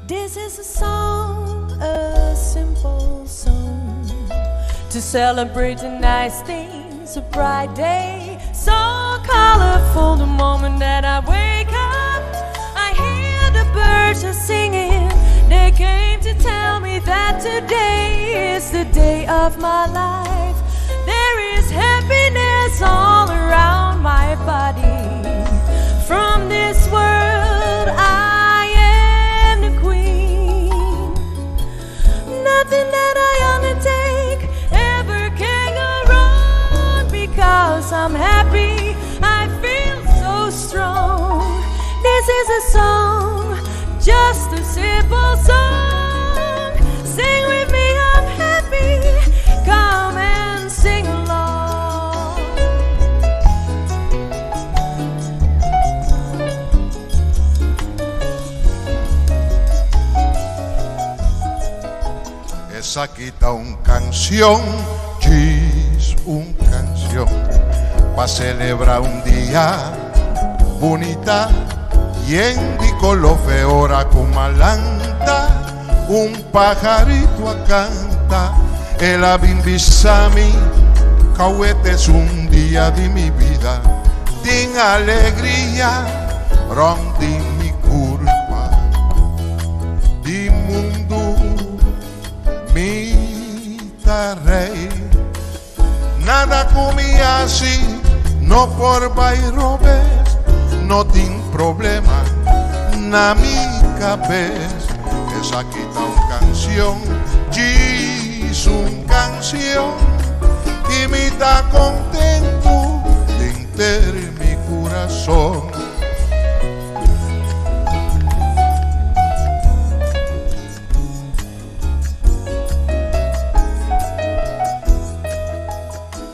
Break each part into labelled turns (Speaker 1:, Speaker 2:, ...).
Speaker 1: This is a song, a simple song To celebrate the nice things, a bright day So colorful the moment that I wake up I hear the birds are singing They came to tell me that today is the day of my life There is happiness all around my body From this world I am the queen Nothing that I undertake ever can go wrong Because I'm happy, I feel so strong This is a song, just a simple song Sing with me, I'm happy, come and sing along
Speaker 2: Esaki ta un canción, djis un canción Pa celebra un dia bunita Yen di color fe ora cu malanta Un pajarito a canta El a bin bisa mi Cauete es un dia di mi bida Tin alegria rond di mi curpa Di mundu mi ta rey Nada cu mi haci no por bay robes No tin problema na mi cabes Esaki ta un cancion, djis un cancion Y mi ta contento denter mi curason.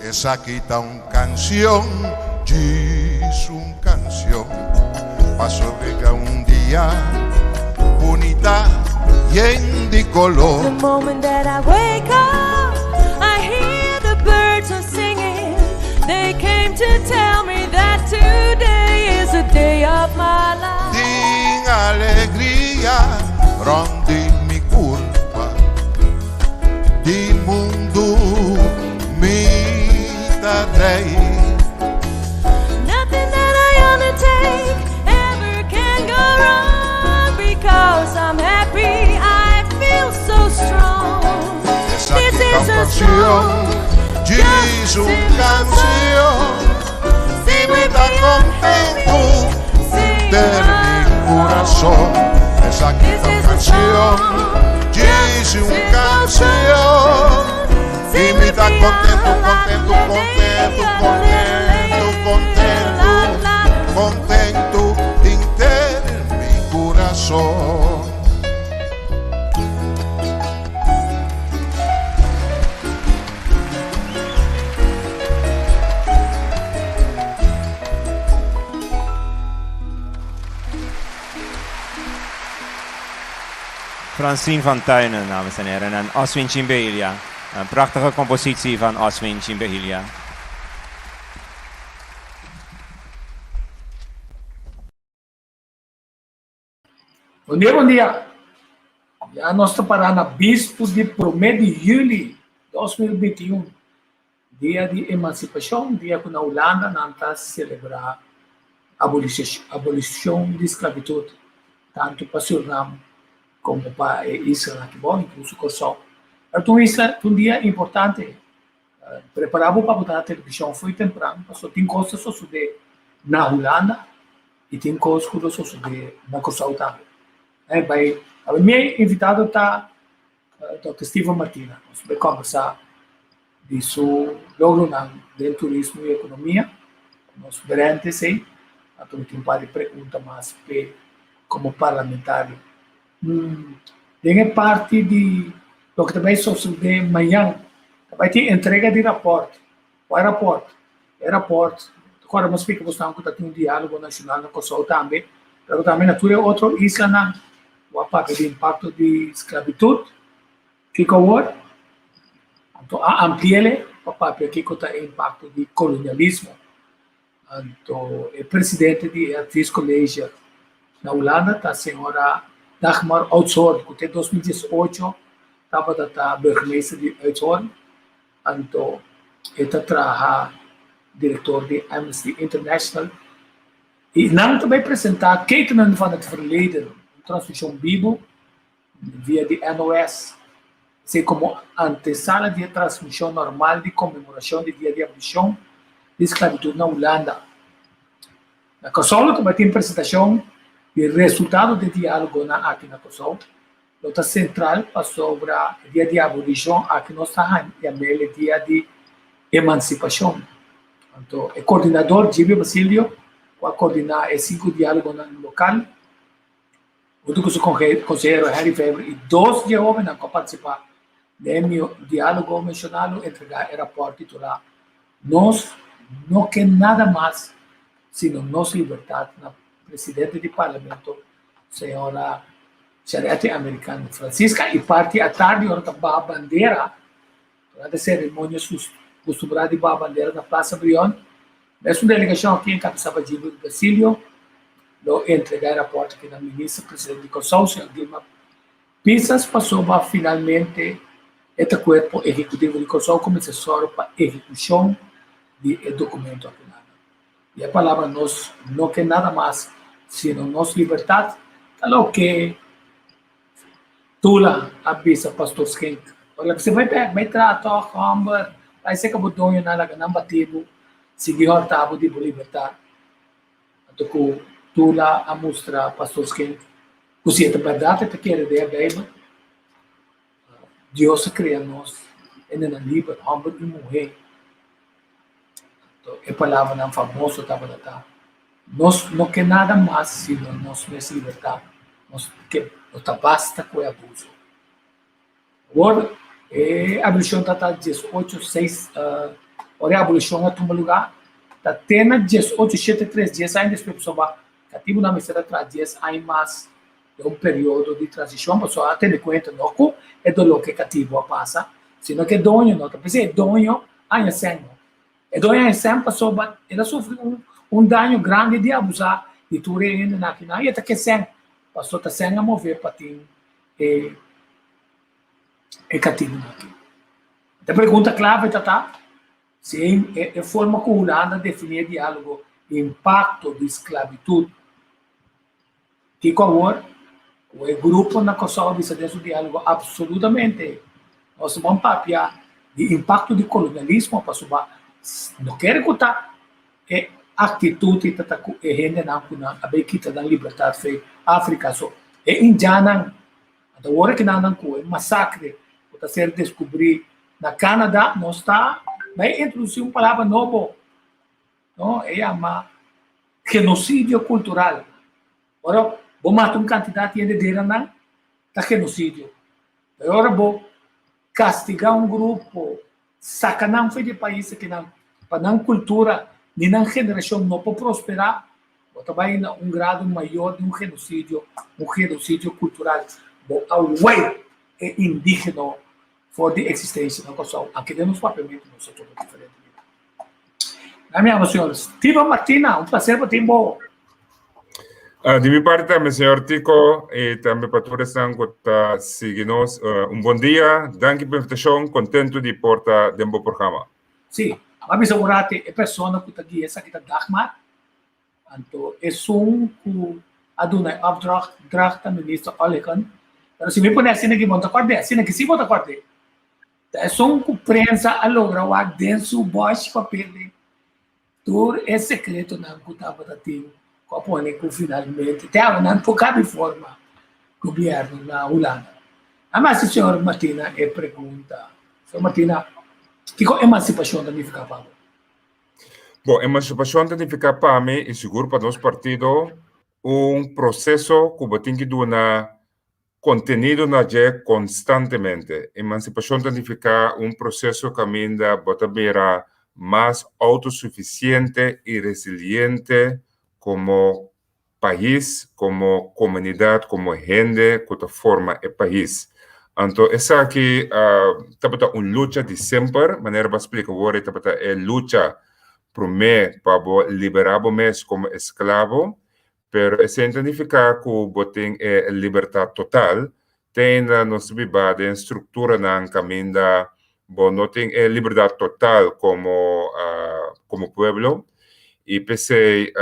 Speaker 2: Esaki ta un canción, djis un canción, pa sobrega un dia bunita yen di color.
Speaker 1: The moment that I wake up, I hear the birds are singing. They came to tell me that today is the day of my life.
Speaker 2: Tin alegria rond di mi curpa, di mundu mi ta rey.
Speaker 1: Nothing that I undertake ever can go wrong because I'm happy, I feel so strong.
Speaker 2: Esaki
Speaker 1: This
Speaker 2: ta
Speaker 1: is
Speaker 2: un
Speaker 1: a
Speaker 2: canción,
Speaker 1: song,
Speaker 2: djis
Speaker 1: just a
Speaker 2: un
Speaker 1: simple
Speaker 2: canción.
Speaker 1: song.
Speaker 2: Y
Speaker 1: Sing
Speaker 2: mi
Speaker 1: with
Speaker 2: ta
Speaker 1: me, I'm
Speaker 2: contento
Speaker 1: happy, sing
Speaker 2: denter mi curason.
Speaker 1: along.
Speaker 2: Esaki
Speaker 1: This
Speaker 2: ta un
Speaker 1: is a
Speaker 2: canción,
Speaker 1: song,
Speaker 2: djis
Speaker 1: just a
Speaker 2: un
Speaker 1: simple
Speaker 2: canción.
Speaker 1: song.
Speaker 2: Y
Speaker 1: Sing
Speaker 2: mi
Speaker 1: with
Speaker 2: ta
Speaker 1: me,
Speaker 2: contento,
Speaker 1: ah, la
Speaker 2: contento,
Speaker 1: la
Speaker 2: contento,
Speaker 1: la
Speaker 2: contento, contento,
Speaker 1: la la.
Speaker 2: contento denter mi curason.
Speaker 3: Francine van Tuinen, dames en heren, en Oswin Chimbelia. Een prachtige compositie van Oswin Chimbelia.
Speaker 4: Bon dia, bon dia. Ya nos ta pará na bispu di promé di yüli 2021, dia di emansipashon, dia ku na Hulanda nan ta selebrá abolishon di sklabitut, tantu pa Surinam komo pa e islanan aki bou, inkluso Kòrsou. Pero ta un isla, ta un dia importante. Prepará bo pa bo ta na televishon fo'i tempran, pasobra tin kos ta sosodé na Hulanda i tin kos ku ta sosodé na Kòrsou tambe. E bai, awe mi invitado ta Dòkter Steven Martina. Nos bai kòmbersá di su logronan den turismo i ekonomia. Nos berente esei, anto mi tin un par di pregunta mas p'e komo parlamentario. Den e parti di loke ta bai sosodé mañan, ta bai tin entrega di rapòrt. Kua rapòrt? E rapòrt, ta kòrda mi a splika bosnan ku ta tin un diálogo nashonal na Kòrsou tambe, pero tambe na tur e otro islanan ku a papia di impakto di sklabitut. Kiko awor? Anto a ampli'é pa papia kiko ta e impakto di kolonialismo. Anto e presidente di e adviescollege na Hulanda ta señora Dagmar Oudshoorn ku te 2018 tabata ta burgemeester di Uithoorn. Anto e ta traha direktor di Amnesty International i nan ta bai presentá Ketenen van het Verleden, un transmishon bibu via di NOS. Esei komo antesala di e transmishon normal di konmemorashon di Dia di Abolishon di Sklabitut na Hulanda. Na Kòrsou lo tabatin presentashon di resultado di e diálogonan aki na Kòrsou. Lo ta sentral pasobra e Dia di Abolishon aki nos ta haña yam'el e Dia di Emansipashon. Anto e kordinador Jimmy Basilio ku a kordiná e sinku diálogonan lokal Huntu ku su konsehero Harry Weber i dos di e hóbennan ku a partisipá den e diálogo menshoná lo entregá e rapòrt titulá Nos no ke nada mas sino nos libertat na presidente di parlamento señora Charetti Americano Francisca i parti atardi ora ta baha bandera durante e seremonia kustumbrá di baha bandera na Plaza Brion. Mes un delegashon aki enkabesá pa Gilbert Basilio lo entregá e rapòrt aki na Minister Presidente di Kòrsou, señor Gilmar Pisas, pasobra finalmente e ta kuerpo ehekutivo di Kòrsou ku mester sòru pa ehekushon di e dokumento aki nan. I e palabra nos no ke nada mas sino nos libertat ta loke Tula a bisa Pastor Schenk, Ora bisa bai bek, bai traha tòg, hòmber, bai seka bo doñonan, laga nan bati bo, sigui hòrta bo di bo libertat. Anto ku Tula a mustra Pastor Schenk ku si e ta bèrdat e ta kere den e Beibel, Dios a krea nos hendenan liber, hòmber i muhé. Anto e palabranan famoso tabata ta, Nos no ke nada mas sino nos mes libertat. Nos ke no ta basta ku e abuso. Awor, e abolishon ta ta 18 seis, ora e abolishon a tuma lugá, ta te na 18 shete tres, dies aña despues pasobra katibunan mester a traha dies aña mas den un periodo di transishon pasobra a tene kuenta no ku e doló ku e katibu a pasa, sino ku e doño no ta pensa e doño aña sèn no. E doño aña sèn pasobra el a sufri un un daño grandi di abusá di tur e hendenan akinan i e ta ke sèn pasobra ta sèn a move pa tin e e katibunan aki. E pregunta klave ta ta si e e forma ku Hulanda definí e diálogo impakto di sklabitut. Kiko awor ku e grupo na Kòrsou a bisa den su diálogo? Apsolutamente nos ta bon papia di impakto di kolonialismo pasobra no kere ku ta e aktitut i ta ta ku e hendenan ku nan a bay kita nan libertat fe Afrika. So e indjannan anto awor ki nan nan ku e masakre ku ta ser deskubrí na Canada nos ta bay introdusí un palabra nobo. No, e yama genocidio cultural. Ora bo mata un cantidad di hende dera nan, ta genocidio. Pero ora bo castiga un grupo, saca nan for di e pais akinan, pa nan cultura ni nan generacion no por prospera, bo ta bay na un grado mayor di un genocidio, un genocidio cultural. Bo a way e indigeno for di existencia na Kòrsou. Aki den nos papiamentu nos ta topa diferente bida. Na mi amo señor Steven Martina, un placer pa tin bo.
Speaker 5: Uh, di mi parte tambe, señor Tico, y tambe pa tur esnan ku ta sigui nos. Uh, un bon dia, danki pa invitacion, contento di por ta den bo programa.
Speaker 4: Sí, m'a bisa un rate e persona ku ta guia esaki ta Dagmar. Anto esun ku a duna e opdracht dracht ta minister Oligan. Pero si mi pone asina aki bo no ta kòrd'é, asina aki si bo ta kòrd'é. Ta esun ku prensa a logra wak den su bòsh papel den tur e sekretonan ku tabata tin ku a pone ku finalmente te awe nan por kabi forma gobièrnu na Hulanda. A mester señor Martina e pregunta. Señor Martina, kiko emansipashon ta nifiká pa bo?
Speaker 5: Bon, emansipashon ta nifiká pa mi i sigur pa nos partido un proseso ku bo tin ki duna kontenido na dje konstantemente. Emansipashon ta nifiká un proseso kaminda bo ta bira mas outosufisiente i resiliente komo pais, komo komunidat, komo hende ku ta forma e pais. Anto esaki tabata un lucha di semper, manera bo a splika awor, e tabata e lucha promé pa bo liberá bo mes komo esklabo, pero esei no ta nifiká ku bo tin e libertat total. Te ainda nos ta biba den strukturanan kaminda bo no tin e libertat total komo komo pueblo i p'esei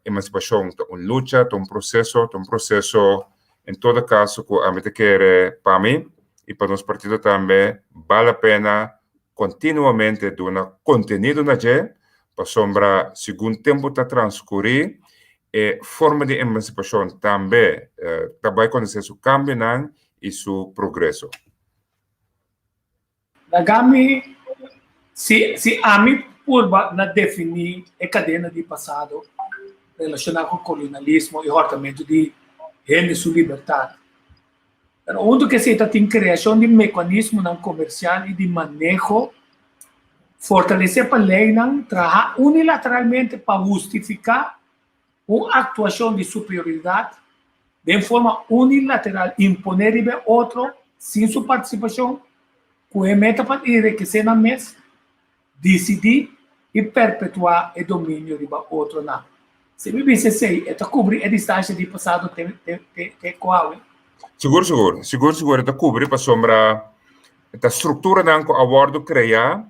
Speaker 5: emansipashon ta un lucha, ta un proseso, ta un proseso En todo caso cu ami ta kere pa mi y pa nos partido tambe bal la pena continuamente duna contenido na dje pasobra segun tempo ta transcuri e forma di emancipacion tambe ta bay conoce su cambionan y su progreso.
Speaker 4: Laga mi, si, si ami purba na definí e kadena di pasado relashoná ku kolonialismo i hòrtamentu di hende su libertat. Pero huntu ku esei ta tin kreashon di mekanismonan komersial i di maneho fortalesé pa leinan traha unilateralmente pa hustifiká un aktuashon di superioridat den forma unilateral imponé riba e otro sin su partisipashon, ku e meta pa enrikesé nan mes, disidí i perpetuá e dominio riba otronan. Si mi bisa esei, e ta kubri e distansha di pasado te te te ku awe?
Speaker 5: Sigur sigur, sigur sigur e ta kubri pasobra ta strukturanan ku a wòrdu kreá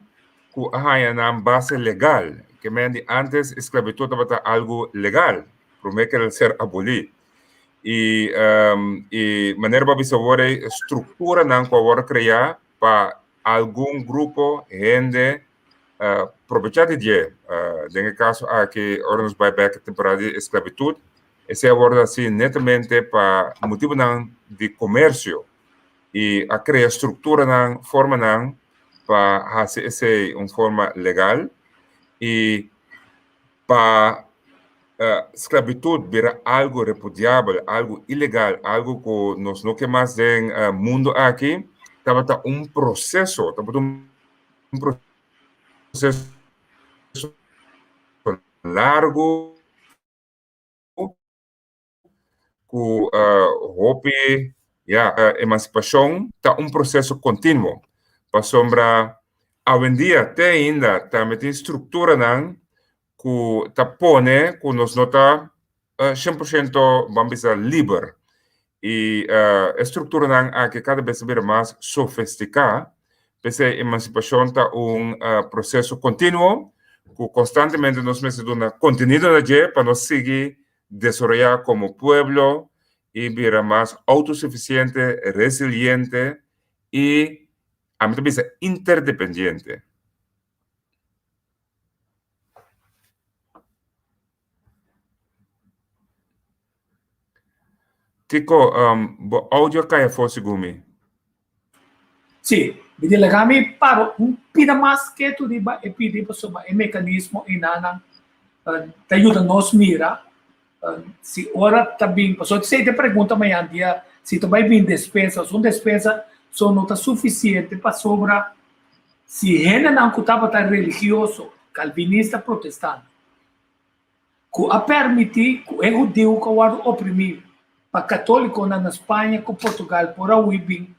Speaker 5: ku a haña nan base legal. Ke men di antes esklabitut tabata algu legal, promé ke el ser abolí. I i manera bo a bisa awor ei, strukturanan ku a wòrdu kreá pa algun grupo hende probechá di dje. Den e kaso aki, ora nos bai bèk e temporada di esklabitut, esei a wòrdu hasi netamente pa motibunan di komersio i a krea strukturanan, formanan pa hasi esei un forma legal i pa sklabitut bira algu repudiabel, algu ilegal, algu ku nos no ke mas den mundu aki, tabata un proseso, tabata un proseso largu. Ku hopi ya emansipashon ta un proseso kontinuo pasobra awendia te ainda tambe tin strukturanan ku ta pone ku nos no ta 100% ban bisa liber i e strukturanan aki kada bes ta bira mas sofestiká p'esei emansipashon ta un proseso kontinuo ku konstantemente nos mester duna kontenido na dje pa nos sigui desaroyá komo pueblo i bira mas outosufisiente, resiliente i, ami ta bisa, interdependiente. Kiko, bo audio a kai afó segun mi.
Speaker 4: Sí, mi di laga mi para un pida mas ketu riba e pidi pasobra e mekanismo einanan ta yuda nos mira si ora ta bin, pasobra esei ta e pregunta mañandia si ta bai bin despensa, un despensa so no ta sufisiente pasobra si hendenan ku tabata religioso, kalvinista, protestant, ku a permití ku e hudiu ku a wòrdu oprimí pa katólikonan na Spaña ku Portugal por a hui bin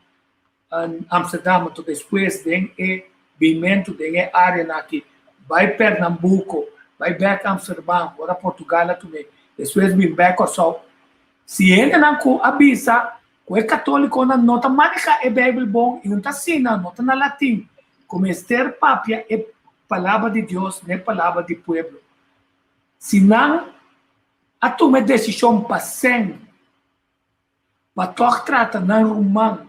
Speaker 4: Amsterdam anto despues den e binmentu den e áreanan aki bai Pernambuco, bai bèk Amsterdam ora Portugal a tum'é, despues bin bèk Kòrsou. Si hendenan ku a bisa ku e katólikonan no ta manehá e Beibel bon i un ta asina, no ta na latin ku mester papia e palabra di Dios n'e palabra di pueblo. Si nan a tuma e desishon pa sèn pa tòg trata nan ruman,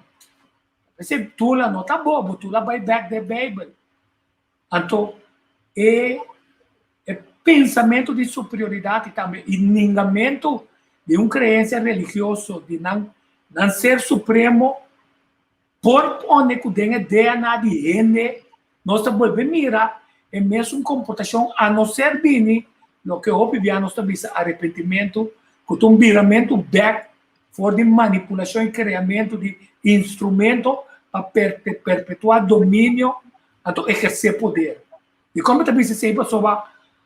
Speaker 4: p'esei Tula no ta bobo, Tula bai bèk den Beibel. Anto e e pensamentu di superioridat i tambe e ningamentu di un kreensia religioso di nan nan ser supremo por pone ku den e DNA di hende Nos ta bolbe mira e mesun komportashon a no ser bini loke hopi bia nos ta bisa arepentimentu, ku ta un biramentu bèk for di manipulashon i kreamentu di instrumento pa perpetuá dominio anto ehersé poder. Dikon mi ta bisa esei? Pasobra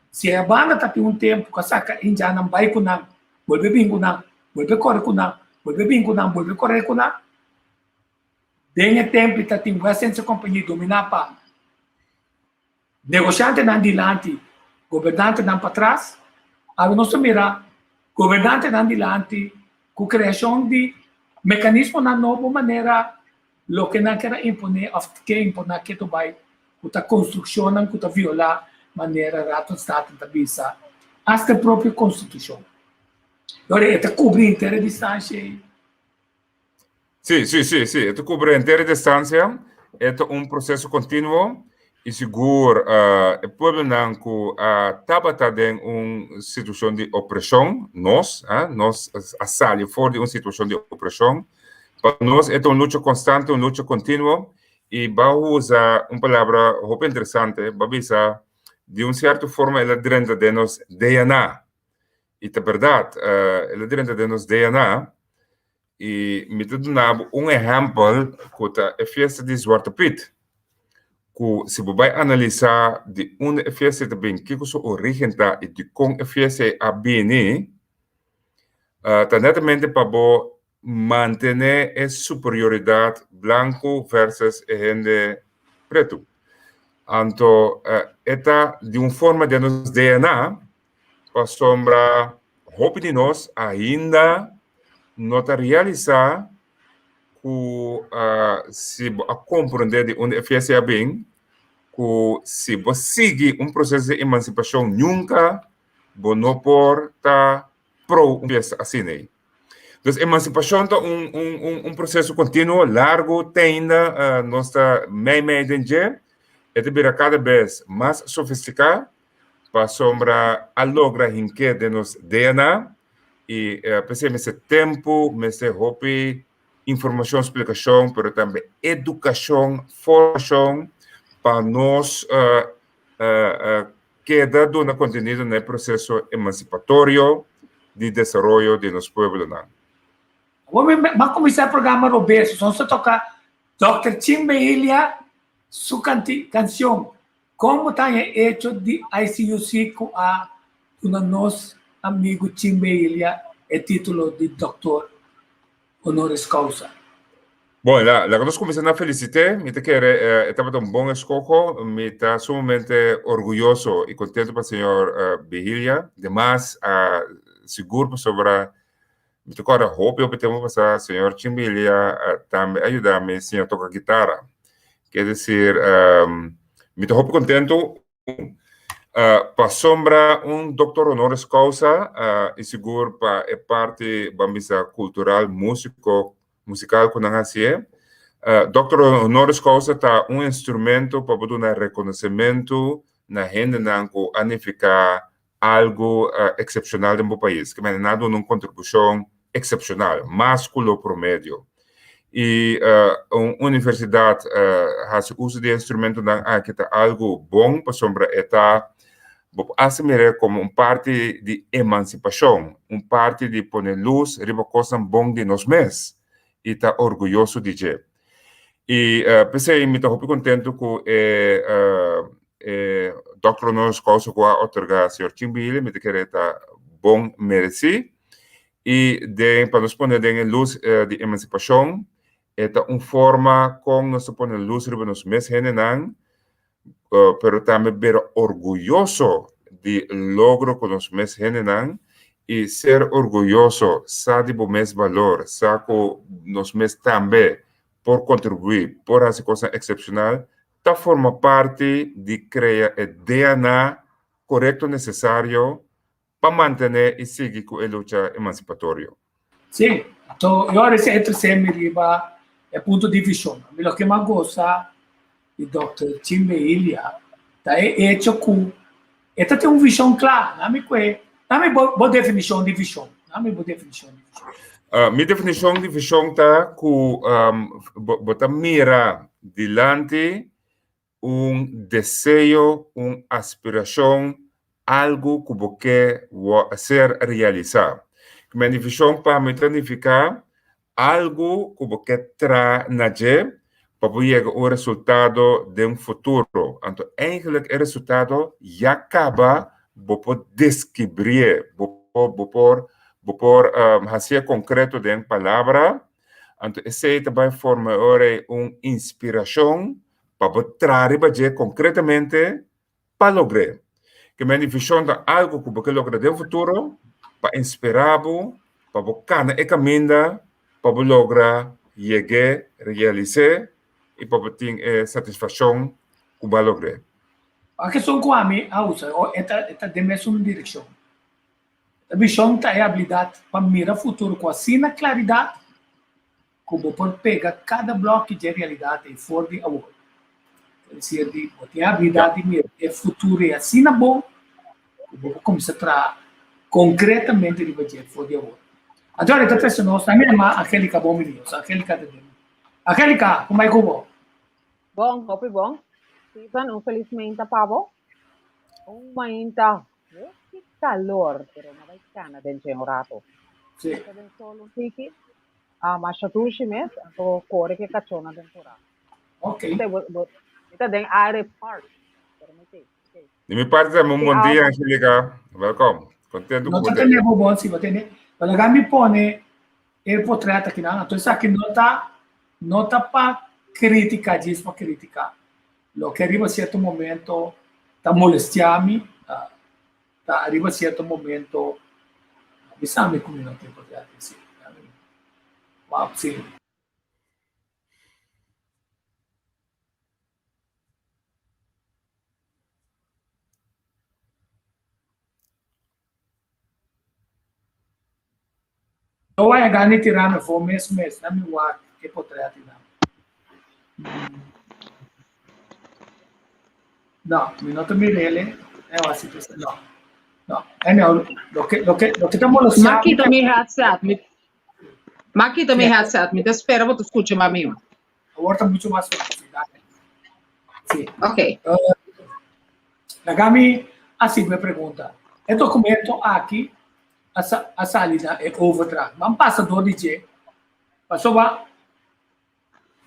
Speaker 4: si e banda ta tin un tempu ku a saka indjannan bai ku nan, bolbe bin ku nan, bolbe kore ku nan, bolbe bin ku nan, bolbe kore ku nan. Den e tempu ta tin West Indische Compagnie dominá pa negoshantenan dilanti, gobernantenan patras. Awe nos ta mira gobernantenan dilanti ku kreashon di mekanismonan nobo manera loke nan ker a imponé òf ke imponá ketu bai ku ta konstrukshonnan ku ta violá manera Raad van State ta bisa asta e propio konstitushon. Ora e ta kubri henter e distansha ei.
Speaker 5: Sí, sí, sí, sí. E ta kubri henter e distansia. E ta un proseso kontinuo i sigur e pueblonan ku a tabata den un situashon di opreshon, nos, nos a sali for di un situashon di opreshon. Pa nos e ta un lucha konstante, un lucha kontinuo i bo a usa un palabra hopi interesante, bo a bisa di un sierto forma el a drenta den nos DNA. I ta bèrdat, el a drenta den nos DNA. I mi ta duna bo un ehèmpel ku ta e fiesta di Zwarte Piet. Ku si bo bai analisá di unda e fiesta ei ta bin, kiko su orígen ta i dikon e fiesta ei a bini, ta netamente pa bo mantené e superioridat blanku versus e hende pretu. Anto e ta di un forma den nos DNA pasobra hopi di nos ainda no ta realisá ku si bo a komprondé di unda e fiesta a bin, ku si bo sigui un proseso di emansipashon nunka bo no por ta pro un fiesta asina ei. Dus emansipashon ta un un un un proseso kontinuo, largu, te ainda nos ta mei mei den dje, e ta bira kada bes mas sofistiká pasobra a logra hink'é den nos DNA i p'esei mester tempu, mester hopi informashon, splikashon, pero tambe edukashon, formashon pa nos keda duna kontenido na e proseso emansipatorio di desaroyo di nos pueblonan.
Speaker 4: Awor mi a kuminsá e programa robes, nos ta toka Dòkter Chimbe Ilia su kanshon Komo ta e echo di ICUC ku a duna nos amigu Chimbe Ilia e titulo di Dòktor Honoris Causa?
Speaker 5: Bon, la, laga nos kuminsá na felisit'é. Mi ta kere e tabata un bon eskoho. Mi ta sumamente orguyoso i kontentu pa señor Behilia. Demas, sigur pasobra mi ta kòrda hopi hopi tempu pasá señor Chimbilia tambe a yuda mi siña toka kitara. Ke desir, mi ta hopi kontentu Pasobra un doctor honoris causa y sigur pa e parti ban bisa cultural musico musical cu nan hacié. Doctor honoris causa ta un instrumento pa bo duna reconocimento na hendenan cu a nifica algo excepcional den bo pais. Ke mende nan a duna un contribucion excepcional, mas cu lo promedio. Y un universidad haci uso di e instrumentonan aki ta algo bon pasobra e ta, bo por hasta mira como un parti di emancipacion, un parti di pone luz riba cosnan bon di nos mes y ta orguyoso di dje. Y p'esey mi ta hopi contento cu e e Doctor Honoris Causa cu a otorga señor Chimbili, mi ta kere ta bon mereci. I den pa nos pone den e lus di emansipashon, e ta un forma kon nos ta pone lus riba nos mes hendenan, pero tambe bira orguyoso di logro ku nos mes hendenan i ser orguyoso, sa di bo mes balor, sa ku nos mes tambe por kontribuí, por hasi kosnan eksepshonal, ta forma parti di krea e DNA korekto nesesario pa mantené i sigui ku e lucha emansipatorio.
Speaker 4: Sí, anto e ora esei trese mi riba e punto di vishon. Mi loke m'a gosa di Dòkter Chimbe Ilia ta e echo ku e ta tin un vishon kla. Na mi kue, na mi bo bo definishon di vishon. Na mi bo definishon di
Speaker 5: vishon. Mi definishon di vishon ta ku bo bo ta mira dilanti un deseo, un aspirashon, algu ku bo ke ser realisá. Mi vishon pa mi ta nifiká algu ku bo ke traha na dje pa bo yega un resultado den futuro. Anto eigenlijk e resultado ya kaba bo por deskibrié, bo por bo por hasié konkreto den palabra. Anto esei ta bai forma e ora ei un inspirashon pa bo traha riba dje konkretamente pa logr'é. Ke men di vishon ta algu ku bo ke logra den futuro pa inspirá bo pa bo kana e kaminda pa bo logra yeg'é, realis'é i pa bo tin e satisfakshon ku bo a logr'é.
Speaker 4: Wak esun ku ami a usa, e ta den mesun direkshon. E vishon ta e abilidat pa mira futuro ku asina klaridat ku bo por pega kada blòki dje realidat ei for di awor. Ta desir di bo tin e abilidat di mira e futuro ei asina bon ku bo por kuminsá traha konkretamente riba dje for di awor. Anto ta trese nos na mi ama Angelica bon bini nos. Angelica ta den. Angelica, ku bai ku bo?
Speaker 6: Bon, hopi bon. Steven, un felis meinta pa bo. Un mainta Hopi calor, pero no bay cana den dje un rato.
Speaker 4: Sí.
Speaker 6: Pasa den sol un tiki, ah, masha dushi mes, anto core ke cachona den cura.
Speaker 4: Ok.
Speaker 6: Te, bo, bo, mi ta den aire park, pero mi te, ok.
Speaker 5: Di mi parte tambe un
Speaker 6: Sí,
Speaker 5: bon
Speaker 6: ah,
Speaker 5: dia, Angelica. Welkom. Contento
Speaker 4: No
Speaker 5: ku
Speaker 4: ta
Speaker 5: bo te.
Speaker 4: tene bo bon, si bo tene. Pero laga mi pone e portret aki nan. Anto esaki no ta, no ta pa critica, djis pa critica. Loke riba cierto momento ta molestia mi, ta riba cierto momento bisa mi cu mi no tin por di haci. Wow, si. No waya gana di tira mi afó mes mes, na mi wak e potret nan. No, mi no ta mir'ele, e wak si no. No, anyhow, loke, loke, loke ta molestia
Speaker 7: Ma kita mi headset, mi, ma kita mi headset, mi ta spera bo ta skucha mas mihó.
Speaker 4: Awor ta mucho mas fácil, dale. Sí.
Speaker 7: Ok.
Speaker 4: Uh, laga mi hasi mi pregunta. E documento aki a, sa, a sali na e overdracht. Man pasa door di dje. Pasobra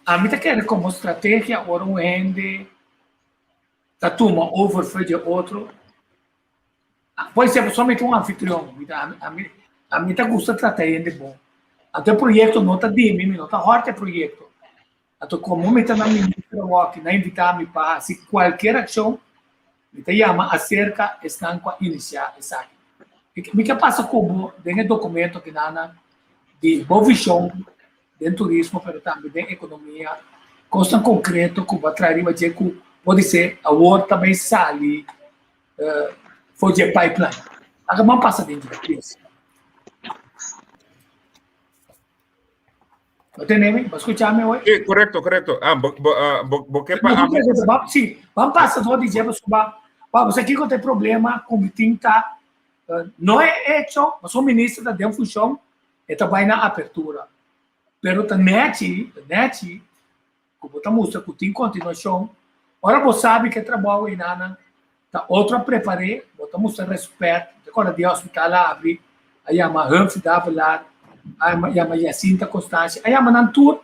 Speaker 4: a mi ta kere como strategia ora un hende ta tuma over for dje otro. Por exemplo, somente un anfitrion. Mi ta, a mi, a mi ta gusta trata hende bon. Anto e proyecto no ta di mi, mi no ta hòrt e proyecto. Anto como mi ta na minister awor, na invita mi pa hasi cualkier accion, mi ta yama acerca esnan cu a inicia esaki. Mi ke pasa cu bo den e documento kinana di bo vision den turismo pero tambe den economia, cosnan concreto cu bo a trae riba dje cu podise awor ta bay sali for dje pipeline. Laga man pasa den dje, please. Bo tene mi? Bo scucha mi hoy?
Speaker 5: Sí, correcto, correcto. Ah, bo, bo, ah, bo, bo ke pa
Speaker 4: No, ba, sí, van pasa door di dje pasobra ba, bo sa kiko ta e problema ku mi tin ta no e hecho, pasobra minister ta den funcion, e ta bai na apertura. Pero ta nechi, ta nechi ku bo ta mustra ku tin kontinuashon, ora bo sabi ku e trabou einanan ta otro a prepar'é, bo ta mustra rèspèt. Bo ta kòrda dia hospital a abri, a yama Humphrey Davelaar, a yama Jacinta Constancia, a yama nan tur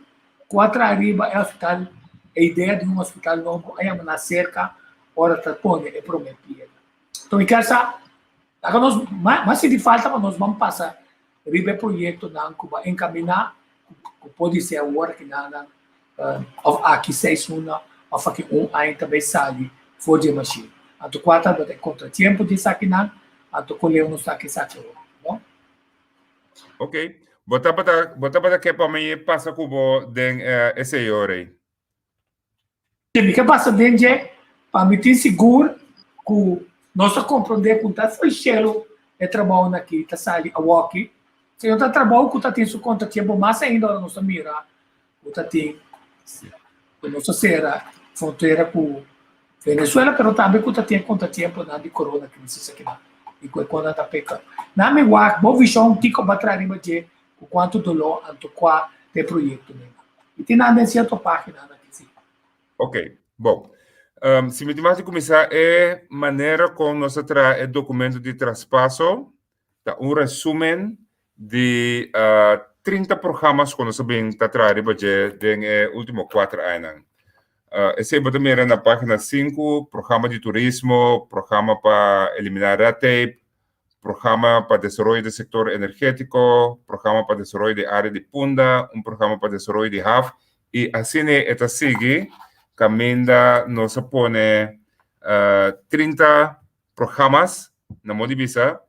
Speaker 4: ku a traha riba e hospital, e idea di un hospital nobo, a yama nan serka ora ta pone e promé piedra. Enton mi kier sa, laga nos, mas sinti falta pa nos ban pasa riba e proyectonan cu bo a encamina cu por di ser awor aki nan of aki seis luna of aki un aña ta bay sali for di e machine. Anto cua ta e contratiempo di esakinan anto con leu nos ta aki esaki awor, no?
Speaker 5: Ok, bo tabata bo tabata ke pa mi pasa cu bo den esey ora ey?
Speaker 4: Si mi ke pasa den dje, pa mi tin sigur ku nos ta komprondé ku ta fo'i shelu e trabounan aki ta sali awoki. Si no ta trabou ku ta tin su kontratiempo, mas ainda ora nos ta mira ku ta tin ku nos ta sera frontera ku Venezuela, pero tambe ku ta tin e kontratiemponan di corona crisis akinan i ku e konan ta peka. Nan mi wak bo vishon kiko bo a traha riba dje Ku kuantu doló anto kua ta e proyektonan? I tin nan den sierto páginanan aki si.
Speaker 5: Ok, bon. Um, si mi tin mas di kuminsá, e manera kon nos a traha e dokumento di traspaso ta un resumen di uh, 30 programas ku nos a bin ta traha riba dje den e último kuater añanan. Uh, esei bo ta mira na página 5, programa di turismo, programa pa eliminá red tape, Programa pa desaroyo di sektor energétiko, programa pa desaroyo di área di Punda, un programa pa desaroyo di haf i asina e ta sigui kaminda nos a pone 30 programas na modo di bisa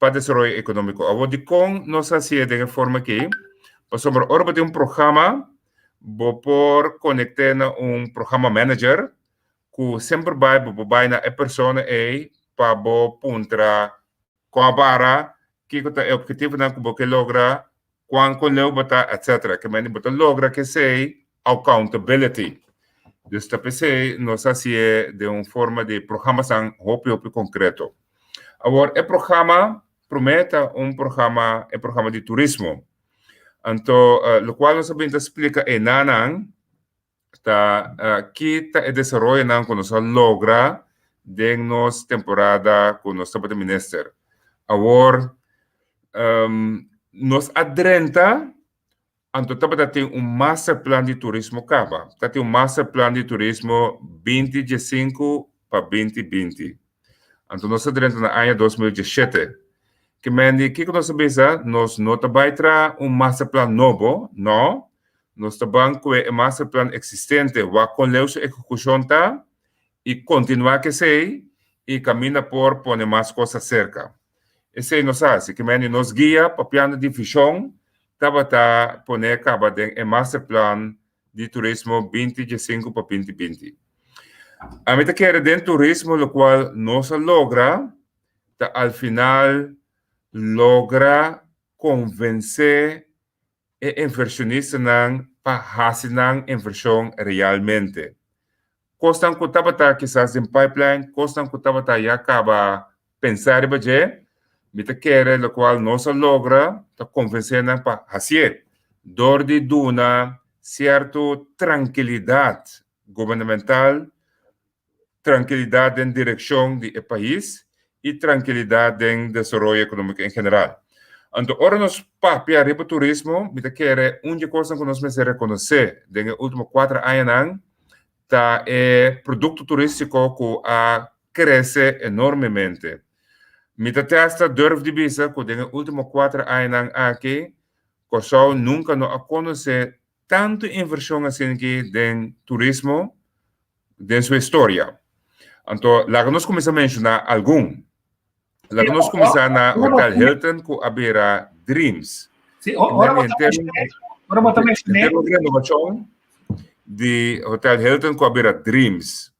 Speaker 5: pa desaroyo ekonómiko. Awor dikon nos a hasié den e forma aki? Pasobra ora bo tin un programa bo por konekt'é na un programa manager ku semper bai bo por bai na e persona ei pa bo puntra kon a para, kiko ta e ophetivonan ku bo ke logra, kuan kon leu bo ta, etcetera. Ke manera bo ta logra kesei accountability. Dus ta p'esei nos a hasié den un forma di programanan hopi hopi konkreto. Awor e programa promé ta un programa e programa di turismo. Anto lokual nos a bin ta splika enanan ta ki ta e desaroyonan ku nos a logra den nos temporada ku nos tabata minister. Awor nos a drenta anto tabata tin un masterplan di turismo kaba. Ta tin un masterplan di turismo 2015 pa 2020. Anto nos a drenta na aña 2017. Ke men di kiko nos a bisa? Nos no ta bai traha un masterplan nobo, no. Nos ta ban ku e masterplan eksistente, wak kon leu su ehekushon ta i kontinuá ku esei i kaminda por pone mas kos aserka. Esei nos a hasi. Ke men di nos guia papiando di vishon tabata pone kaba den e masterplan di turismo 2015 pa 2020. Ami ta kere den turismo lokual nos a logra ta al final logra konvensé e invershonistanan pa hasi nan invershon realmente. Kosnan ku tabata kisas den pipeline, kosnan ku tabata ya kaba pensa riba dje, mi ta kere lokual nos a logra ta konvensé nan pa hasié dor di duna sierto trankilidat gubernamental trankilidat den direkshon di e pais i trankilidat den desaroyo ekonómiko en general. Anto ora nos papia riba turismo, mi ta kere un di e kosnan ku nos mester rekonosé den e último kuater añanan ta e produkto turístiko ku a krese enormemente. Mi ta testa durf di bisa ku den e último kuater añanan aki Kòrsou nunka no a konosé tantu invershon asina aki den turismo den su historia. Anto laga nos kuminsá menshoná algun. Laga nos kuminsá na Hotel Hilton ku a bira Dreams.
Speaker 4: Sí, ora bo ta menshoná, ora bo ta menshoná.
Speaker 5: Henter un renovashon di Hotel Hilton ku a bira Dreams.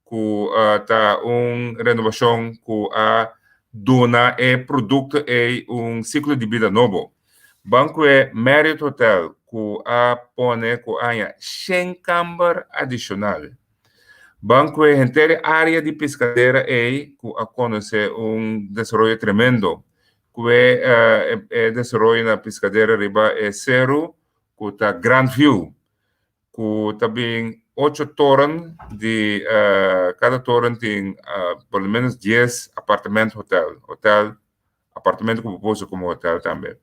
Speaker 5: ku ta un renovashon ku a duna e produkto ei un siklo di bida nobo. Ban ku e Marriott Hotel ku a pone ku aña shen kamber adishonal. Ban ku e henter e área di piskadera ei ku a konosé un desaroyo tremendo. Ku e e desaroyo na piskadera riba e seru ku ta Grand View. ku ta bin ocho toren di kada toren tin por lo menos dies apartement hotel, hotel, apartamento ku bo por usa komo hotel tambe.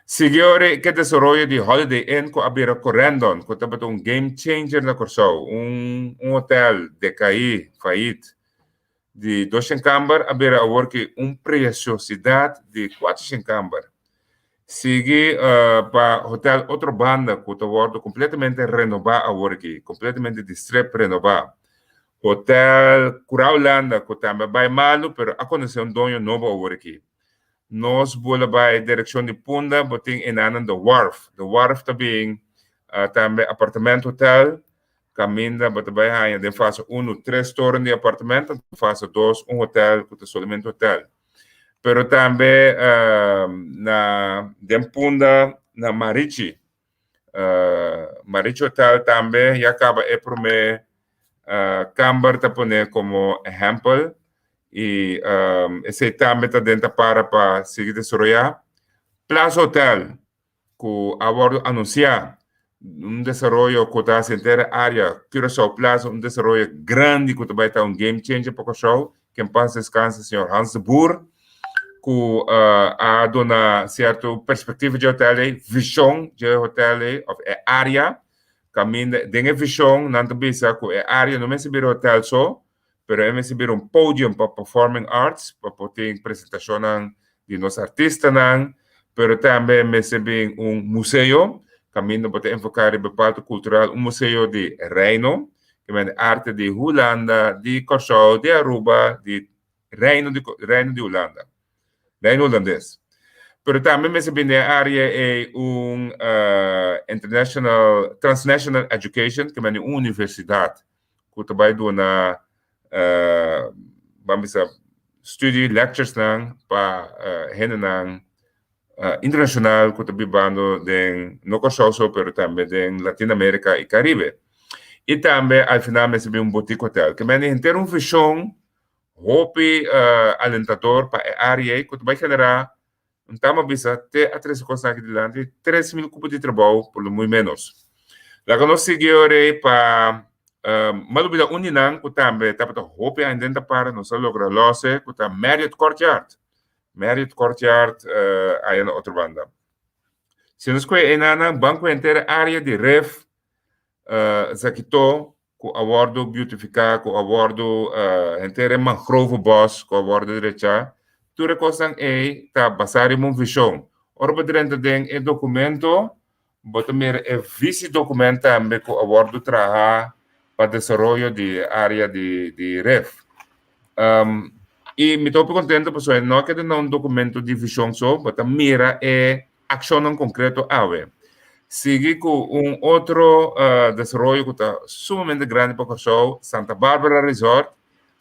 Speaker 5: Sigui ora ke desaroyo di Holiday Inn ku a bira Corendon ku tabata un game changer na Kòrsou, un un hotel dekaí, fayit, di doshen kamber a bira awor ki un preciosidat di kuatershen kamber. Sigui pa Hotel Otrobanda ku ta wòrdu kompletamente renobá awor aki, kompletamente di strep renobá. Hotel Curao Landa ku tambe a bai malu pero a konosé un doño nobo awor aki. Nos bula bai direkshon di Punda bo tin enanan The Wharf. The Wharf ta bin tambe apartement hotel Kaminda bo ta bai haña den fase unu tres toren di apartamento, den fase dos un hotel ku ta solamente hotel. Pero tambe na den Punda na Marichi, Marichi Hotel tambe ya kaba e promé kamber ta pone komo ehèmpel i esei tambe ta den ta para pa sigui desaroyá. Plaza Hotel ku a wòrdu anunsiá, un desaroyo ku ta hasi henter e área Curaçao Plaza un desaroyo grandi ku ta bai ta un game changer pa Kòrsou, ke en pas deskanse señor Hans de Boer ku a duna sierto perspektiva dje hotel ei, vishon dje hotel ei òf e área kaminda den e vishon nan ta bisa ku e área no mester bira hotel so. pero e mester bira un podium pa performing arts, pa por tin presentashonnan di nos artistanan, pero tambe mester bin un museo, kaminda bo ta enfoká riba e parti kultural, un museo di Reino, ke men arte di Hulanda, di Kòrsou, di Aruba, di Reino di Reino di Hulanda, Reino Hulandes. Pero tambe mester bin den e área ei un international, transnational education, ke men di un universidat ku ta bai duna ban bisa studie lecturesnan pa hendenan internashonal ku ta bibando den no Kòrsou so pero tambe den Latino Amerika i Karibe. I tambe al final mester bin un boutique hotel. Ke mende henter un vishon hopi alentador pa e área ei ku ta bai generá Un tama bisa te a trese kosnan aki dilanti, 3000 kupo di trabou por lo muy menos. Laga nos sigui ora ei pa M'a lubida un di nan ku tambe tabata hopi aña den ta para, nos a logra lose, ku ta Marriott Courtyard. Marriott Courtyard aya na otro banda. Si nos kohe enanan, ban ku henter e area di Rif, Zakito, ku a wòrdu beautifiká, ku a wòrdu henter e mangrovebos ku a wòrdu drechá, tur e kosnan ei ta basá riba un vishon. Ora bo drenta den e dokumento, bo ta mira e visidokument tambe ku a wòrdu traha pa desaroyo di e área di di Rif. I mi ta hopi kontento pasobra e no a keda na un dokumento di vishon so, bo ta mira e Akshonnan konkreto awe. Sigui ku un otro desaroyo ku ta sumamente grandi pa Kòrsou, Santa Barbara Resort,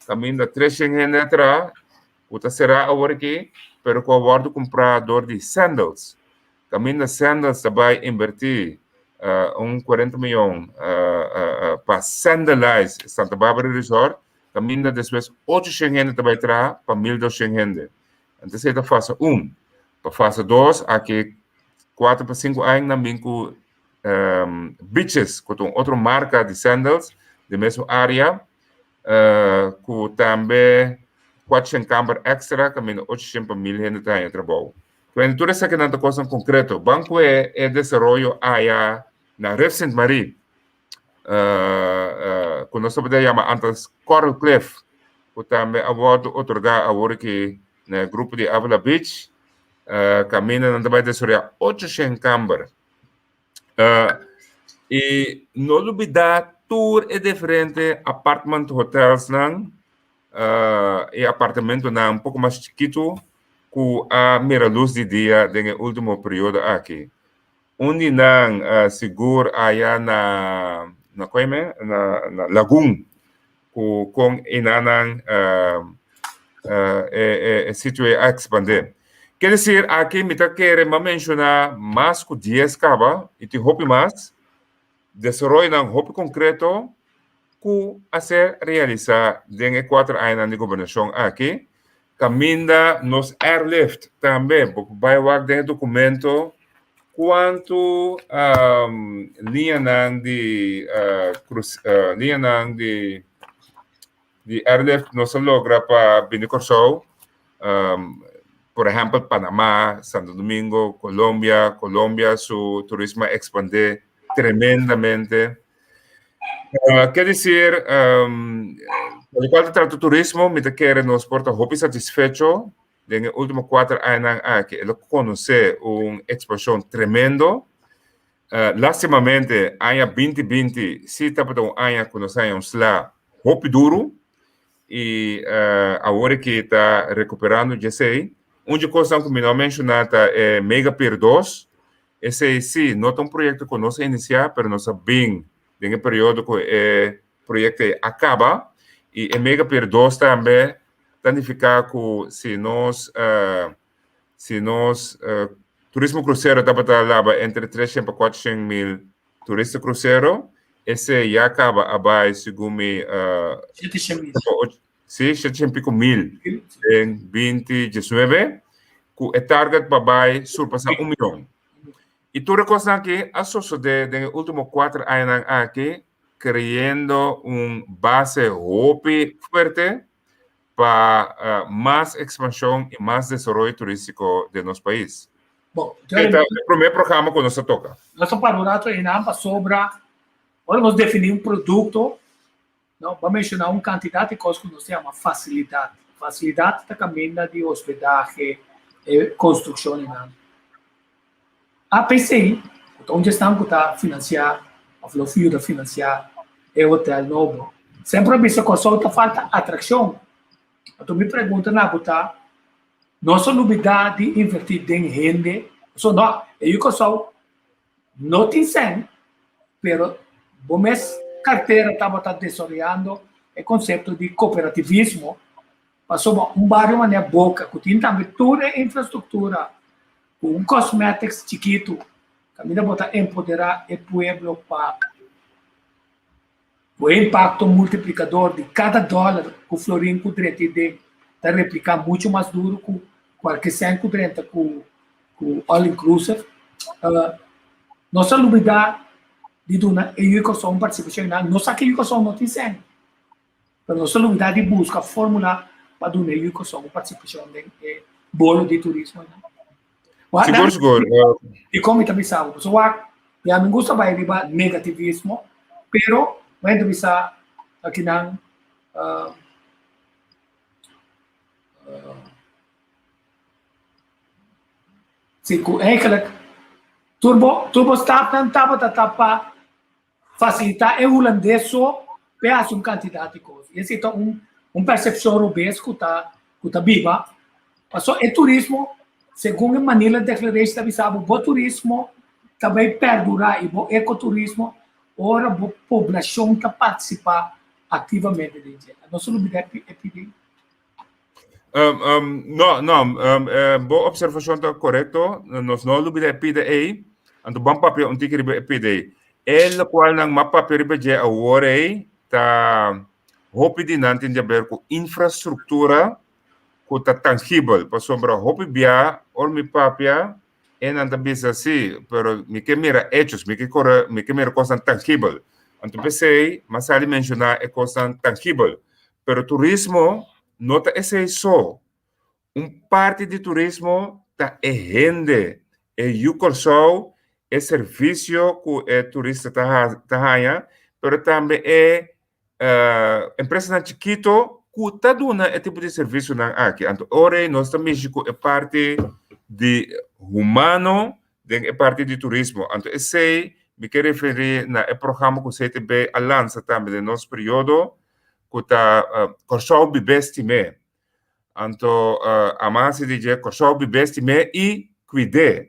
Speaker 5: kaminda 300 hende a traha, ku ta será awor aki, pero ku a wòrdu kumprá dor di Sandals. Kaminda Sandals ta bai inbertí un 40 mion pa sandalize Santa Barbara Resort, kaminda despues 800 hende ta bai traha pa 1200 hende. Anto esei ta fase un. Pa fase dos, aki kuater pa sinku aña nan bin ku Beaches, ku ta un otro marka di sandals den mesun área, ku tambe kuatershen kamber èkstra kaminda ochoshen pa mil hende ta haña trabou. Kuende tur esakinan ta kosnan konkreto. Ban ku e desaroyo aya na Rif Sint Marie, ku nos tabata yama antes Coral Cliff, ku tambe a wòrdu otorgá awor aki na e grupo di Avila Beach, kaminda nan ta bai desaroyá 800 kamber. I no lubidá tur e diferente apartment hotelsnan i apartamentonan un poko mas chikitu ku a mira lus di dia den e último periodo aki. Un di nan sigur aya na na koime na na Lagun ku kon enanan e e e sitio ei a ekspandé. Ke desir aki mi ta kere m'a menshoná mas ku dies kaba i tin hopi mas desaroyonan hopi konkreto ku a ser realisá den e kuater añanan di gobernashon aki Kaminda nos airlift tambe. Bo por bai wak den e dokumento kuantu liñanan di liñanan di di airlift nos a logra pa bini Kòrsou. Por ehèmpel Panama, Santo Domingo, Colombia. Colombia su turismo a ekspandé tremendamente. Ke desir, pa lokual ta trata turismo, mi ta kere nos por ta hopi satisfecho den e último kuater añanan aki. El a konosé un ekspanshon tremendo. Lastimamente, aña binti binti sí tabata un aña ku nos haña un sla hopi duru i awor aki ta rekuperando djesei. Un dje kosnan ku mi no a menshoná ta e Mega Pier dos. Esei sí, no ta un proyekto ku nos a inisiá, pero nos a bin den e periodo ku e proyekto ei a kaba. I e Mega Pier dos tambe ta nifiká ku si nos si nos turismo krusero tabata laba entre 300 pa 400 mil turista krusero, esei ya kaba a bai segun mi Sí, 700 pico mil den 2019, ku e target pa bai surpasá un mion. I tur e kosnan aki a sosodé den e último kuater añanan aki, kreyendo un base hopi fuerte pa mas ekspanshon i mas desaroyo turístiko den nos pais.
Speaker 4: Bon,
Speaker 5: E ta e promé programa ku nos a toka.
Speaker 4: Nos a para un rato einan pasobra ora nos definí un produkto. No, bo a menshoná un kantidat di kos ku nos ta yama fasilidat. Fasilidat ta kaminda di hospedahe, e konstrukshonnan. APC, ku ta un di esnan ku ta finansiá òf lo yuda finansiá e hotèl nobo, semper a bisa Kòrsou ta falta atrakshon. Anto mi pregunta na bo ta, nos a lubidá di invertí den hende? Pasobra no, e yu Kòrsou No tin sèn, pero bo mes kartera tabata desaroyando e konsepto di kooperativismo pasobra un bario manera Boka ku tin tambe tur e infrastruktura ku un cosmetics chikitu kaminda bo ta empoderá e pueblo pa Bo impakto multiplikador di kada dòler ku florin ku drenta i den ta repliká muchu mas duru ku kualke sèn ku drenta ku ku all inclusive. Nos a lubidá di duna e yu Kòrsou un partisipashon i nan. Nos sa ku e yu Kòrsou no tin sèn, pero nos a lubidá di buska fórmula pa duna e yu Kòrsou un partisipashon den e bolo di turismo i nan.
Speaker 5: Sigur, sigur.
Speaker 4: I kon mi ta bisa bo? Pasobra wak, ya mi gusta bai riba negativismo, pero mi ta bisa akinan si ku eigenlijk tur bo tur bo stapnan tabata ta pa fasilitá e hulandes so p'e hasi un kantidat di kos. I esei ta un un persepshon robes ku ta ku ta biba. Pasobra e turismo, segun e Manila Declaration ta bisa bo, bo turismo ta bai perdurá i bo ekoturismo ora bo poblashon ta partisipá aktivamente den dje. Nos a lubidá e pidi.
Speaker 5: No, no, bo observashon ta korekto. Nos no lubida e pida ei. Anto ban papia un tiki riba e pida ei. E lokualnan m'a papia riba dje awor ei ta hopi di nan tin di aber ku infrastruktura ku ta tangibel. Pasobra hopi bia ora mi papia e nan ta bisa si, pero mi ke mira hechos, mi ke kore, mi ke mira kosnan tangibel. Anto p'esei m'a sali menshoná e kosnan tangibel. Pero turismo no ta esei so. Un parti di turismo ta e hende, e yu Kòrsou, e servisio ku e turista ta ta haña, pero tambe e empresanan chikito ku ta duna e tipo di servisionan aki. Anto ora ei nos ta mishi ku e parti di humano den e parti di turismo. Anto esei mi ke referí na e programa ku CTB a lansa tambe den nos periodo ku ta Kòrsou Bibé Stim'é. Anto a hasi di dje Kòrsou Bibé Stim'é i Kuid'é.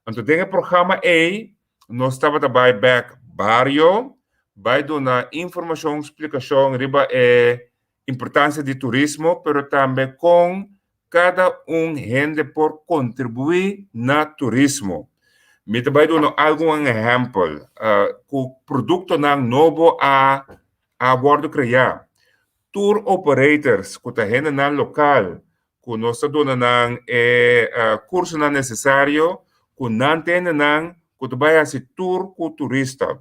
Speaker 5: Anto den e programa ei nos tabata bai bèk bario, bai duna informashon, splikashon riba e importansia di turismo, pero tambe kon kada un hende por kontribuí na turismo. Mi ta bai duna algun ehèmpel ku produktonan nobo a a wòrdu kreá. Tour operators ku ta hendenan lokal ku nos ta duna nan e kursonan nesesario ku nan ta hendenan ku ta bai hasi tour ku turista.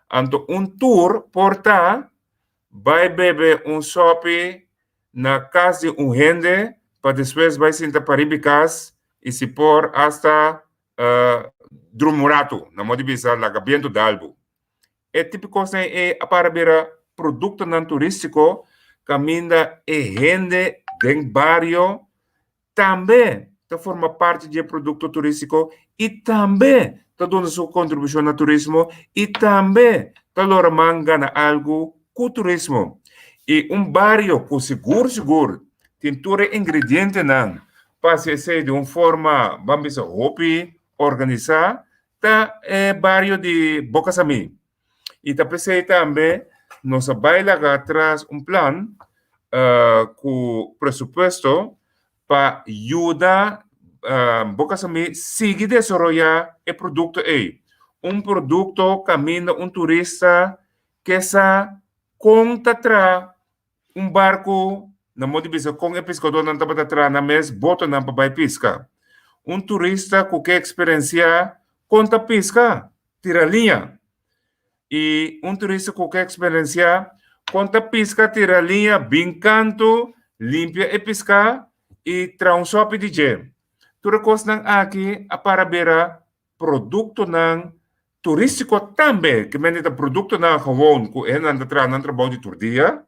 Speaker 5: Anto un tour por ta bai bebe un sòpi na kas di un hende pa despues bai sinta pariba kas i si por asta drumi un ratu, na modo di bisa laga bientu dal bo. E tipo kosnan ei a para bira produktonan turístiko kaminda e hende den bario tambe ta forma parti di e produkto turístiko i tambe ta duna su kontribushon na turismo i tambe ta lora man gana algu ku turismo. I un bario ku sigur sigur tin tur e ingredientenan pa hasi esei di un forma, ban bisa, hopi organisá ta e bario di Boca Samí. I ta p'esei tambe nos a bai laga atras un plan ku presupuesto pa yuda Boca Samí sigui desaroyá e produkto ei. Un produkto kaminda un turista ke sa kon ta traha un barku, na modo di bisa kon e piskadónan tabata traha nan mes botonan pa bai piska. Un turista ku ke eksperensiá kon ta piska, tira liña. I un turista ku ke eksperensiá kon ta piska, tira liña, bin kantu, limpia e piská i traha un sòpi di dje. Tur e kosnan aki a para bira produktonan. turístiko tambe, ke men ta produktonan gewoon ku e hendenan ta traha nan trabou di tur dia,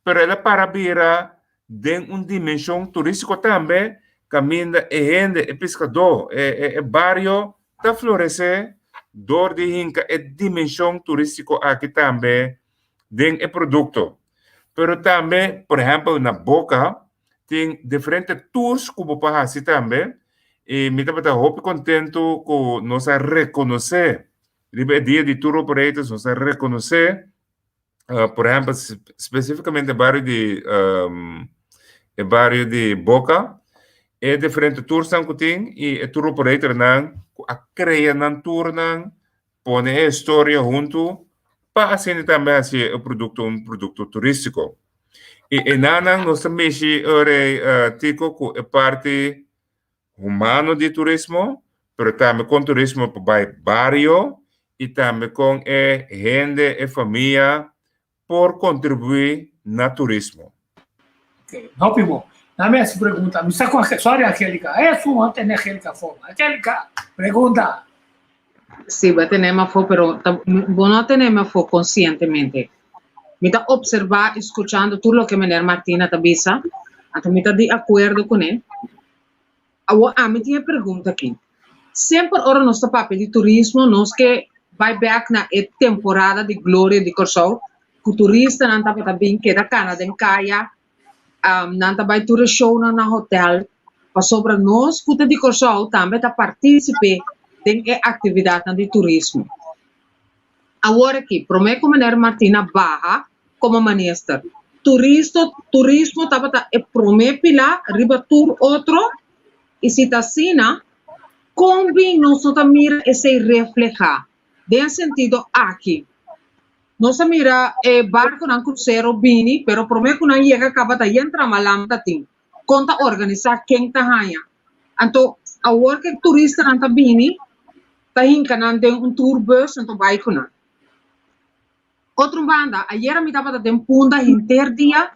Speaker 5: pero el a para bira den un dimenshon turístiko tambe kaminda e hende, e piskadó, e bario ta floresé dor di hinka e dimenshon turístiko aki tambe den e produkto. Pero tambe, por ehèmpel na Boka tin diferente tours ku bo por hasi tambe i mi tabata hopi kontentu ku nos a rekonosé riba e dia di tour operators nos a rekonosé por ehèmpel spesífikamente e bario di e bario di Boka e diferente toursnan ku tin i e tour operatornan ku a krea nan tournan Pone e historia huntu pa asina tambe hasi e produkto un produkto turístiko. I enanan nos ta mishi ora Tico ku e parti humano di turismo, pero tambe kon turismo por bai bario i tambe kon e hende, e famia por kontribuí na turismo.
Speaker 4: Ok, hopi bon. Dame hasi pregunta. Mi sa ku sorry Angelica. Eh, su no tene Angelica afó. Angelica, pregunta.
Speaker 7: Sí, bo a tenemi afó, pero ta, bo no a tenemi afó konsientemente. Mi ta opservá i skuchando tur loke meneer Martina ta bisa, anto mi ta di akuerdo kuné. Awor ami tin e pregunta aki. Semper ora nos ta papia di turismo nos ke bai bek na e temporada di gloria di Kòrsou ku turistanan tabata bin keda kana den kaya, nan ta bai tur e shownan na hotel pasobra nos ku ta di Kòrsou tambe ta partisipe den e aktividatnan di turismo. Awor aki, promé ku Meneer Martina baha komo minister, turisto turismo tabata e promé pilá riba tur otro i si ta asina, kon bin nos no ta mira esei reflehá den e sentido aki? Nos a mira e barkonan krusero bini, pero promé ku nan yega kaba ta yen tramalam ta tin. Kon ta organisá, ken ta haña? Anto awor ku e turistanan ta bini, ta hinka nan den un tourbus anto bai ku nan. Otro banda, ayera mi tabata den Punda henter dia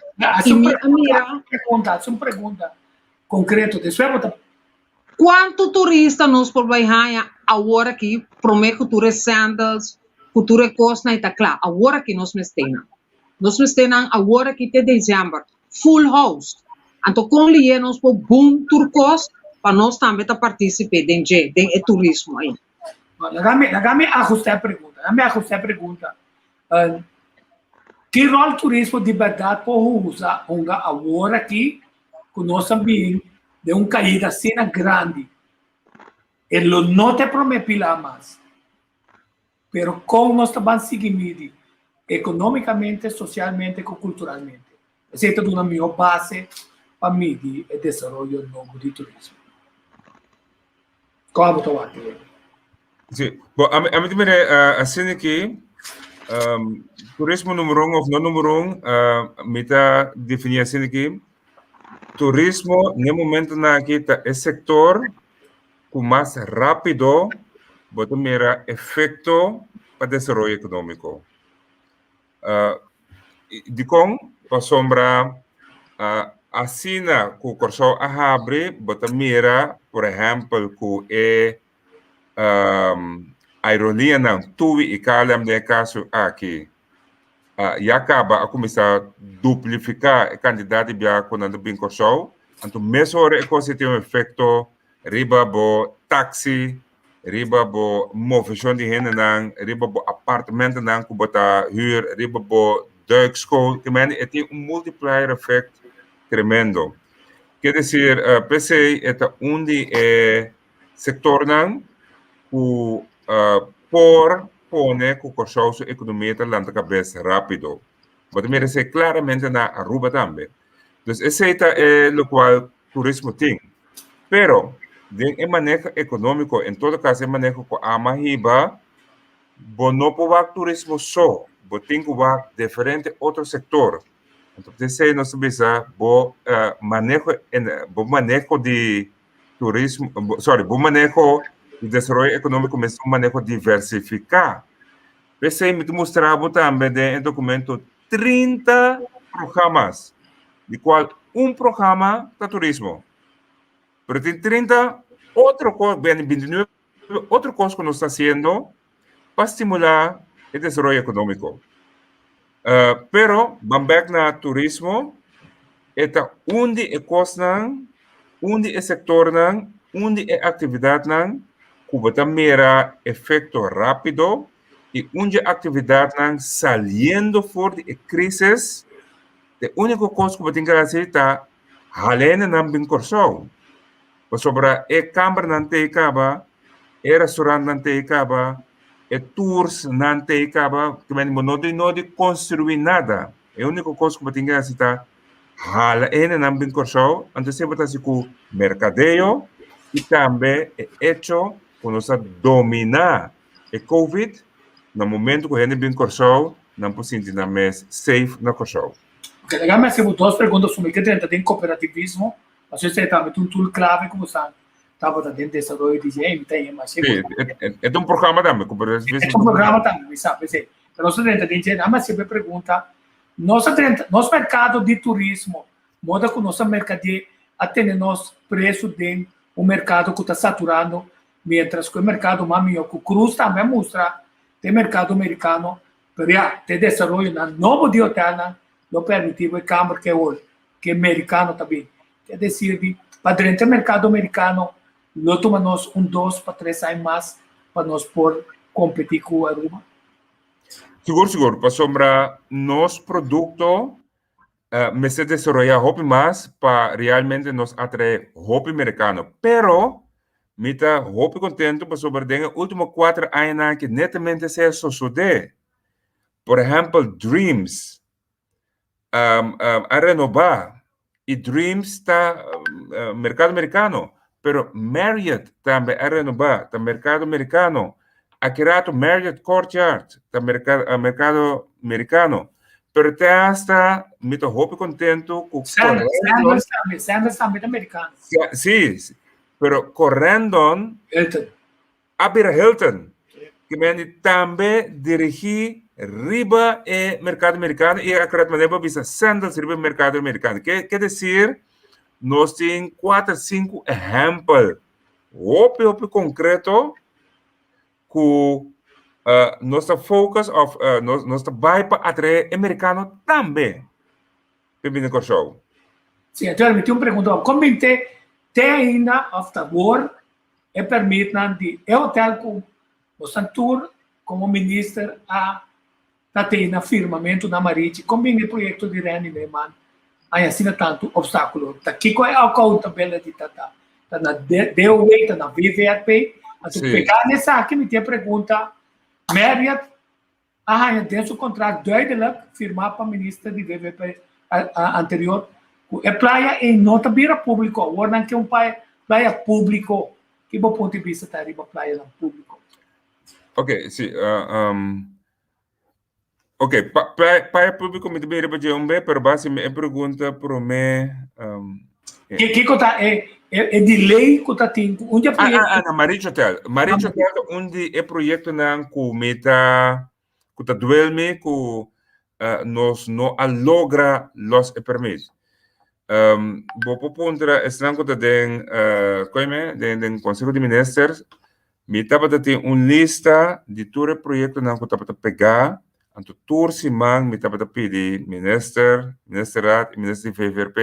Speaker 7: i mi a mira.
Speaker 4: Pregunta, hasi un pregunta konkreto, despues bo ta.
Speaker 7: Kuantu turista nos por bai haña awor aki promé ku tur e sandals, ku tur e kosnan i ta kla? Awor aki nos mester nan. Nos mester nan awor aki te desèmber. Full house. Anto kon lié nos por boom tur kos pa nos tambe ta partisipe den dje, den e turismo ei?
Speaker 4: Laga mi, laga mi ahusta e pregunta, laga mi ahusta e pregunta. Ki ròl turismo di bèrdat por usa, hunga awor aki ku nos a bin den un kaida asina grandi? E lo no ta e promé pilá mas. Pero kon nos ta ban sigui midi economicamente, socialmente cu culturalmente? Esey ta duna miho base pa midi e desaroyo nobo di turismo. Kon abo ta wak e?
Speaker 5: Si, bo ami ami ta mira asina ki turismo numero un of no numero un mi ta defini asina ki turismo n'e momentonan aki ta e sector ku mas rápido bo ta mira efekto pa desaroyo ekonómiko. Dikon? Pasobra asina ku Kòrsou a habri bo ta mira por ehèmpel ku e aerolineanan TUI i KLM den e kaso aki ya kaba a kuminsá duplifiká e kantidat di biaha ku nan ta bin Kòrsou. Anto mesora e kos ei tin un efekto riba bo taxi, riba bo moveshon di hendenan, riba bo apartamentonan ku bo ta hür, riba bo duikschool. Ke manera e tin un multiplier effect tremendo. Ke desir, p'esei e ta un di e sektornan ku por pone ku Kòrsou su ekonomia ta lanta kabes rápido. Bo ta mira esei klaramente na Aruba tambe. Dus esei ta e lokual turismo tin. Pero den e maneho ekonómiko, en todo kaso e maneho ku ama hiba, bo no por wak turismo so, bo tin ku wak diferente otro sektor. Anto p'esei nos ta bisa bo maneho, bo maneho di turismo, sorry, bo maneho di desaroyo ekonómiko mester un maneho diversifiká. P'esei mi ta mustra bo tambe den e dokumento 30 programas, di kual un programa ta turismo. Pero tin 30 otro kos, 29 otro kos ku nos ta hasiendo. pa stimulá e desaroyo ekonómiko. Pero, ban bèk na turismo, e ta un di e kosnan, un di e sektornan, un di e aktividatnan ku bo ta mira efekto rápido i un di e aktividatnan saliendo for di e krísis, e úniko kos ku bo tin ke hasi ta hala hendenan bin Kòrsou. Pasobra e kambernan t'ei kaba, e restaurantnan t'ei kaba, e toursnan t'ei kaba, ke men bo no tin no di konstruí nada. E úniko kos ku bo tin ke hasi ta hala e hendenan bin Kòrsou, anto esei bo ta hasi ku merkadeo i tambe e echo ku nos a dominá e covid, na momento ku hende bin Kòrsou nan por sinti nan mes safe na Kòrsou.
Speaker 4: Ok, laga mi hasi bo dos pregunta su mi ke drenta den kooperativismo Paso esei tambe ta un tool clave ku bo sa tabata den desaroyo di dje, mi ta hema
Speaker 5: así. Sí, e ta un programa tambe, ku por
Speaker 4: E ta un programa tambe, mi sa p'esei. Pero nos a drenta den dje, nan a hasié pregunta, nos a drenta, nos merkado di turismo, moda ku nos a merkadé a tene nos presu den un merkado ku ta saturando, mientras ku e merkado mas mihó ku Cruz tambe a mustra den merkado merikano, pero ya, te desaroyonan nobo di hotelnan lo permití bo e kamber ke hol. ke merikano ta bin. Ke desir di pa drenta e merkado merikano lo tuma nos un dos pa tres aña mas pa nos por kompetí ku Aruba?
Speaker 5: Sigur sigur, pasobra nos produkto mester desaroyá hopi mas pa realmente nos atraé hopi merikano. Pero mi ta hopi kontentu pasobra den e último kuater añanan aki netamente esei a sosodé. Por ehèmpel Dreams um, um, a renobá i Dreams ta uh, merkado merikano, pero Marriott tambe a renobá, ta merkado merikano. Aki rato Marriott Courtyard ta merka, uh, merkado merikano. Pero te hasta mi ta hopi contento ku
Speaker 4: Sanders, Sanders tambe, Sanders tambe ta merikano.
Speaker 5: Sí, sí, pero Corendon
Speaker 4: Hilton.
Speaker 5: A bira Hilton, ke mende tambe dirigí riba e merkado merikano i akkurat manera bo bisa sandals riba e merkado merikano. Ke ke desir nos tin kuater sinku ehèmpel hopi hopi konkreto ku nos ta focus òf nos nos ta bai pa atraé e merikano tambe pa bini Kòrsou.
Speaker 4: Sí, anto mi tin un pregunta, kon bin te te ainda òf ta awor E permitnan di e hotel ku bosan tur komo minister a ta tei na firmamentu na Marichi, kon bin e proyekto di Randy Neyman haña asina tantu opstákulo? Ta kiko e accountability ta ta? Ta na DOW, ta na VVRP? Anto pegá na esaki mi tin e pregunta, Marriott a haña den su kontrakt duidelijk firmá pa minister di VVP anterior ku e playa ei no ta bira públiko. Awor nan ke un playa públiko. Ki bo punto di bista ta riba playanan públiko?
Speaker 5: Ok, si. Ok, playa públiko mi ta bin riba dje un be, pero basi mi e pregunta promé.
Speaker 4: Kiko ta e e delay ku ta tin ku un di e
Speaker 5: proyekto. Ah, ah, na Marichi Hotel. Marichi Hotel ta un di e proyektonan ku mi ta ku ta duel mi ku nos no a logra los e permit. Um, bo por puntra esnan ku ta den uh, koime, den, den Consejo di Ministers, mi tabata tin un lista di tur e proyektonan ku tabata pegá, anto tur siman mi tabata pidi minister, ministerraad i minister di VVRP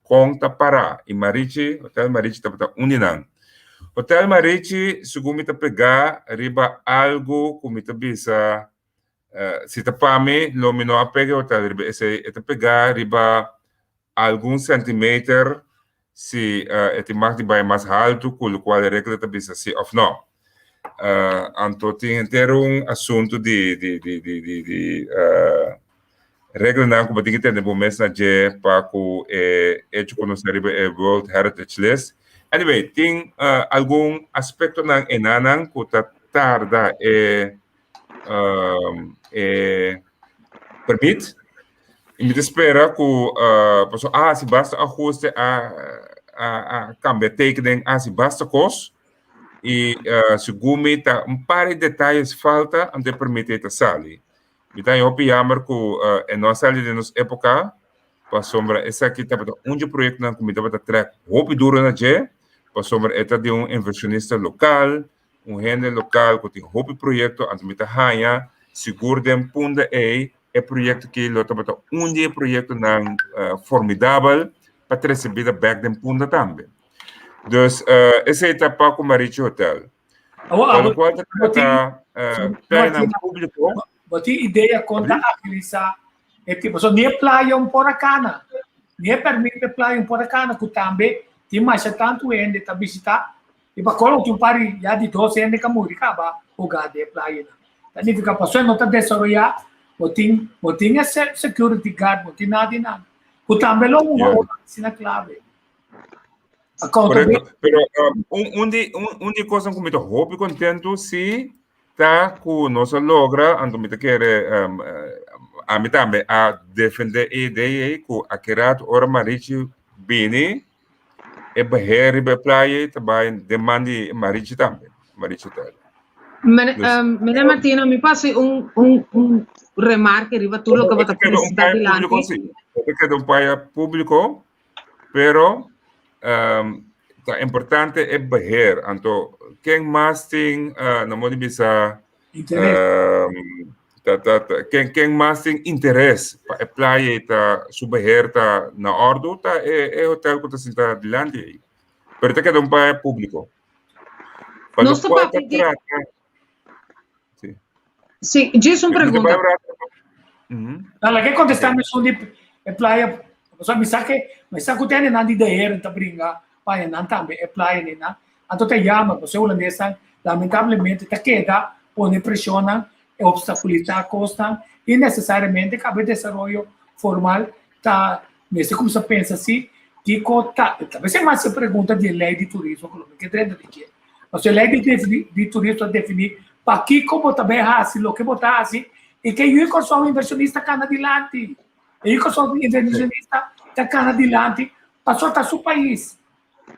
Speaker 5: Kon ta pará i Marichi, Hotel Marichi tabata un di nan. Hotel Marichi, segun mi ta pegá riba algu ku mi ta bisa, si ta pa mi, lo mi no a pega e hotel riba esei. E ta pegá riba algun sentimeter si e tin mag di bai mas haltu ku lokual e regla ta bisa si òf nò. Anto tin henter un asuntu di di di di di di reglanan ku bo tin ke tene bo mes na dje pa ku e echo ku nos ta riba e World Heritage List. Anyway, tin algun aspektonan enanan ku ta tarda e e permit. I mi ta spera ku pasobra a hasi basta ahuste, a a kambia tekening, a hasi basta kos. I segun mi ta un par di detayes falta anto e permit ei ta sali. Mi ta haña hopi yammer ku e no a sali den nos époka, pasobra esaki tabata un dje proyektonan ku mi tabata trèk hopi duro na dje, pasobra e ta di un invershonista lokal, un hende lokal ku tin hopi proyekto, anto mi ta haña sigur den Punda ei e proyekto aki lo tabata un di e proyektonan formidabel pa trese bida bèk den Punda tambe. Dus esei ta pa ku Marichi Hotel. Pa lokual ta trata playanan públiko.
Speaker 4: Bo tin idea kon ta agilisá e tipo? So ni e playa un por a kana, ni e pèrmit pa e playa un por a kana ku tambe tin masha tantu hende ta bishitá i pa kolo tin un par di ya di dos hende ka muri kaba hogá den e playanan. Ta nifiká pasobra no ta desaroyá, bo tin bo tin e security guard, bo tin nada di nada ku tambe lo un asina klave.
Speaker 5: Correcto. Pero um, un, un, di, un, un di cosnan ku mi ta hopi contento si ta ku nos a logra, anto mi ta kere um, a mi tambe a defende e idea ei ku akirato ora Marichi bini e beheer riba e playa ei ta bai den man di Marichi tambe, Marichi Hotel.
Speaker 7: Meneer,
Speaker 5: Dus,
Speaker 7: um, meneer Martina, mi pasa un, un, un remarke riba tur loke
Speaker 5: e
Speaker 7: bo ta
Speaker 5: ta keda un
Speaker 7: presenta
Speaker 5: playa público
Speaker 7: dilanti.
Speaker 5: sí. E ta keda un playa público Pero um, ta importante e beheer. Anto, ken mas tin, uh, no mo di bisa,
Speaker 4: Interes.
Speaker 5: um, ta, ta, ta, ken, ken mas tin interes pa e playa i ta su beheer ta na ordu, ta e, e hotel ku ta sinta dilanti ei. Pero ta keda un playa públiko. Pa
Speaker 7: Nos ta
Speaker 5: lokual ta
Speaker 7: papia di
Speaker 5: trata, sí.
Speaker 7: Sí, djis un
Speaker 5: Mi ta bai
Speaker 7: pregunta.
Speaker 5: un rato. Mhm.
Speaker 4: Nou, laat ik contestar met zo'n die e playa. So, mi sa que, mi sa ku tene nan di de heren ta bringa, pa nan tambe e playa ni nan. Anto ta jammer, pasobra holandesnan lamentablemente ta keda pone preshonnan e obstaculisá kosnan innecesariamente kabe desaroyo formal ta mester kumsa pensa si kiko ta ta bes e mas e pregunta di e lei di turismo ku lo mi ke drenta di dje. Pasobra e lei di di turismo ta definí pakiko bo ta bai hasi loke bo ta hasi i ke yu Kòrsou invershonista kana dilanti. E yu Kòrsou invershonista ta kana dilanti pasobra ta su pais.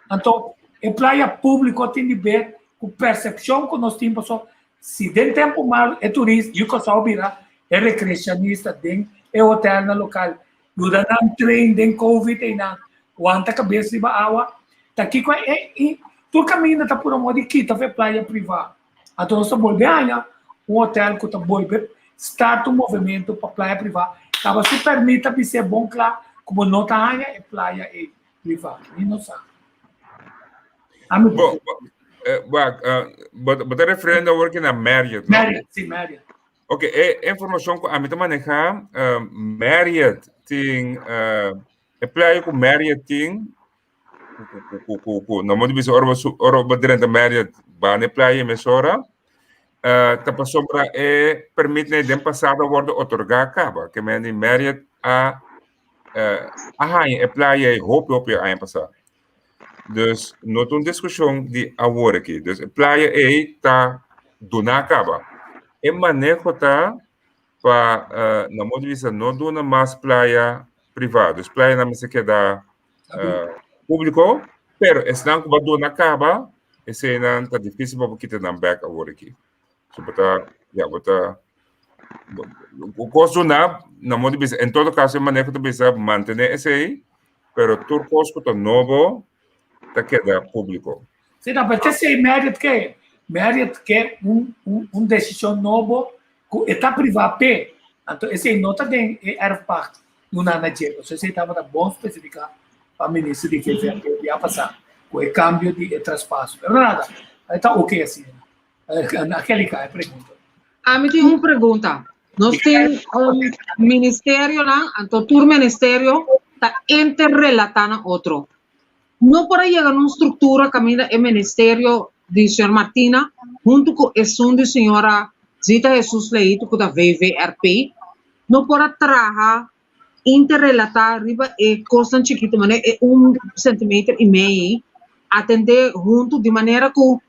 Speaker 4: Anto e playa públiko tin di ber ku persepshon ku nos tin pasobra si den tempu malu e turista yu Kòrsou bira e rekreashonista den e hotelnan lokal yuda nan train den covid einan wanta kabes riba awa ta kiko e i tur kaminda ta pura moda di kita for e playa privá anto nos ta bolbe haña un hotel ku ta bolbe start un movimento pa playa privá kaba su pèrmit ta bis'é bon kla ku bo no ta haña e playa ei privá mi no sa ami
Speaker 5: Bo, bo, eh, wak, eh, bo, bo ta referiendo awor ki na Marriott, no?
Speaker 4: Marriott si Marriott.
Speaker 5: Ok, e informashon ku ami ta manehá, Marriott tin, e playa ku Marriott tin, ku ku ku no mo di bisa ora bo su ora bo drenta Marriott ba na e playa mesora, ta pasobra e permitnan den pasado a wòrdu otorgá kaba, ke men di Marriott a a haña e playa ei hopi hopi aña pasá. Dus no ta un diskushon di awor aki. Dus e playa ei ta duná kaba. E maneho ta pa na modo di bisa no duna mas playa privá. Dus playanan mester keda públiko, pero esnan ku bo a duna kaba, eseinan ta difísil pa bo kita nan bèk awor aki. So bo ta, ya, bo ta, kos duna, na modo di bisa, en todo kaso e maneho ta bisa mantené esei, Pero tur kos ku ta nobo ta keda públiko.
Speaker 4: Sí, no, pero esei Marriott ke. Marriott ke un, un, un desishon nobo ku e ta privá p'e. Anto esei no ta den e erfpacht duna na dje. Pasobra esei tabata bon spesifiká pa minister di VVRP dia pasá ku e kambio di e traspaso. Pero nada, e ta oke asina. Angelica, e pregunta.
Speaker 7: Ami tin un pregunta. Nos tin un ministerionan, anto tur ministerio ta interrelatá na otro. No por a yega na un struktura kaminda e ministerio di señor Martina huntu ku esun di señora Zita Jesus Leito ku ta VVRP no por a traha interrelatá riba e kosnan chikitu manera e un sentimeter i mei atendé huntu di manera ku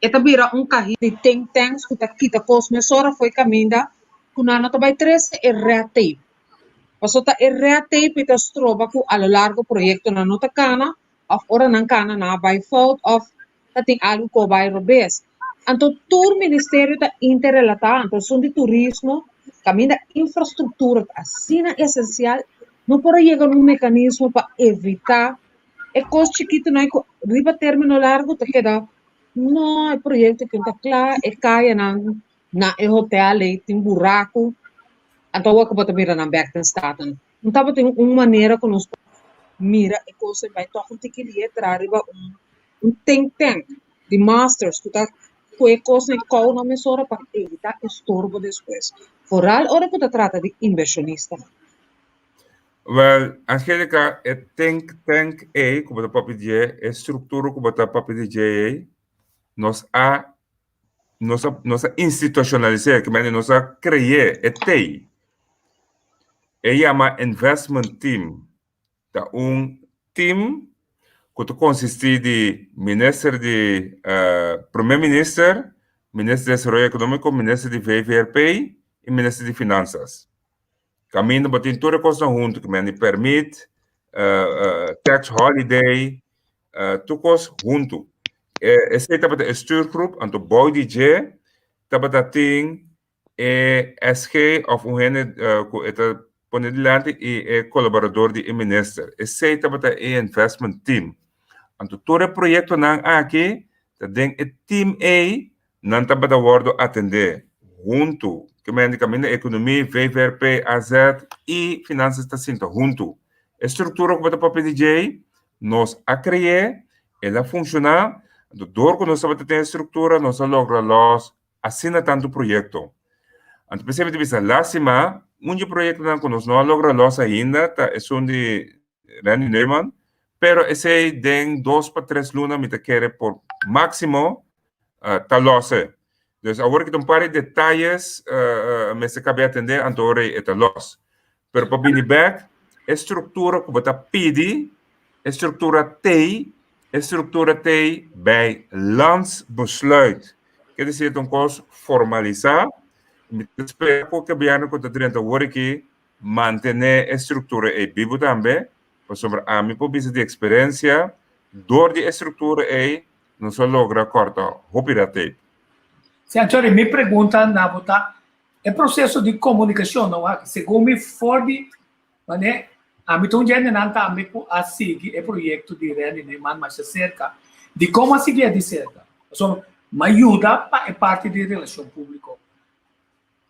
Speaker 7: E ta bira un kahita di think tanks ku ta kita kos mesora fo'i kaminda ku nan no ta bai trese e red tape. Pasobra ta e red tape ta stroba ku a lo largo proyektonan no ta kana òf ora nan kana nan a bai fout òf ta tin algu ku a bai robes. Anto tur ministerio ta interrelatá, anto esun di turismo kaminda infrastruktura ta asina esensial no por a yega na un mekanismo pa evitá e kos chikitunan ku riba término largu ta keda. No, e proyekto aki no ta kla, e kayanan na e hotel ei tin buraku, anto awor ku bo ta mira nan bèk den Staten. No tabatin un manera ku nos por mira e kos ei bai tòg un tiki lietra riba un un think tank di masters ku ta kue kosnan i kou nan mesora pa evitá estorbo despues, foral ora ku ta trata di inbershonistanan.
Speaker 5: Wel, Angelica, e think tank ei ku bo ta papia di dje, e struktura ku bo ta papia di dje ei, nos a nos a nos a institucionalis'é, ke mende nos a kre'é, e t'ei. E yama investment team. Ta un team ku ta konsistí di minister di promé minister, minister di desaroyo ekonómiko, minister di VVRP i minister di finansas. Kaminda bo tin tur e kosnan huntu, ku mende permit, tax holiday, tur kos huntu. Esei tabata e stuurgroep, anto bou di dje tabata tin e SG òf un hende ku e ta pone dilanti i e kolaborador di e minister. Esei tabata e investment team. Anto tur e proyektonan aki ta den e team ei Nan tabata wòrdu atendé huntu, ke mende kaminda ekonomi, VVRP, AZ i Finansas ta sinta huntu. E struktura ku bo ta papia di djei, nos a kre'é, el a funshoná, anto dor ku nos tabata tin e struktura nos a logra lòs asina tantu proyekto. Anto p'esei mi ta bisa lástima, un dje proyektonan ku nos no a logra lòs ainda ta esun di Randy Neumann, pero esei den dos pa tres luna mi ta kere por máksimo ta lòs. Dus awor ki ta un par di detayes mester kabe atendé anto ora e ta lòs. Pero pa bini bèk, e struktura ku bo ta pidi, e struktura t'ei, e struktura t'ei bij landsbesluit. Ke desir ta un kos formalisá. Mi ta spera ku gobièrnu ku ta drenta awor aki mantené e struktura ei bibu tambe, pasobra ami por bisa di eksperensia, dor di e struktura ei Nos a logra kòrta hopi red tape.
Speaker 4: Sí, Anchori, mi pregunta na bo ta, e proseso di komunikashon no wak, segun mi for di manera, ami ta un djendenan tambe ku a sigui e proyekto di Randy Neyman masha serka, dikon a siguié di serka? Pasobra mi a yuda pa e parti di relashon públiko.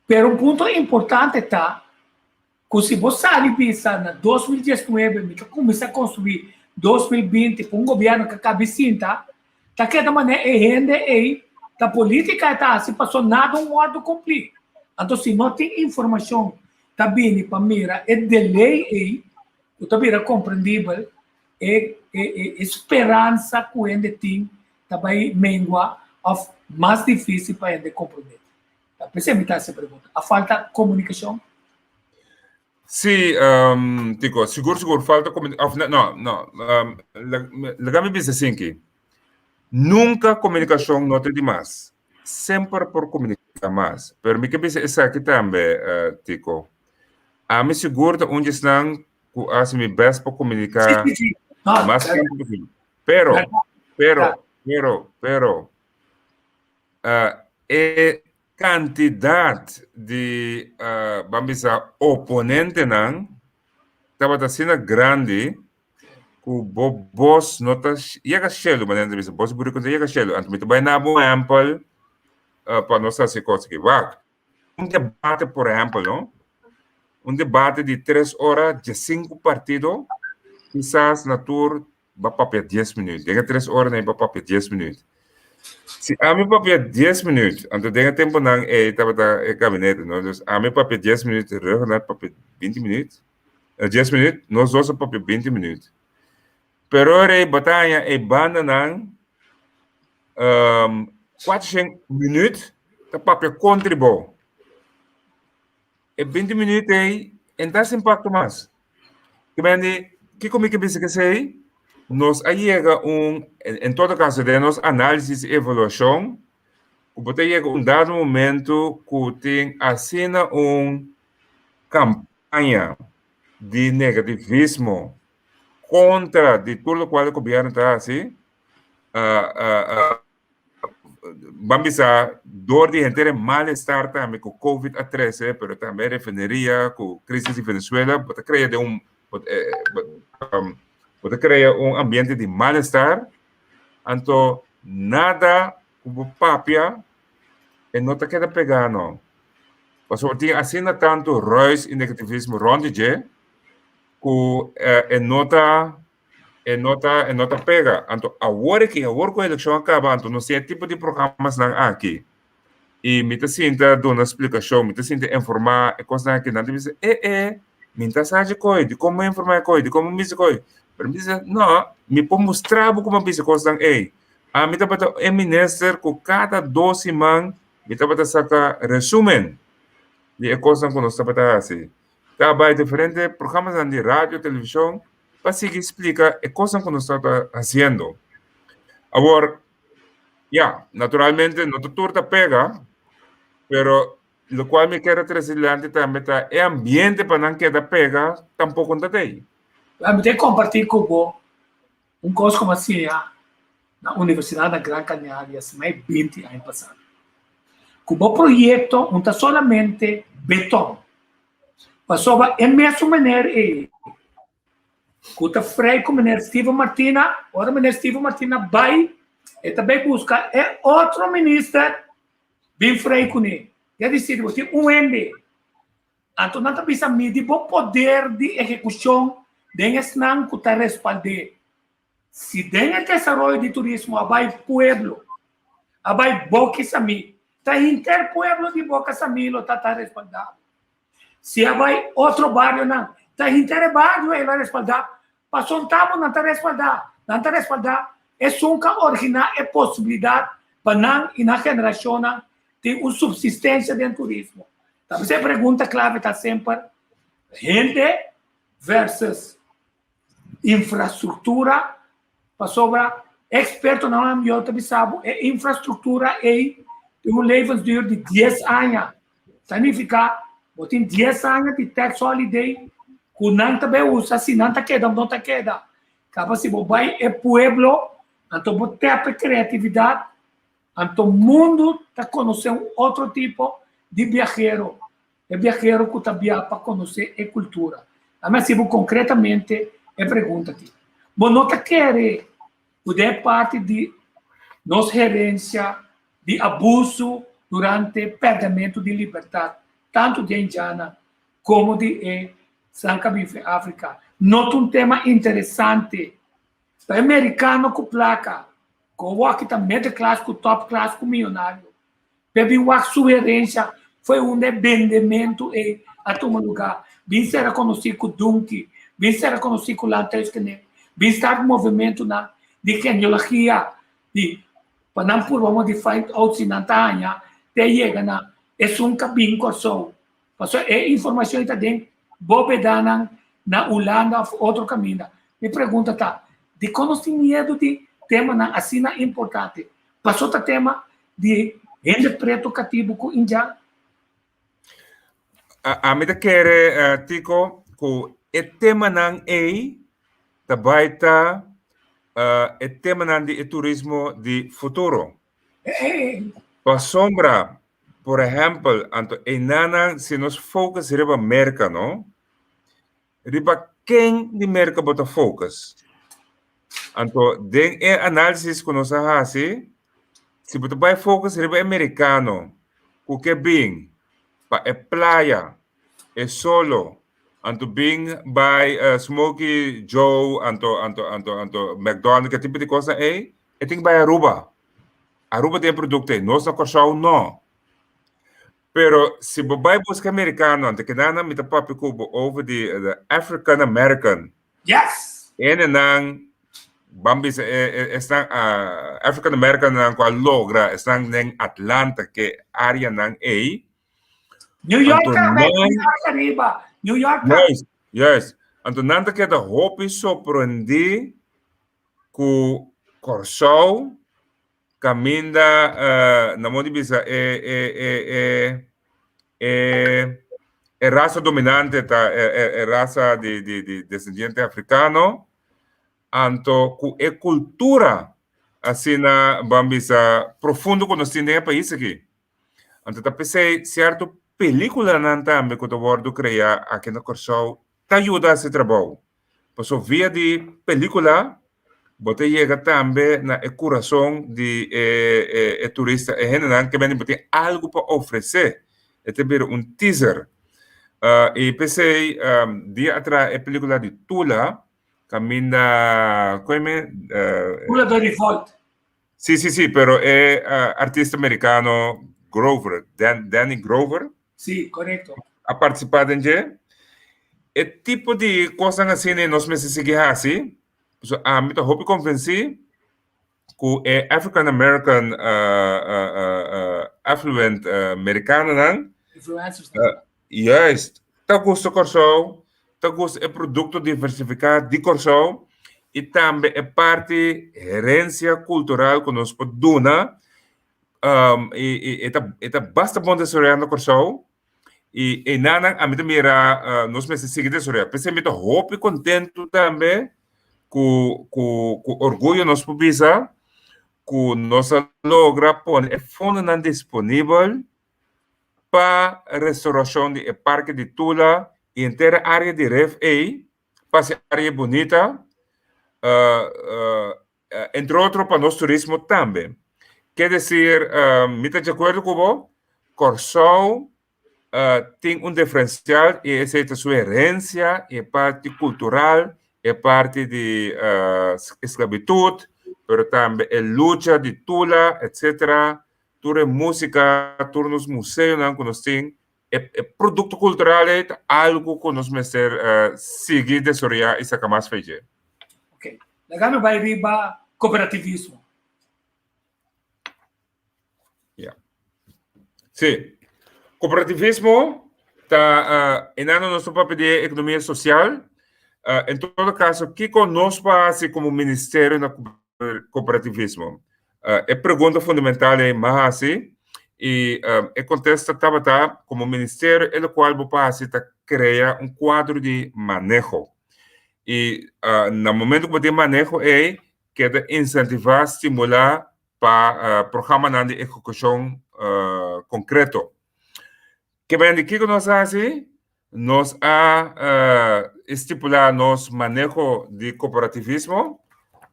Speaker 4: Pero un punto importante ta Ku si bo sali bisa na 2019 mi ta kuminsá konstruí 2020 ku un gobièrnu ka kabi sinta, ta keda manera e hende ei ta polítika e ta hasi paso nada un wòrdu kumplí. Anto si no tin informashon ta bini pa mira e delay ei ku ta bira komprendibel e e speransa ku hende tin ta bai mengua òf mas difísil pa hende komprendé. Ta p'esei mi ta hasi e pregunta. A falta komunikashon?
Speaker 5: Sí, Tico, sigur sigur falta komunikashon, of no, no, laga mi bisa asinki, nunka komunikashon no ta dimas, semper por komuniká mas, pero mi ke bisa esaki tambe, Tico, ami sigur ta un di esnan ku a hasi mi bèst pa komuniká mas tempu posibel, pero, pero, pero, pero, E kantidat di, ban bisa, oponentenan tabata asina grandi ku bo bos no ta yega shelu, manera nan ta bisa, bos buriku no ta yega shelu. Anto mi ta bai na bo ehèmpel pa nos hasi kos aki. Wak, un debate por ehèmpel, no? Un debate di tres ora, diesinku partido, kisas na tur Ba papia dies minuut. Den e tres ora nan ba papia dies minuut. Si ami papia dies minuut, anto den e temponan ei tabata e gabinete, no? Dus ami papia dies minuut, Ruggenart papia binti minuut, dies minuut, nos dos a papia binti minuut. Pero ora ei bo ta haña e bandanan kuatershen minuut ta papia kontra bo. E binti minuut ei en ta sin impacto mas. Ke men di, kiko mi ke bisa kesei? Nos a yega un, en todo caso den nos análisis i evaluashon, ku bo ta yega un dado momento ku tin asina un kampaña di negativismo kontra di tur lokual e gobièrnu ta hasi, Ban bisa door di henter e malestar tambe ku Covid a trese, pero tambe e refineria ku crisis di Venezuela, bo ta krea den un bo ta krea un ambiente di malestar. Anto. Nada ku bo papia e no ta keda pegá no. Pasobra tin asina tantu ruis i negativismo rònt di dje ku e no ta e no ta e no ta pega. Anto awor aki, awor ku elekshon a kaba, anto nos tin e tipo di programasnan aki. I mi ta sinta duna splikashon, mi ta sinta informá e kosnan aki. Nan ta bisa, e e, mi no ta sa dje koi, dikon bo informá e koi, dikon bo bisa e koi? Pero mi bisa, no, mi por mustra bo kuma bisa e kosnan ei. Ami tabata e minister ku kada dos siman mi tabata saka resumen di e kosnan ku nos tabata hasi. Ta bai diferente programanan di radio, televishon pa sigui splika e kosnan ku nos tabata hasiendo. Awor, Ya, naturalmente no ta tur ta pega, pero locual mi kier a trece dilanti tambe ta e ambiente pa nan keda pega tampoco no ta tey.
Speaker 4: Mi ta comparti cu bo un cos cu mi a siña na Universidad na Gran Canaria mas di binti aña pasa. Cu bo proyecto no ta solamente beton, pasobra e mesun manera ey Ku ta frei ku meneer Steven Martina, ora meneer Steven Martina bai, e ta bai buska e otro minister bin frei kuné. Ya disidi bo tin un hende. Anto nan ta bisa midi bo poder di ehekushon den esnan ku ta respald'é. Si den e desaroyo di turismo a bai pueblo, a bai Boki Samí, ta hinter pueblo di Boka Samí lo ta ta respaldá bo. Si a bai otro barionan, ta hinter e bario e lo respaldá. Pasobra tabo nan ta respaldá, nan ta respaldá esun ku a originá e posibilidat pa nan i nan generashonnan tin un supsistensia den turismo. Ta p'esei e pregunta klave ta semper, hende versus infrastruktura, pasobra ekspertonan ambiental ta bisa bo e infrastruktura ei tin un levensduur di dies aña. Ta nifiká bo tin dies aña di tax holiday ku nan ta bai usa si nan ta keda òf no ta keda. Kaba si bo bai e pueblo anto bo tèp e kreatividat anto mundu ta konosé un otro tipo di biahero. E biahero ku ta bia pa konosé e kultura. Ami hasi bo konkretamente e pregunta aki. Bo no ta kere ku den e parti di nos herensia di abusu durante pèrdèmentu di libertat, tantu di e indiannan komo di e slankabife Afrika, no ta un tema interesante pa e merikano ku plaka, ku awor ta middle class ku top class ku miyonario? P'e bin wak su herencia foi unda e bendementu ei a tuma lugar. Bin sera conoci cu Dunki, bin sera conoci cu Landhuisgenoot, bin start movimentunan di genealogia di pa nan purba mo di find out si nan ta haña te yega na esun ka bin Kòrsou. Pasobra e informacion ei ta den bobedanan na Hulanda of otro caminda. Mi pregunta ta, dikon nos tin miedu di temanan asina importante? Paso ta tema di hende preto katibu ku indjan.
Speaker 5: Ami ta kere, Tico, ku e temanan ei ta bai ta e temanan di e turismo di futuro. Pasobra, por ehèmpel, anto einanan si nos focus riba Merka, no? Riba ken di Merka bo ta focus? Anto den e análisis ku nos a hasi, si bo ta bai focus riba e merikano ku ke bin pa e playa, e solo, anto bin bai Smokey Joe, anto anto anto anto McDonald's, ke tipo di kosnan ei, e tin ku bai Aruba. Aruba tin e produkto ei, nos na Kòrsou no. Pero si bo bai buska americano, ante ke nan mi ta papia ku bo over di the African American.
Speaker 4: Yes!
Speaker 5: Ene nan, ban bisa e e esnan African American nan ku a logra esnan den Atlanta ke área nan ei.
Speaker 4: New York Anto nan, New York ariba, New York.
Speaker 5: Juist, juist. Anto nan ta keda hopi sorprendí ku Kòrsou Kaminda na modo di bisa e e e e e e rasa dominante ta e e e rasa di di di descendiente afrikano, anto ku e kultura asina ban bisa profundo ku nos tin den e pais aki. Anto ta p'esei sierto pelikulanan tambe ku ta wòrdu krea aki na Kòrsou ta yuda hasi trabou. Pasobra via di pelikula. Bo ta yega tambe na e kurason di e e turista, e hendenan ke bini bo tin algu pa ofresé. E ta bira un teaser. I p'esei dia a traha e pelikula di Tula kaminda koe me?
Speaker 4: Tula the Revolt.
Speaker 5: Sí, sí, sí, pero e artista merikano Grover, Danny Grover.
Speaker 4: Sí, korekto.
Speaker 5: A partisipá den dje. E tipo di kosnan asina nos mester sigui hasi. Pasobra ami ta hopi konvensí ku e African American affluent merikanonan.
Speaker 4: Influencers.
Speaker 5: Juist. Ta gusta Kòrsou, ta gusta e produkto diversifiká di Kòrsou i tambe e parti herensia kultural ku nos por duna. I e ta e ta basta bon desaroyá na Kòrsou i einanan ami ta mira nos mester sigui desaroyá. P'esei mi ta hopi kontentu tambe ku ku ku orguyo nos por bisa ku nos a logra pone e fondonan disponibel pa restauracion di e parke di Tula y henter e area di Rif ey pa haci area bunita, entre otro pa nos turismo tambe. Ke decir, mi ta di acuerdo cu bo, Corsou tin un diferencial y esey ta su herencia y e parti cultural, e parti di esclavitud, pero tambe e lucha di Tula, etcetera, Tur e músika, tur nos museonan ku nos tin, e e produkto kultural ei ta algu ku nos mester sigui desaroyá i saka mas fe dje.
Speaker 4: Ok. Laga mi bai riba kooperativismo.
Speaker 5: Ya. Sí. Kooperativismo ta enano nos ta papia di ekonomia sosial. En todo kaso, kiko nos por hasi komo ministerio na kooperativismo? E pregunta fundamental ei m'a hasi i e kontesta tabata, komo ministerio e lokual bo por hasi ta krea un kuadro di maneho. I na momento ku bo tin maneho ei, keda insentivá, stimulá pa programanan di ehekushon konkreto. Ke bende kiko nos a hasi? Nos a estipulá nos maneho di kooperativismo.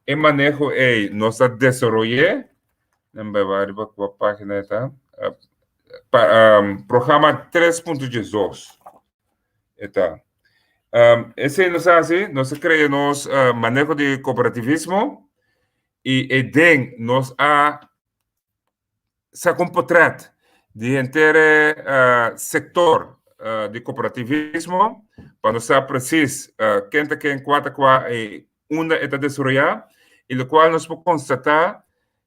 Speaker 5: E maneho ei nos a desaroy'é. Nan bai wak riba kua página e ta. Pa programa 3.12 e ta. Esei nos a hasi, nos a krea nos maneho di kooperativismo i eiden nos a Saka un potret di henter e sektor di kooperativismo pa nos sa presis ken ta ken, kua ta kua i unda e ta desaroyá i lokual nos por konstatá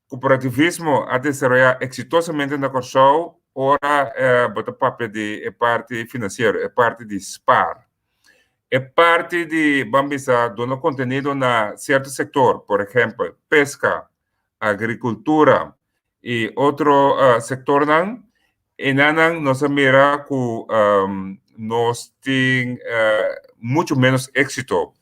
Speaker 5: kooperativismo a desaroyá eksitosamente na Kòrsou ora bo ta papia di e parti finansiero, e parti di spar. E parti di ban bisa duna kontenido na sierto sektor, por ehèmpel peska, agrikultura i otro sektornan, enanan nos a mira ku nos tin muchu ménos éksito.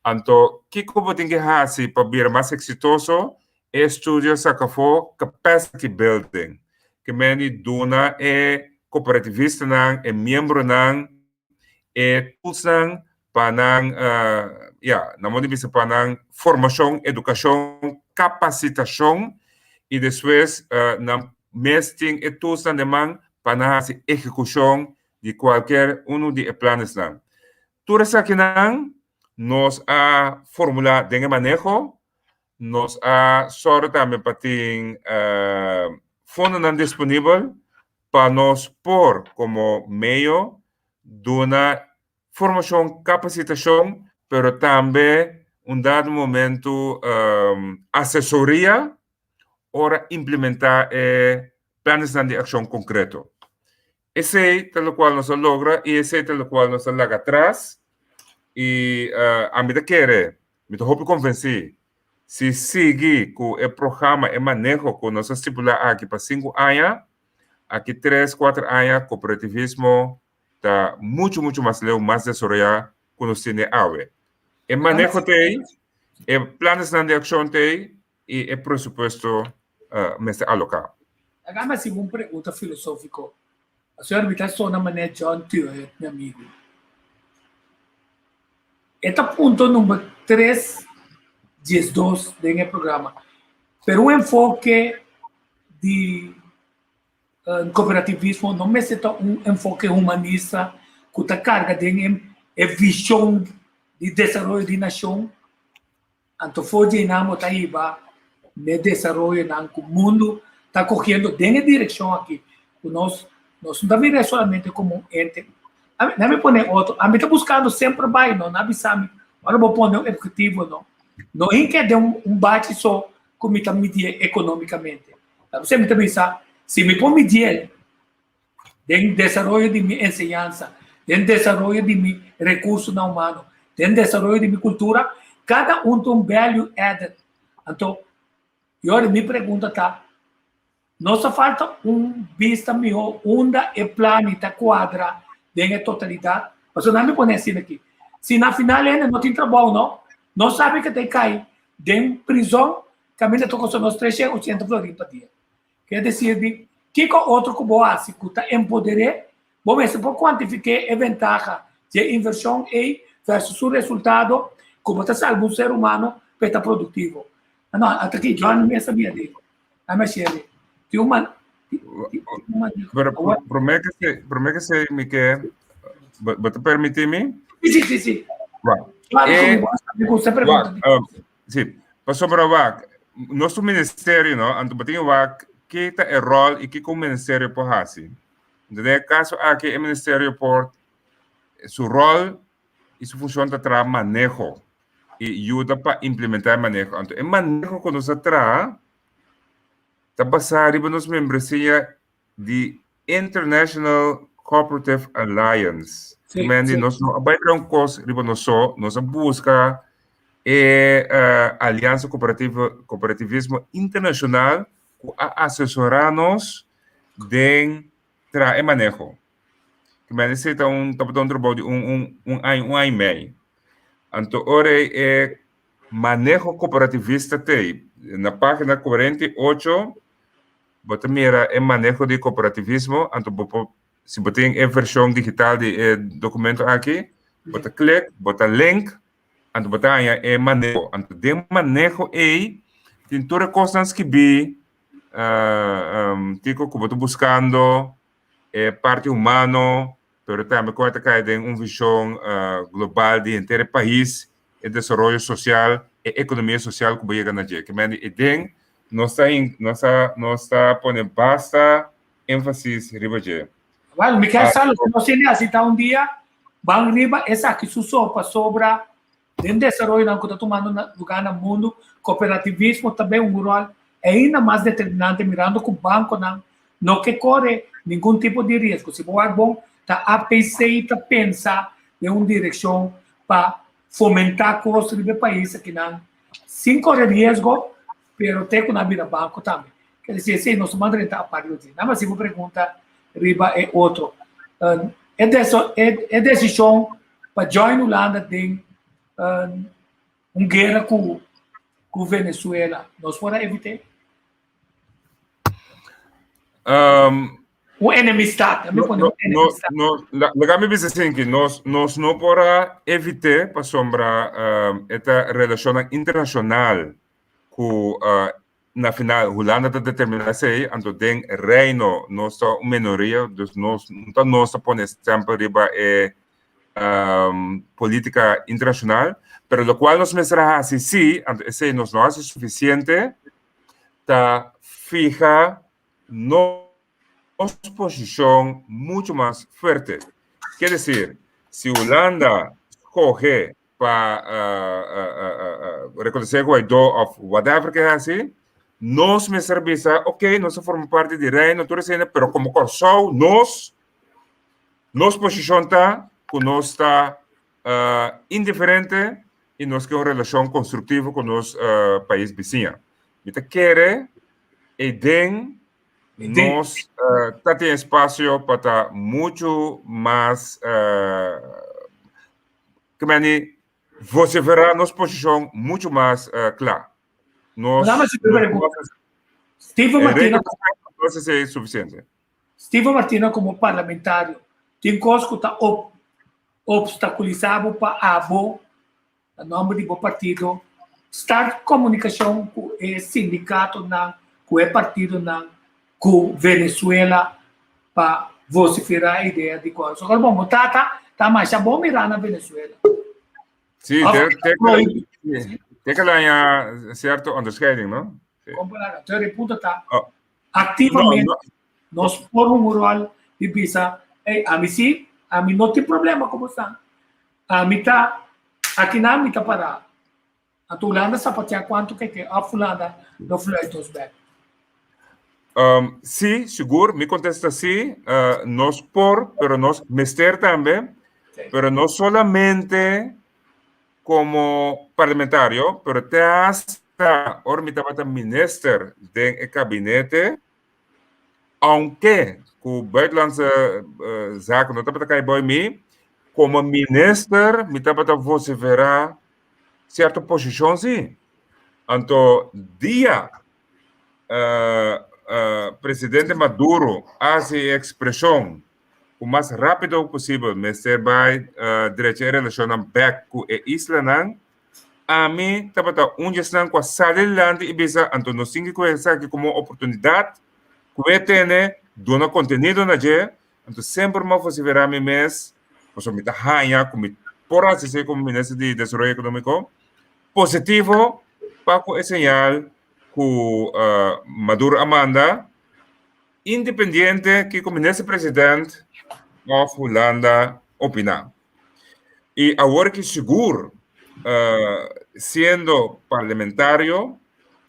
Speaker 5: Anto, kiko bo tin ke hasi pa bira mas eksitoso? E estudio a saka afó capacity building, ke meni duna e kooperativistanan, e miembronan, e toolsnan pa nan, ya, na modo di bisa pa nan formashon, edukashon, kapasitashon i despues nan mes tin e toolsnan den man pa nan hasi ehekushon di kualker unu di e planesnan. Tur esakinan nos a formulá den e maneho, nos a sòru tambe pa tin fondonan disponibel pa nos por komo medio duna formashon, kapasitashon, pero tambe un dado momento asesoria ora implementá e planesnan di akshon konkreto. Esei ta lokual nos a logra i esei ta lokual nos a laga atras i ami ta kere, mi ta hopi konvensí, si sigui ku e programa, e maneho ku nos a stipulá aki pa sinku aña, aki tres, kuater aña kooperativismo ta muchu, muchu mas leu, mas desaroyá ku nos tene awe. E maneho ta ei, e planesnan di akshon ta ei i e presupuesto mester aloká.
Speaker 4: Laga mi hasi un pregunta filosófiko. Señor, mi ta sona manera John Tuer, mi amigu. E ta punto number tres. 12 den e programa. Pero un enfoke di Cooperativismo no mester ta un enfoke humanista ku ta karga den e vishon di desaroyo di nashon. Anto for di einan bo ta hiba n'e desaroyonan ku mundu ta kogiendo den e direkshon aki ku nos nos no ta mira solamente komo un ente. Ami mi pone otro, ami ta buskando semper bai no, nan a bisa mi ora bo pone un objetivo no, no hinka den un bachi so ku mi ta midié ekonomikamente. Esei mi ta bisa, si mi por midié den desaroyo di mi enseñansa, den desaroyo di mi rekursonan humano, den desaroyo di mi kultura, kada un ta un value added. Anto, i ora mi pregunta ta, nos ta falta un bista mihó unda e plan ta kuadra den e totalidat? Pasobra nan mi pone asina aki, si na final hende no tin trabou no, no sabi ke ta e kai den prizon Kaminda ta kosta nos 380 florin pa dia. Ke desir di, kiko otro ku bo hasi ku ta empoder'é, bo mester por kuantifik'é e ventaha di e invershon ei versus su resultado ku bo ta salba un ser humano pa e ta produktivo. No, ata aki Johnny mes a bia di, a mashele. Tin un man, tin un maneho.
Speaker 5: Pero promé ke se, promé ke se mi ke, bo ta permití mi?
Speaker 4: Si, si, si, si.
Speaker 5: Wak.
Speaker 4: Claro, mi gusta pregunta.
Speaker 5: Wak, Sí, pasobra wak, nos ta un ministerio, no? Anto bo tin wak ki ta e ròl i kiko un ministerio por hasi. Anto den e kaso aki e ministerio por su ròl i su funshon ta traha maneho i yuda pa implementá e maneho. Anto e maneho ku nos a traha ta basá riba nos membresia di International Cooperative Alliance.
Speaker 4: Sí,
Speaker 5: Mendi,
Speaker 4: sí.
Speaker 5: nos no a bai un kos riba nos so, nos a buska e Alianza Cooperativo, Cooperativismo Internacional ku a asesorá nos den traha e maneho. Mendi, esei ta un, tabata un trabou di un, un, un aña, un aña i mei. Anto ora e maneho kooperativista t'ei, na página 48 Bo ta mira e maneho di kooperativismo, anto bo por, si bo tin e vershon digital di e dokumento aki, bo ta klik, bo ta link, anto bo ta haña e maneho. Anto den maneho ei tin tur e kosnan skibí, kiko ku bo ta buskando, e parti humano, pero tambe ku a ta kai den un vishon global di henter e pais, e desaroyo sosial, e ekonomia sosial ku bo yega na dje. Ke mende e den Nos ta nos ta nos ta pone basta énfasis riba dje.
Speaker 4: Bueno, mi kier sa loke nos tin di hasi ta un dia ban riba esaki su so pasobra den desaroyonan ku ta tumando lugar na mundu kooperativismo ta bay un ròl ainda mas determinante mirando ku bankonan no ke kore ningun tipo di riesgo. Si bo wak bon ta APC ta pensa den un direkshon pa fomentá kos riba e pais akinan sin kore riesgo, pero te ku nan bira banko tambe. Ker disi esei nos ta manda renta apart di otro. Nan hasi bo pregunta riba e otro. E e desishon pa join Hulanda den un guera ku ku Venezuela, nos por a evit'é? Un enemistad, mi pone un enemistad.
Speaker 5: No, no, laga mi bisa asin ki nos, nos no por a evit'é pasobra e ta relashonnan internashonal ku na final Hulanda ta determiná esei, anto den Reino nos ta un minoria, dus nos no ta nos ta pone stempel riba e polítika internashonal, pero lokual nos mester a hasi sí, anto esei nos no hasi sufisiente, ta fiha nos posishon muchu mas fuerte. Ke desir, si Hulanda skohe pa rekonosé Guaidó òf whatever ke hasi, nos mester bisa, ok, nos ta forma parti di Reino, tur esei, pero komo Kòrsou, nos, nos posishon ta ku nos ta indiferente i nos ke un relashon konstruktivo ku nos pais bisiña. Mi ta kere ei den nos ta tin espasio pa ta muchu mas ke meni vosiferá nos posishon muchu mas kla. Nos
Speaker 4: Steven Martina
Speaker 5: no sé si es sufisiente.
Speaker 4: Steven Martina komo parlamentario tin kos ku ta obstakulisá bo pa abo na nòmber di bo partido. Start komunikashon ku e sindikatonan, ku e partidonan, ku Venezuela pa vosiferá e idea di Kòrsou. Kòrsou bon, bo tata ta masha bon mirá na Venezuela.
Speaker 5: Sí,
Speaker 4: Of
Speaker 5: te, te,
Speaker 4: prohibí.
Speaker 5: sí, te que la cierto onderscheiding, no? Sí.
Speaker 4: Kompara, entonces e punto ta
Speaker 5: Oh, no,
Speaker 4: aktivamente
Speaker 5: no.
Speaker 4: nos por un rol di bisa, hey, ami sí, ami no tin problema ku bosan. Ami ta, akinan mi ta pará. Anto Hulanda sapateá kuantu ke ke òf Hulanda lo fluit nos bèk?
Speaker 5: Sí, sigur. Mi kontesta sí. Nos por, pero nos mester tambe. Pero no solamente komo parlamentario, pero te hasta ora mi tabata minister den e kabinete, aunke ku buitenlandse zaken no tabata kai bou mi, komo minister mi tabata vosiferá sierto posishon sí. Anto dia presidente Maduro hasi e ekspreshon ku mas rápido posibel mester bai drecha e relashonnan bèk ku e islanan, ami tabata un di esnan ku a sali dilanti i bisa anto nos tin ku esaki komo oportunidat ku e tene duna kontenido na dje. Anto semper mi a vosiferá mi mes, pasobra mi ta haña ku mi por hasi esei komo Minister di Desaroyo Ekonómiko, positivo pa ku e señal ku Maduro a manda, independiente kiko Minister President òf Hulanda opiná. I awor ki sigur siendo parlamentario,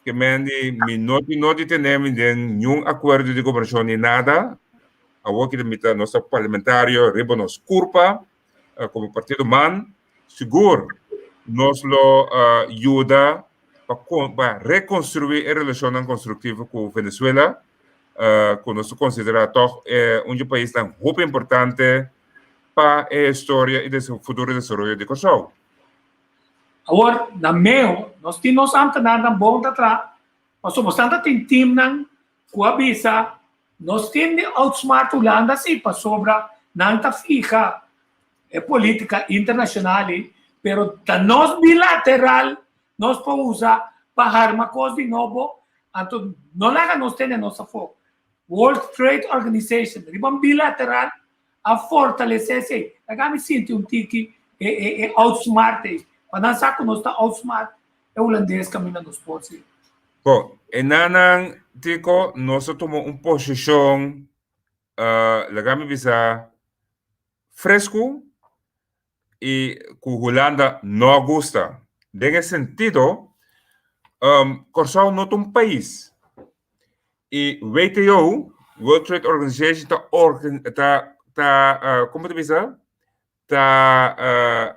Speaker 5: ke men di mi no tin no di tene mi den niun akuerdo di gobernacion ni nada, awor ki mi ta nos ta parlamentario riba nos kurpa komo partido man, sigur nos lo yuda pa pa rekonstruí e relashonnan konstruktivo ku Venezuela, ku nos ta konsiderá tòg un di e paisnan hopi importante pa e historia i futuro desaroyo di Kòrsou.
Speaker 4: Awor, na meo, nos tin nos ambtenarnan bon ta traha, pasobra nos ta tin teamnan ku a bisa nos tin di outsmart Hulanda si pasobra nan ta fiha e politica internacional ei, pero ta nos bilateral nos por usa pa harma kos di nobo, anto no laga nos tene nos afó. World Trade Organization riba un bilateral a fortalece esey. Laga mi sinti un tiki e e e outsmart ey. Pa nan sa cu nos ta outsmart e hulandes caminda nos por si.
Speaker 5: Bo, e nanan Tico, nos a tuma un posicion, laga mi bisa, fresco y cu Hulanda no a gusta. Den e sentido, Corsou no ta un pais y WTO, World Trade Organization, ta organ, ta, ta, como ta bisa? Ta,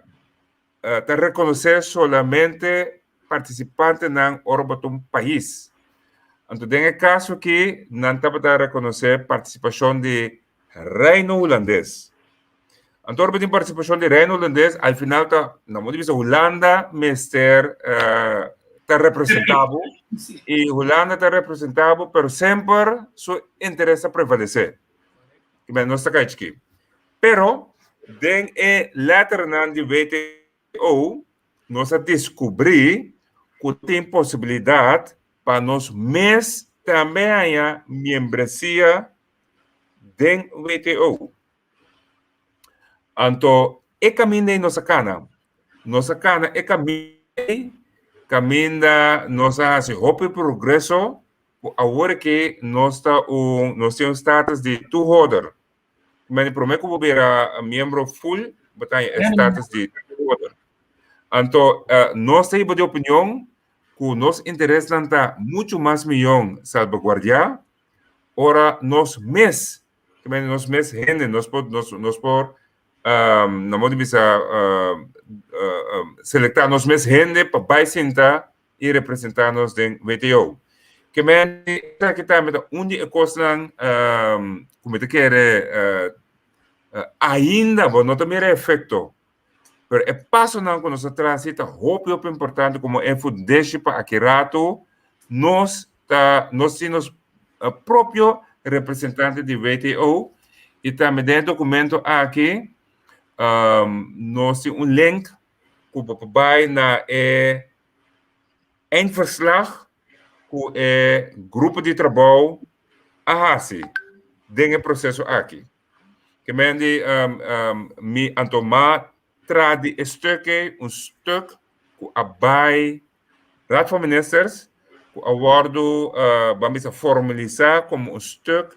Speaker 5: ta reconoce solamente participantenan ora bo ta un pais. Anto den e caso aki nan tabata reconoce participacion di Reino Hulandes. Anto ora bo tin partisipashon di Reino Hulandes, al final ta, na modo di bisa, Hulanda mester ta representá bo i Hulanda ta representá bo, pero semper su interes ta prevalesé. Kimen nos ta kai chikí. Pero den e letternan di WTO nos a deskubrí ku tin posibilidat pa nos mes tambe haña miembresia den WTO. Anto e kaminda ei nos a kana. Nos a kana e kaminda ei, kaminda nos a hasi hopi progreso, ku awor aki nos ta un, nos tin un status di toehoorder. Mene promé ku bo bira miembro full, bo ta haña e status di toehoorder. Anto nos ta hiba di opinion ku nos interesnan ta muchu mas miyon salbaguardiá ora nos mes, ke mende nos mes hende, nos por, nos, nos por, um, na modo di bisa, um, um, selektá nos mes hende pa bai sinta i representá nos den WTO. Ke mende esaki tambe ta un di e kosnan, um, ku mi ta kere, uh, uh, ainda bo no ta mira efekto, pero e pasonan ku nos a traha si ta hopi hopi importante komo e fundeshi pa aki ratu nos ta nos tin nos propio representante di WTO i tambe den e dokumento aki nos tin un link ku bo por bai na e. eindverslag ku e grupo di trabou a hasi den e proseso aki. Ke men di mi anto m'a tra di e stuk ei un stuk ku a bai Raad van Ministers ku a wòrdu ban bisa formalisá komo un stuk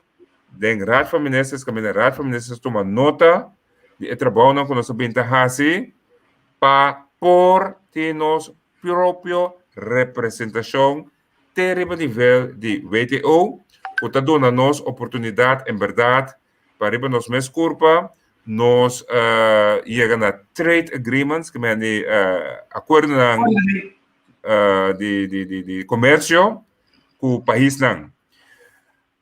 Speaker 5: den Raad van Ministers kaminda Raad van Ministers tuma nota di e trabounan ku nos a bin ta hasi pa por tin nos propio representashon te riba nivel di WTO ku ta duna nos oportunidat en bèrdat pa riba nos mes kurpa nos yega na trade agreements, ke men di akuerdonan di di di di komersio ku paisnan.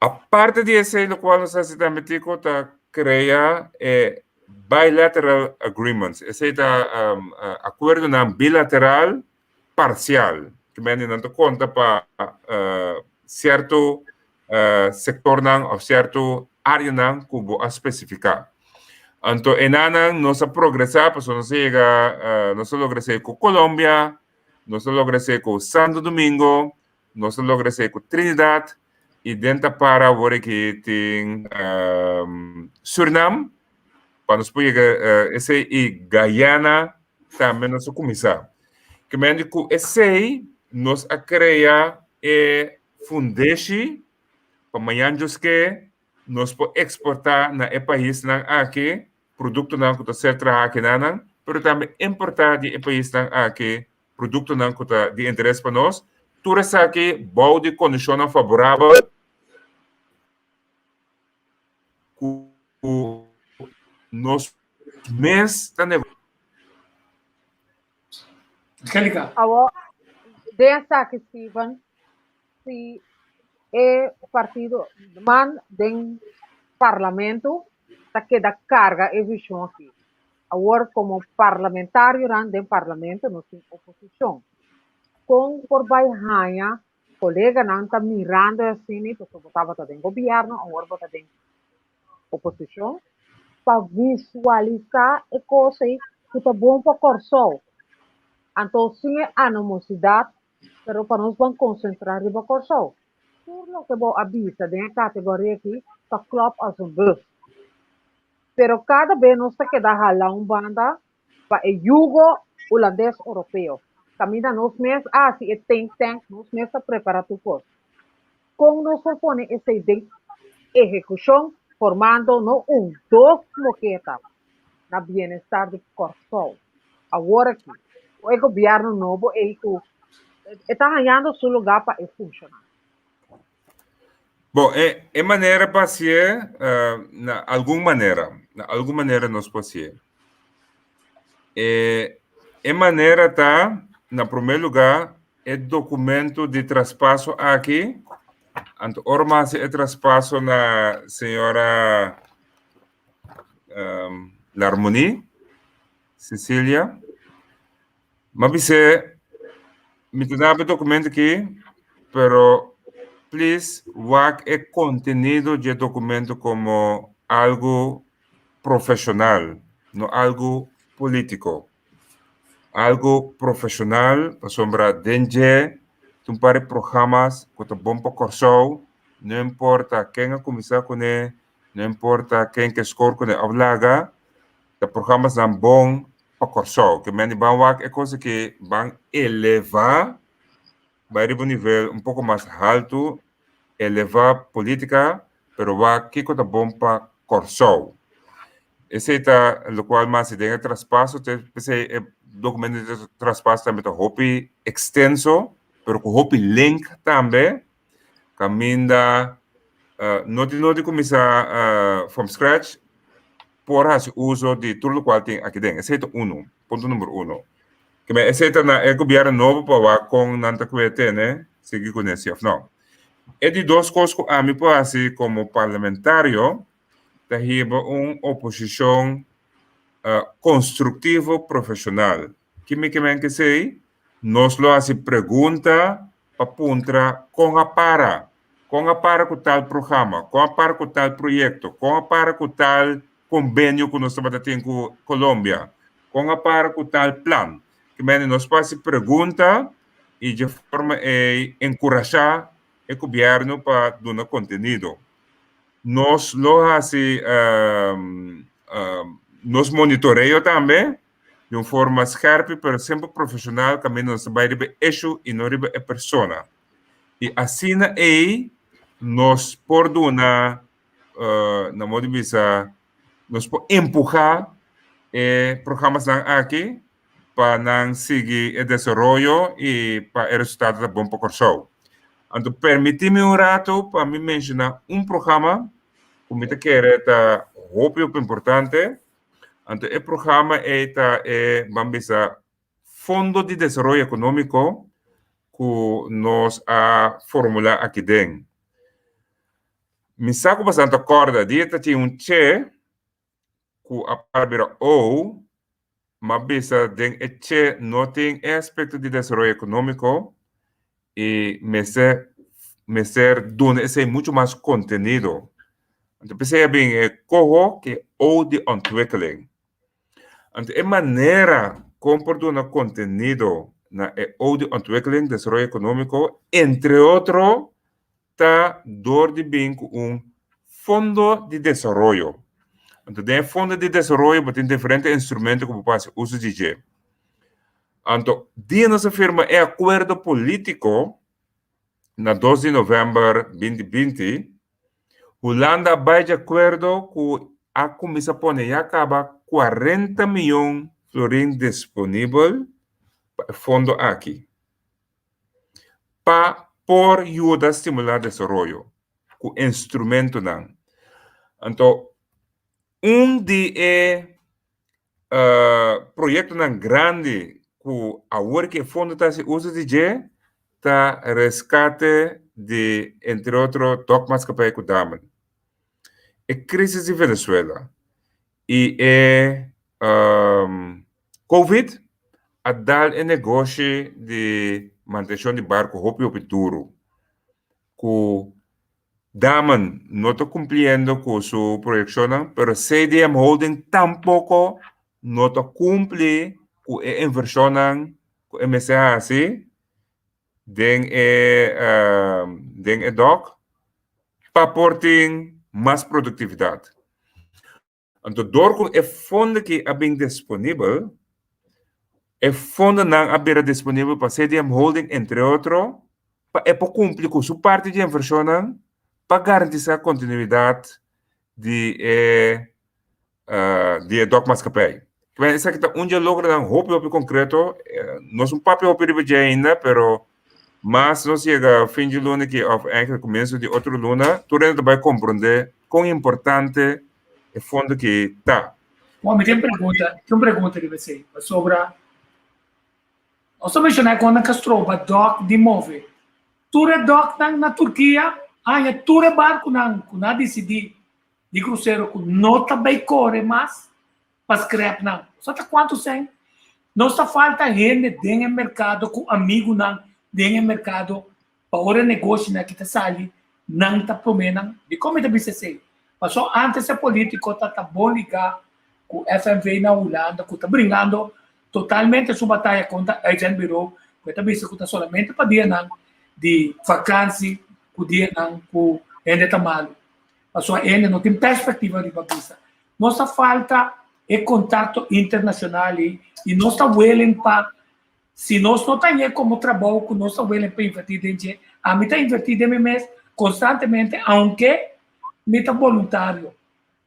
Speaker 5: Aparte di esei lokual nos hasi tambe Tico ta krea e bilateral agreements, esei ta akuerdonan bilateral parsial, ke men di nan ta konta pa sierto sektornan òf sierto áreanan ku bo a spesifiká. Anto enanan nos a progresá pasobra nos a yega, nos a logra esei ku Colombia, nos a logra esei ku Santo Domingo, nos a logra esei ku Trinidad i den ta para awor aki tin Surinam pa nos por yega esei i Guyana tambe nos a kuminsá. Ke men di ku esei nos a krea e fundeshi pa mañan Dios ke nos por eksportá na e paisnan aki produktonan ku ta ser trahá akinanan, pero tambe importá di e paisnan aki produktonan ku ta di interes pa nos. Tur esaki bou di kondishonnan faborabel ku nos mes ta negoshá.
Speaker 4: Angelica.
Speaker 6: Awor, den esaki, Steven, si e partido man den parlamento ta keda carga e vision aki. Awor, como parlamentarionan den parlamento nos tin oposicion. Con por bay haña coleganan ta mirando asina, pasobra bo tabata den gobierno, awor bo ta den oposishon pa visualisá e kos ei ku ta bon pa Kòrsou. Anto sin e animosidat, pero pa nos ban konsentrá riba Kòrsou. Tur loke bo a bisa den e kategoria aki ta klòp as un bus. Pero kada be nos ta keda hala un banda pa e yugo hulandes oropeo. Kaminda nos mes a hasi e think tank, nos mes a prepará tur kos. Kon nos por pone esei den ehekushon formando no un, dos moketa na bienestar di Kòrsou? Awor aki, ku e gobièrnu nobo ei ku e ta hañando su lugá pa e funshoná.
Speaker 5: Bon, e e manera pa hasié, na algun manera, na algun manera nos por hasié. E e manera ta, na promé lugá, e dokumento di traspaso aki, anto ora mi hasi e traspaso na señora Larmonie Cecilia, mi a bis'é, mi ta daba e dokumento aki, pero please wak e kontenido di e dokumento komo algu profeshonal, no algu polítiko. Algu profeshonal pasobra den dje tin un par di programas ku ta bon pa Kòrsou, no importa ken a kuminsá kuné, no importa ken ke skor kuné òf laga, ta programasnan bon pa Kòrsou. Ke men di ban wak e kos aki ban elevá bai riba un nivel un poko mas haltu, elevá polítika, pero wak kiko ta bon pa Kòrsou. Esei ta lokual mas si den e traspaso, te p'esei e dokumento di traspaso tambe ta hopi ekstenso, pero ku hopi link tambe, kaminda no tin no di kuminsá from scratch, por hasi uso di tur lokual tin aki den. Esei ta unu, punto number uno. Kimen esei ta na e gobièrnu nobo pa wak kon nan ta kue tene, sigui kuné si òf no. E di dos kos ku ami por hasi komo parlamentario ta hiba un oposishon konstruktivo profeshonal. Ki mi ke men ke esei? Nos lo hasi pregunta pa puntra kon a para, kon a para ku tal programa, kon a para ku tal proyekto, kon a para ku tal kombenio ku nos tabata tin ku Colombia, kon a para ku tal plan. Ki mende nos por hasi pregunta. i dje forma ei enkurashá e gobièrnu pa duna kontenido. Nos lo hasi nos monitoreo tambe di un forma skerpi pero semper profeshonal kaminda nos ta bai riba e eshu i no riba e persona. I asina ei nos por duna na modo di bisa nos por empuhá e programasnan aki pa nan sigui e desaroyo i pa e resultado ta bon pa Kòrsou. Anto permití mi un ratu pa mi menshoná un programa ku mi ta kere ta hopi hopi importante. Anto e programa ei ta e ban bisa Fondo di Desaroyo Ekonómiko ku nos a formulá aki den. Mi sa ku boso ta kòrda dia ta tin un che ku a para bira ou, ma bisa den e che no tin e aspekto di desaroyo ekonómiko i mester mester duna esei muchu mas kontenido. Anto p'esei a bin e koho ku e ou di ontwikkeling. Anto e manera kon por duna kontenido na e ou di ontwikkeling, desaroyo ekonómiko, entre otro ta dor di bin ku un fondo di desaroyo. Anto den e fondo di desaroyo bo tin diferente instrumento ku bo por hasi uso di dje. Anto dia nos a firma e akuerdo polítiko na dos di novèmber binti binti, Hulanda a bai di akuerdo ku a kuminsá pone ya kaba kuarenta mion florin disponibel pa e fondo aki. pa por yuda stimulá desaroyo ku instrumentonan. Anto un di e proyektonan grandi ku awor ku e fondo ta hasi uso di dje ta reskate di entre otro Dokmaatschappij ku Damen. E krisis di Venezuela i e Covid a dal e negoshi di mantenshon di barku hopi hopi duru ku Damen no ta kumpliendo ku su proyekshonnan pero CDM Holding tampoko no ta kumpli ku e invershonnan ku e mester hasi den e den e dòk pa por tin mas produktividat. Anto dor ku e fondo aki a bin disponibel, e fondonan a bira disponibel pa CDM Holding entre otro, pa e por kumpli ku su parti di invershonnan pa garantisá kontinuidat di e di e dòkmaatskappij. Esaki ta un dje logronan hopi hopi konkreto. Nos no papia hopi riba dje ainda, pero Mas nos yega fin di luna aki of eigenlijk comienzo di otro luna, tur hende ta bai comprende con importante e fondo aki ta.
Speaker 4: Bon, mi tin pregunta, tin un pregunta riba esei, pasobra nos ta menshoná kon nan ka stroba dòk di move. Tur e dòknan na Turkia haña tur e barkunan ku nan a disidí di krusero ku no ta bai kore mas pa scrap nan. Sa ta cuanto cen? Nos ta falta hende den e mercado cu amigunan den e mercado pa ora e negoshinan aki ta sali nan ta prome nan. Dicon mi ta bisa esey? Paso antes e politico ta ta bon liga cu FNV na Hulanda cu ta bringando totalmente su bataya contra uitzendbureau cu e ta bisa cu ta solamente pa dianan di vakantie cu dianan cu hende ta malo. Pasobra hende no tin perspectiva riba bisa. Nos ta falta e contacto internacional ei y nos ta willing pa, si nos no ta hañ'é como trabou cu nos ta willing pa inverti den dje, ami ta inverti den mi mes constantemente aunke mi ta boluntario,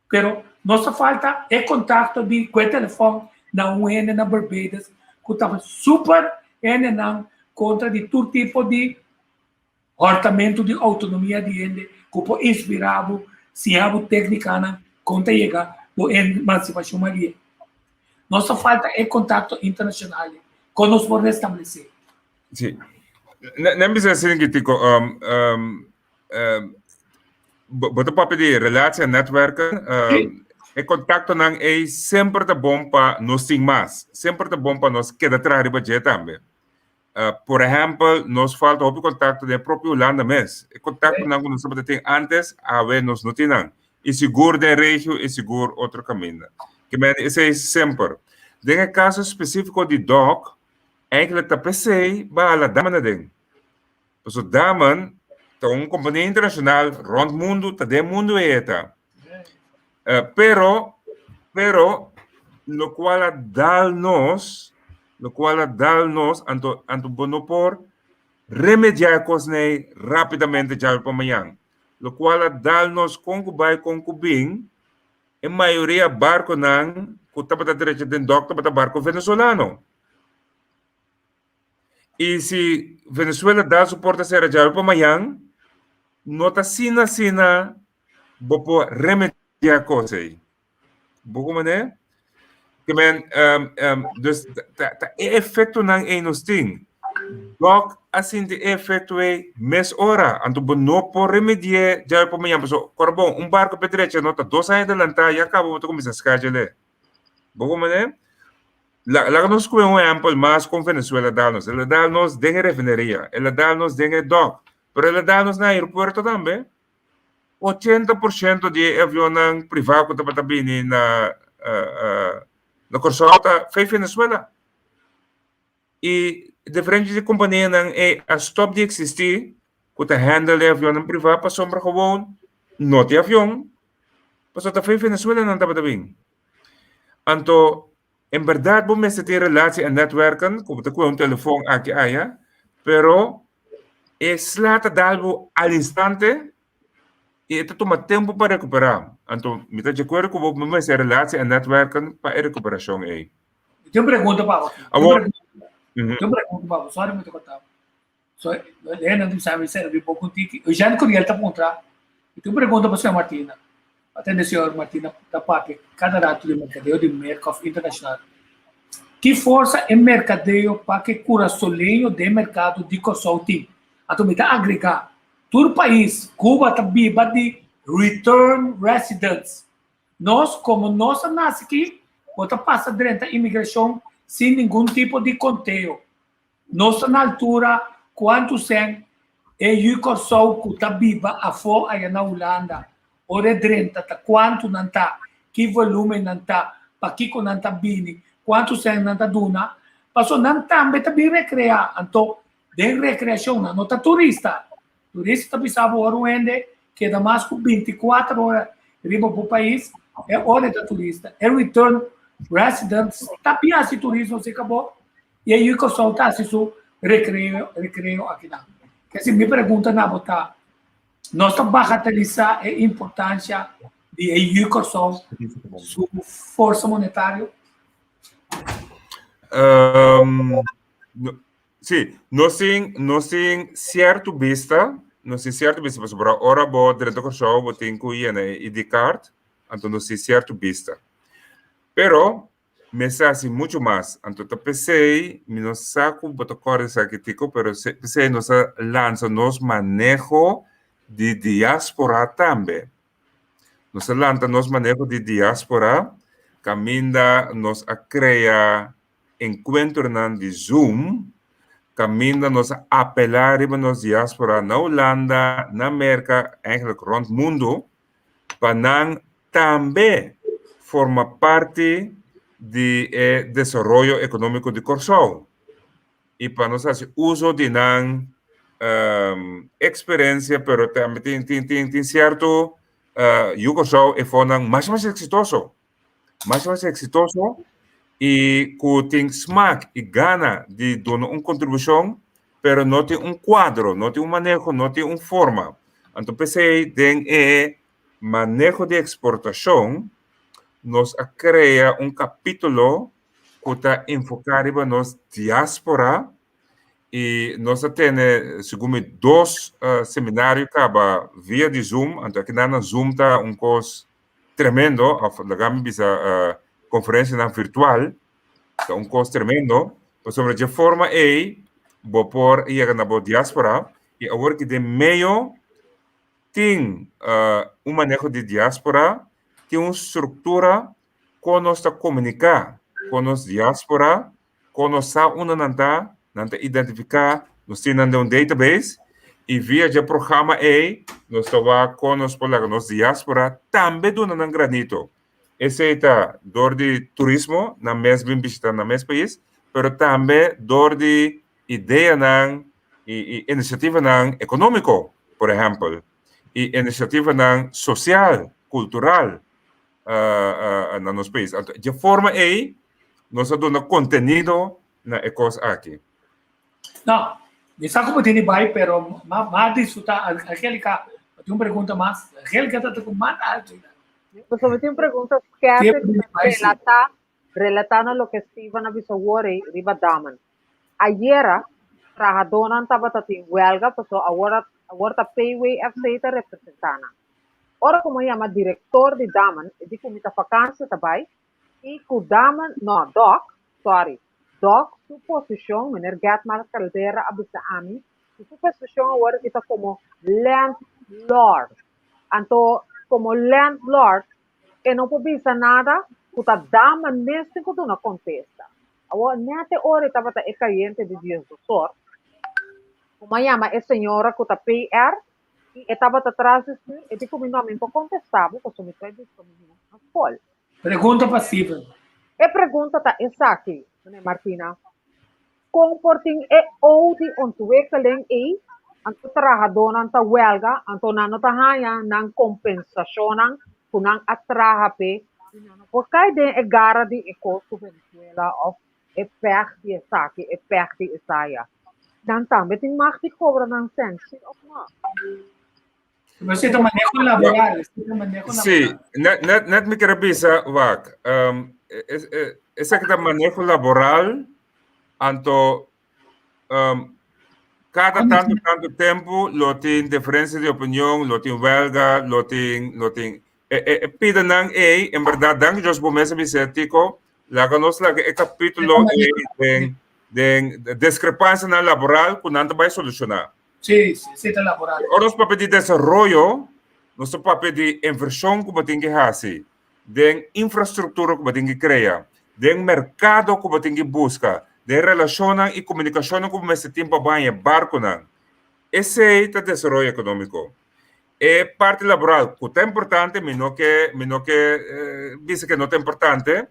Speaker 4: pero nos ta falta e contacto di cu e telefon na un hende na Barbados cu ta super hendenan contra di tur tipo di Hòrtamentu di outonomia di hende ku por inspirá bo, siña bo téknikanan kon ta yega bo emansipashon maria. Nos ta falta e kontakto internashonal ei, kon nos por restablesé.
Speaker 5: Sí. Nan bisa asina ki Tico, um, um, um, bo ta papia di relatie en netwerken. Um, e kontaktonan ei semper ta bon pa nos tin mas. Semper ta bon pa nos keda traha riba dje tambe. Por ehèmpel, nos falta hopi kontakto den e propio Hulanda mes. E kontaktonan ku nos tabata tin ántes, awe nos no tin nan. I sigur den regio i sigur otro kaminda. Ke men esei semper. Den e kaso spesífiko di dòk, Eigenlijk ta p'esei bo a hala Damen aden. Pasobra Damen ta un kompania internashonal rònt mundu, ta den mundu e ta. Pero, pero lokual a dal nos, lokual a dal nos, anto anto bo no por remediá e kosnan ei rápidamente djawe pa mañan. Lokual a dal nos kon ku bai kon ku bin, e mayoria barkonan ku tabata drecha den dòk tabata barko venezolano. I si Venezuela dal su porta sera djawe pa mañan, no ta asina asina bo por remediá kos ei. Bo ku manera? Ke men, dus ta ta e efektonan ei nos tin. Dòk a sinti e efekto ei mes ora, anto bo no por remedi'é djawe pa mañan, pasobra kòrda bon, un barko pe drecha no ta dos aña adelantá ya kaba bo ta kuminsá skadjel'é. Bo ku manera? Laga nos kohe un ehèmpel mas kon Venezuela dal nos. El a dal nos den e refineria, el a dal nos den e dòk, pero el a dal nos na aeropuerto tambe. 80% di e avionnan privá ku tabata bini na na Kòrsou ta fei Venezuela. I diferente di kompanianan ei a stòp di eksistí ku ta handle e avionnan privá pasobra gewoon no tin avion, pasobra ta fei Venezuela nan tabata bin. Anto, en berdad bo mester tin relatie en netwerken, ku bo ta kohe un telefon aki aya, pero e sla ta dal bo al instante i e ta tuma tempu pa rekuperá. Anto, mi ta di akuerdo ku bo mester relatie en netwerken pa e rekuperashon ei.
Speaker 4: Mi tin un pregunta pa bo.
Speaker 5: Awor,
Speaker 4: Mi tin un pregunta pa bo. Sorry mi ta korta bo. So, Lena, tu sabe, ser mi poco tiki. Eugène Curiel ta puntra, mi tin un pregunta pa señor Martina. Atende señor Martina ta papia cada rato di mercadeo di merca of internacional. Ki forsa e mercadeo pa ke curasoleño den mercado di Kòrsou tin? Anto mi ta agrega, tur pais, Cuba ta biba di return residents. Nos, komo nos a nase aki, bo ta pasa drenta imigrashon sin ningun tipo di konteo. Nos ta na altura kuantu sèn e yu Kòrsou ku ta biba afó aya na Hulanda ora e drenta ta kuantu nan ta, ki volumen nan ta, pakiko nan ta bini, kuantu sèn nan ta duna, pasobra nan tambe ta bin rekreá, anto den rekreashon nan no ta turista. Turista ta bisa bo ora un hende keda mas ku 24 ora riba bo pais, e ora e ta turista. E return residents ta bin hasi turismo si kabo i e yu Kòrsou ta hasi su rekreo rekreo akinan. Kesi mi pregunta na bo ta, nos ta bagatelisá e importansha di e yu Kòrsou su forsa monetario?
Speaker 5: Um, no, sí, nos tin, nos tin cierto bista, nos tin cierto bista, pasobra ora bo drenta Kòrsou bo tin ku yena e ID card, anto nos tin cierto bista. Pero mester hasi mucho mas, anto ta p'esei mi no sa ku bo ta kòrda esaki Tico, pero p'esei nos a lansa nos maneho di diaspora tambe. Nos a lanta nos maneho di diaspora kaminda nos a krea enkuentronan di Zoom kaminda nos a apelá riba nos diaspora na Hulanda, na Merka, eigenlijk rònt mundu, pa nan tambe forma parti di e desaroyo ekonómiko di Kòrsou i pa nos hasi uso di nan eksperensia, pero tambe tin tin tin tin sierto yu Kòrsou e fonan masha masha eksitoso. Masha masha eksitoso i ku tin smak i gana di duna un kontribushon, pero no tin un kuadro, no tin un maneho, no tin un forma. Anto p'esei den e maneho di eksportashon nos a krea un kapítulo ku ta enfoká riba nos diáspora i nos a tene segun mi dos seminario kaba via di Zoom, anto akinan na Zoom ta un kos tremendo, of laga mi bisa conferencianan virtual, ta un cos tremendo, pasobra dje forma ei bo por yega na bo diaspora y awor ki den medio tin un maneho di diaspora, tin un structura con nos ta comunica con nos diaspora, con nos sa unda nan ta, nan ta identifica, nos tin nan den un database y via dje programa ey nos ta wak con nos por laga nos diaspora tambe duna nan granito. Esey ta door di turismo, nan mes bin bishita nan mes pais, pero tambe dor di ideanan i i inisiativanan ekonómiko, por ehèmpel, i inisiativanan sosial, kultural na nos pais. Anto dje forma ei nos a duna kontenido na e kos aki.
Speaker 4: No, mi sa ku bo tene bai, pero m'a disfrutá. Angélica, bo tin un pregunta mas? Angélica ta ku man alto.
Speaker 6: Pasobra mi tin un pregunta skèrpi ku ta relatá, relatá na loke Steven a bisa awor ei riba Damen. Ayera, trahadónan tabata tin wèlga pasobra awor awor ta PWFC ta representá nan. Ora ku mi a yama direktor di Damen, e di ku mi ta fakansia ta bai i ku Damen, no, Dòk, sòri, Dòk su posishon, meneer Getmar Caldera a bisa ami ku su posishon awor aki ta komo landlord. Anto komo landlord e no por bisa nada ku ta Damen mes tin ku duna kontesta. Awor nèt e ora e tabata e kayente di diesdosor, ku mi a yama e señora ku ta PR i e tabata tras di stuur, e di ku mi no, mi por kontestá bo pasobra mi ta buska mi yu na skol.
Speaker 4: Pregunta pa Steven.
Speaker 6: E pregunta ta esaki, meneer Martina, kon por tin e ou di ontwikkeling ei, anto trahadónan ta wèlga, anto nan no ta haña nan kompensashonnan ku nan a traha p'e i nan no por kai den e gara di e kos ku Venezuela òf e pèg di esaki, e pèg di esaya. Nan tambe tin mag di kobra nan sèn, sí òf nò?
Speaker 4: Pero esei ta maneho laboral, esei ta maneho laboral.
Speaker 5: Sí, net, net, net mi quiere bisa, wak, um, esaki ta maneho laboral, anto um, cada tanto, tanto tempo lo tin diferencia de opinion, lo tin welga, lo tin, lo tin, e, e, e pidanan ei, en verdad, danki Dios bo mes a bisa, Tico, laga nos laga e capítulo ei den, den discrepancianan laboral ku nan ta bai soluciona.
Speaker 4: Sí, sí, sí, ta laboral.
Speaker 5: Ora nos papia di desaroyo, nos ta papia di inversion ku bo tin ke hasi, den infrastruktura ku bo tin ke krea, den merkado ku bo tin ke buska, den relashonnan i komunikashonnan ku bo mester tin pa baña barkunan. Esei ta desaroyo ekonómiko. E parti laboral ku ta importante, mi no ke mi no ke bisa ke no ta importante,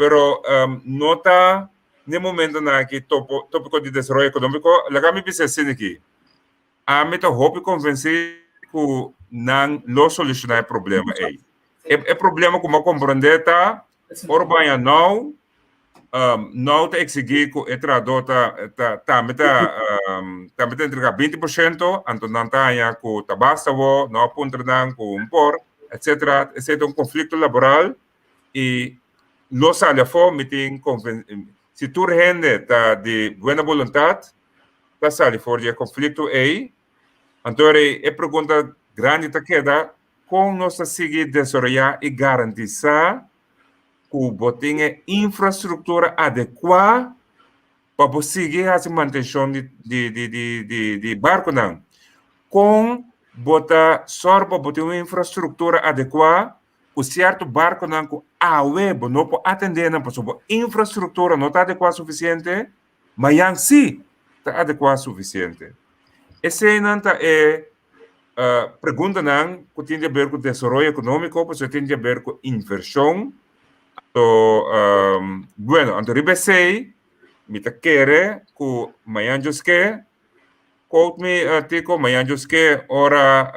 Speaker 5: pero no ta n'e momentonan aki topo tópiko di desaroyo ekonómiko. Laga mi bisa asina aki. Ami ta hopi konvensí ku nan lo solushoná e problema ei. E, e problema ku mi a komprondé ta, ora baña nou, nou ta eksigí ku e trahadó ta, ta, tambe ta, tambe ta entregá 20%, anto nan ta haña ku ta basta awor, no a puntra nan ku un por, etcétera. Esei ta un konflikto laboral i lo sali afó, mi tin konven, si tur hende ta di buena boluntat, ta sali for di e konflikto ei. Anto e e pregunta grandi ta keda, kon nos ta sigui desaroyá i garantisá ku bo tin e infrastruktura adekuá pa bo sigui hasi mantenshon di di di di di di barkunan? Kon bo ta sòru pa bo tin un infrastruktura adekuá ku sierto barkunan ku awe bo no por atendé nan pasobra bo infrastruktura no ta adekuá sufisiente? Mayan sí ta adekuá sufisiente. Eseinan ta e preguntanan ku tin di aber ku desaroyo ekonómiko, pasobra tin di aber ku invershon. Anto, bueno, anto riba esei mi ta kere ku mayan djos ke, quote me Tico, mayan djos ke ora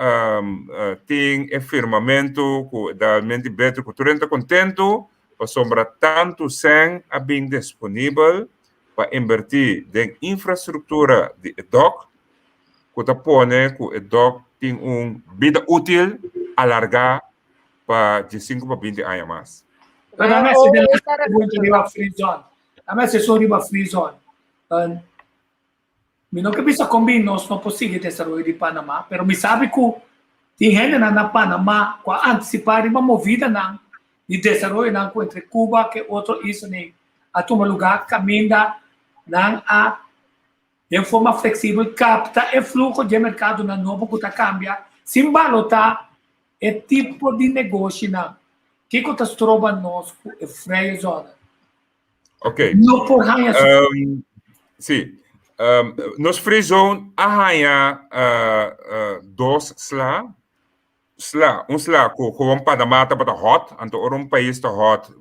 Speaker 5: tin e firmamentu ku dalmente beter ku tur hende ta kontentu, pasobra tantu sèn a bin disponibel pa inbertí den infrastruktura di e dòk, ku ta pone ku e dòk tin un bida útil alargá pa diesinku pa binti aña mas.
Speaker 4: Pero a mester den las pregunta riba free zone. A mester so riba free zone. Mi no ke bisa kon bin nos no por sigui desaroyo di Panama, pero mi sabi ku tin hendenan na Panama ku a antisipá riba movidanan di desaroyonan ku entre Cuba ke otro islanan a tuma lugá kaminda nan a den forma fleksibel kapta e fluho dje merkadonan nobo ku ta kambia sin balotá e tipo di negoshinan. Kiko ta stroba nos ku e vrije zone?
Speaker 5: Ok.
Speaker 4: No por haña su.
Speaker 5: Um, sí. Um, nos free zone a haña uh, uh, dos sla. Sla, un sla ku gewoon Panama tabata hot, anto ora un pais ta hot,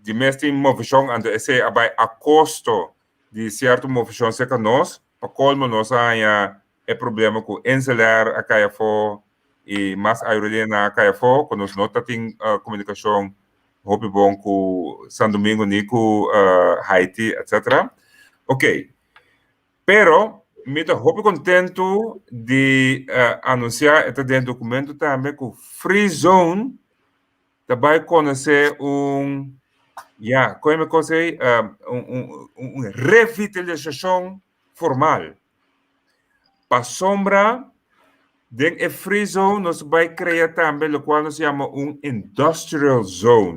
Speaker 5: di mes tin moveshon anto esei a bai a kosto di sierto moveshon serka nos, pa kolmo nos a haña e problema ku Inselair a kai afó i mas aerolíneanan a kai afó ku nos no ta tin komunikashon hopi bon ku San Domingo ni ku Haiti etcetera. Oké, pero mi ta hopi kontentu di anunsiá e ta den dokumento tambe ku Free Zone ta bai konosé un ya kon mi kos ei un revitalisashon formal. Pasobra den e free zone nos bai krea tambe lokual nos yama un industrial zone.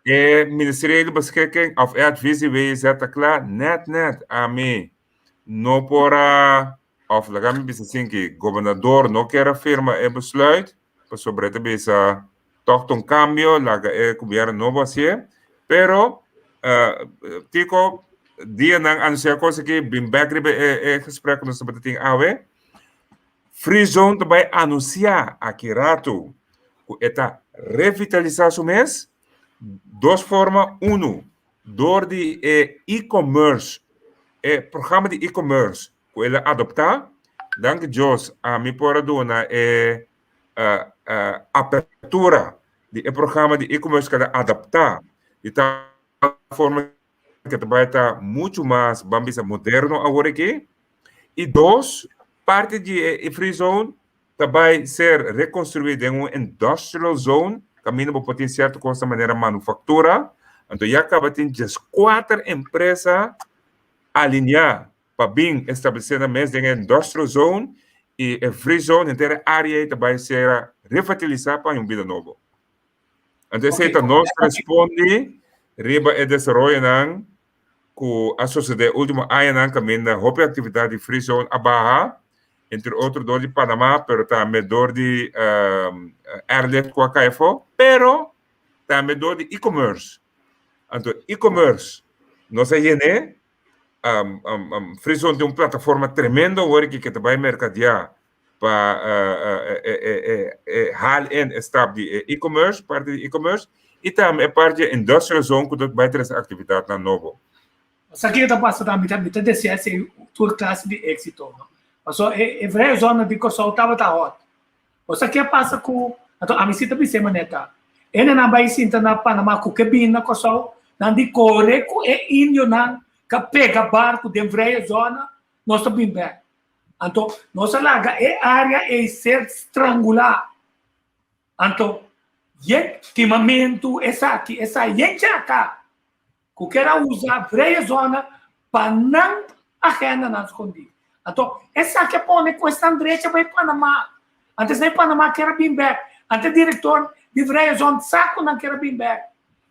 Speaker 5: E Ministeriële Beschikking of e advies di WIZ ta kla net net ami no por a of laga mi bisa asinki gobernador no kier a firma e besluit pasobra e ta bisa tòg ta un kambio laga e gobierno nobo hasié pero Tico dianan anunsiá kos aki bin bèk riba e gesprek ku nos tabata tin awe Free Zone ta bai anunsiá aki ratu ku e ta revitalisá su mes dos forma unu dor di e e-commerce e programa di e-commerce ku el a adoptá danki Dios ami por a duna e apertura di e programa di e-commerce ku el a adaptá di tal forma ku ta bai ta muchu mas ban bisa moderno awor aki. I dos, parti di e free zone ta bai ser rekonstruí den un industrial zone kaminda bo por tin sierto kos manera manufaktura. Anto ya kaba tin dieskuater empresa alineá pa bin establesé nan mes den e industrial zone i e free zone, henter e área ei ta bai ser revitalisá pa haña un bida nobo. Anto esei ta nos respondi riba e desaroyonan ku a sosodé último añanan kaminda hopi aktividat di free zone a baha, entre otro dor di Panama, pero tambe dor di airlift ku a kai afó, pero tambe dor di e-commerce. Anto e-commerce nos a yen'é Free Zone tin un plataforma tremendo awor aki ke ta bai merkadeá pa e haal in e stap di e e-commerce, parti di e-commerce, i tambe e parti di e industrial zone ku ta bai trese aktividatnan nobo.
Speaker 4: Sa kiko ta pasa tambe mi ta desea esei tur klase di éksito no. Pasobra e vrije zona di Kòrsou tabata hòt. Bo sa ke a pasa ku anto ami si ta bisa e manera. Hendenan bai sinta na Panama ku ke bini na Kòrsou, nan di kore ku e indionan ka pega barku den vrije zona, nos ta bin bèk. Anto nos a laga e área ei ser strangulá. Anto yen kimamentu esaki esai yen chaka ku ker a usa vrije zona pa nan agendanan skondí. Anto esaki a pone ku esnan drecha bai Panama. Antes nan Panama ker a bin bèk. Antes direktor di vrije zona sa ku nan ker a bin bèk.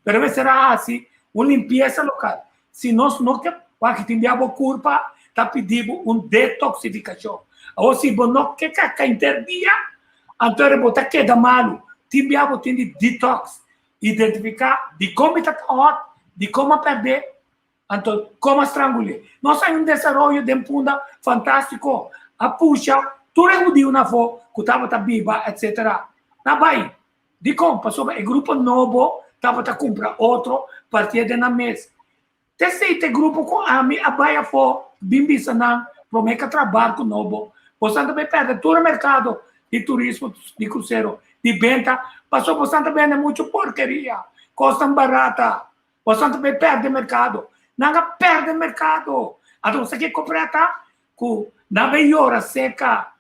Speaker 4: Pero mester a hasi un limpiesa lokal. Si nos no ke wak tin bia bo kurpa ta pidi bo un detoksifikashon. Awor si bo no ke kaka henter dia, anto bo ta keda malu. Tin bia bo tin di detox. Identifiká dikon mi ta ta hòt, dikon mi a pèrdè, anto kon a strangul'é. Nos hay un desaroyo den Punda fantástiko. A pusha tur e hudiunan afó ku tabata biba etsetera. Na bai. Dikon? Pasobra e grupo nobo tabata kumpra otro partia den nan mes. T'esei t'e grupo ku ami a bai afó bin bisa nan promé ku a traha barku nobo. Bosan ta bai pèrdè tur e merkado di turismo di krusero, di benta, pasobra bosan ta bende muchu porkeria, kosnan barata. Bosan ta bai pèrdè merkado. Nan a pèrdè merkado. Anto bo sa ke kompr'é ta? Ku nan bai yora serka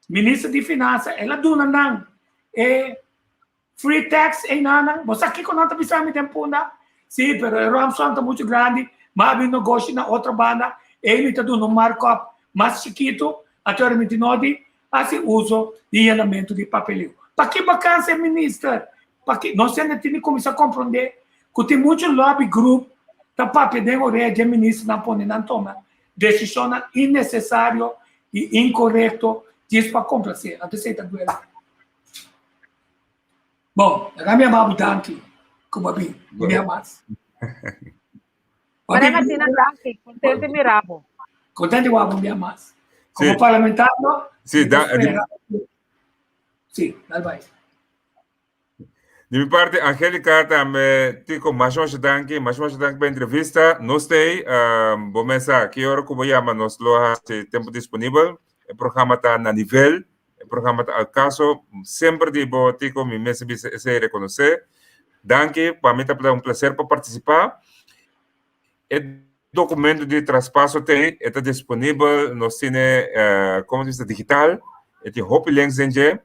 Speaker 4: Minister di Finansa, el a duna nan e free tax einanan. Bo sa kiko nan ta bisa mi den Punda? Sí, pero e romsom ta muchu grandi, m'a habri negoshi na otro banda, ei mi ta duna un markup mas chikitu, anto mi tin no di hasi uso di yenamentu di papeleo. Paki bakansia, minister? Paki? Nos hende tin di kuminsá komprondé ku tin muchu lobby group ta papia den orea dje ministernan pone nan toma desishonnan innesesario i inkorekto djis pa komplasé. Anto esei ta duele. Bon, laga mi ama bo danki ku bo a bin. Mi amas.
Speaker 6: Maria Martina, danki. Kontenti mira bo.
Speaker 4: Kontenti wak bo mi amas. Komo sí. parlamentario,
Speaker 5: Sí, da,
Speaker 4: sí, dal bai.
Speaker 5: Di mi parti, Angelica, tambe Tico, masha masha danki, masha masha danki pa entrevista. Nos t'ei, bo mes sa, ki ora ku bo yama nos lo hasi tempu disponibel. E programa ta na nivel, e programa ta al kaso. Semper di bo, Tico, mi mester bisa esei rekonosé. Danki, pa mi ta un plaser pa partisipá. E documento di traspaso t'ei, e ta disponibel, nos tine, como ta bisa, digital, e tin hopi links den dje,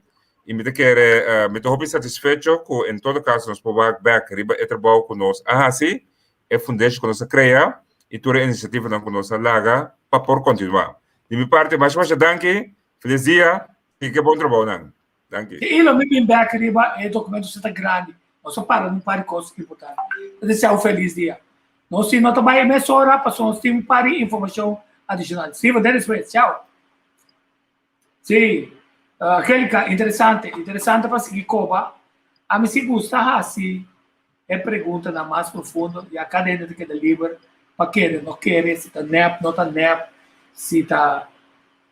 Speaker 5: y mi ta kere, mi ta hopi satisfecho cu en todo caso nos por wak bek riba e trabou cu nos a haci, e fundeshi cu nos a crea, y tur e iniciativanan cu nos a laga pa por continua. Di mi parti, masha masha danki, feliz dia, y ke bon trabounan. Danki.
Speaker 4: I lo mi bin bek riba e documento si ta grandi. Nos a para un par di cos importante. Ta desea un feliz dia. Nos si no ta bai e mes ora pasobra nos tin un par di informacion adicional. Steven, te despues. Ciao. Si, Angelica, interesante, interesante pa sigui coba. Ami si gusta haci e preguntanan mas profundo ya cada hende ta keda liber pa kere no kere, si ta nep no ta nep, si ta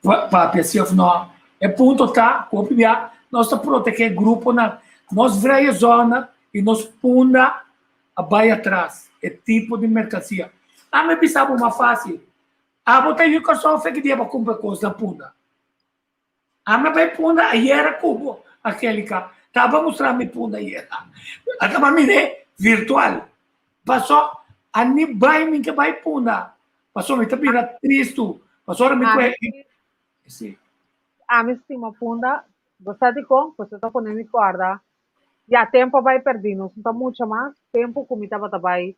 Speaker 4: papia si of no. E punto ta ku hopi bia nos ta protege gruponan, nos vrije zona i nos punda a bai atras e tipo di merkansia. Ami bisa bo mas fasil, abo ta yu Kòrsou fe ki dia bo kumpra kos na punda? Ami a bai punda ayera ku bo, Angelica. Taba mustra mi punda ayera. A taba mir'é virtual. Paso a ni bai mi ke bai punda. Paso mi ta bira tristu. Paso ora mi kue Si.
Speaker 6: Ami stima punda. Bo sa dikon? Pasobra ta pone mi kòrda. Ya tempu a bai pèrdí. Nos no ta mucha mas. Tempu ku mi tabata bai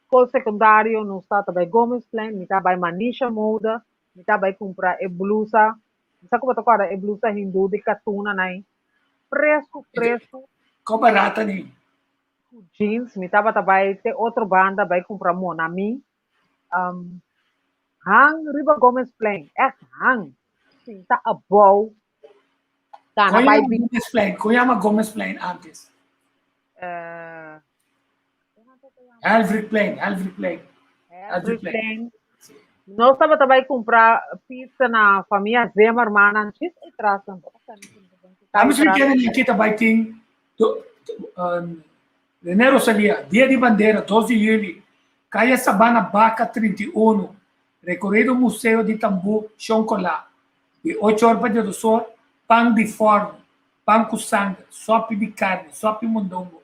Speaker 6: skol sekundario, nos tabata bai Gomezplein, mi ta bai Manisha Mode. Mi ta bai kumpra e blusa, mi sa ku bo ta kòrda e blusa hindú di katuna nai, fresku fresku.
Speaker 4: Ko barata ni.
Speaker 6: Ku jeans, mi tabata bai te otro banda bai kumpra monami. Um, hang riba Gomezplein, ègt hang, sinta abou, kana
Speaker 4: Kon
Speaker 6: bai
Speaker 4: yama
Speaker 6: bin.
Speaker 4: Gomezplein? Kon yama Gomezplein antes?
Speaker 6: Eh,
Speaker 4: Helfrichplein, Helfrichplein.
Speaker 6: Helfrichplein. Nos tabata bai kumpra pizza na famia Zimmerman nan chis e tras nan.
Speaker 4: Ami si kere ni kita bai tin um, René Rosalia, Dia di Bandera, 2 di juli, Kaya Sabana Baka 31, recorrido Museo di Tambú Shonkola, di 8 or pa 12 or, pan di forno, pan ku sanger, sopi di karni, sopi mondongo,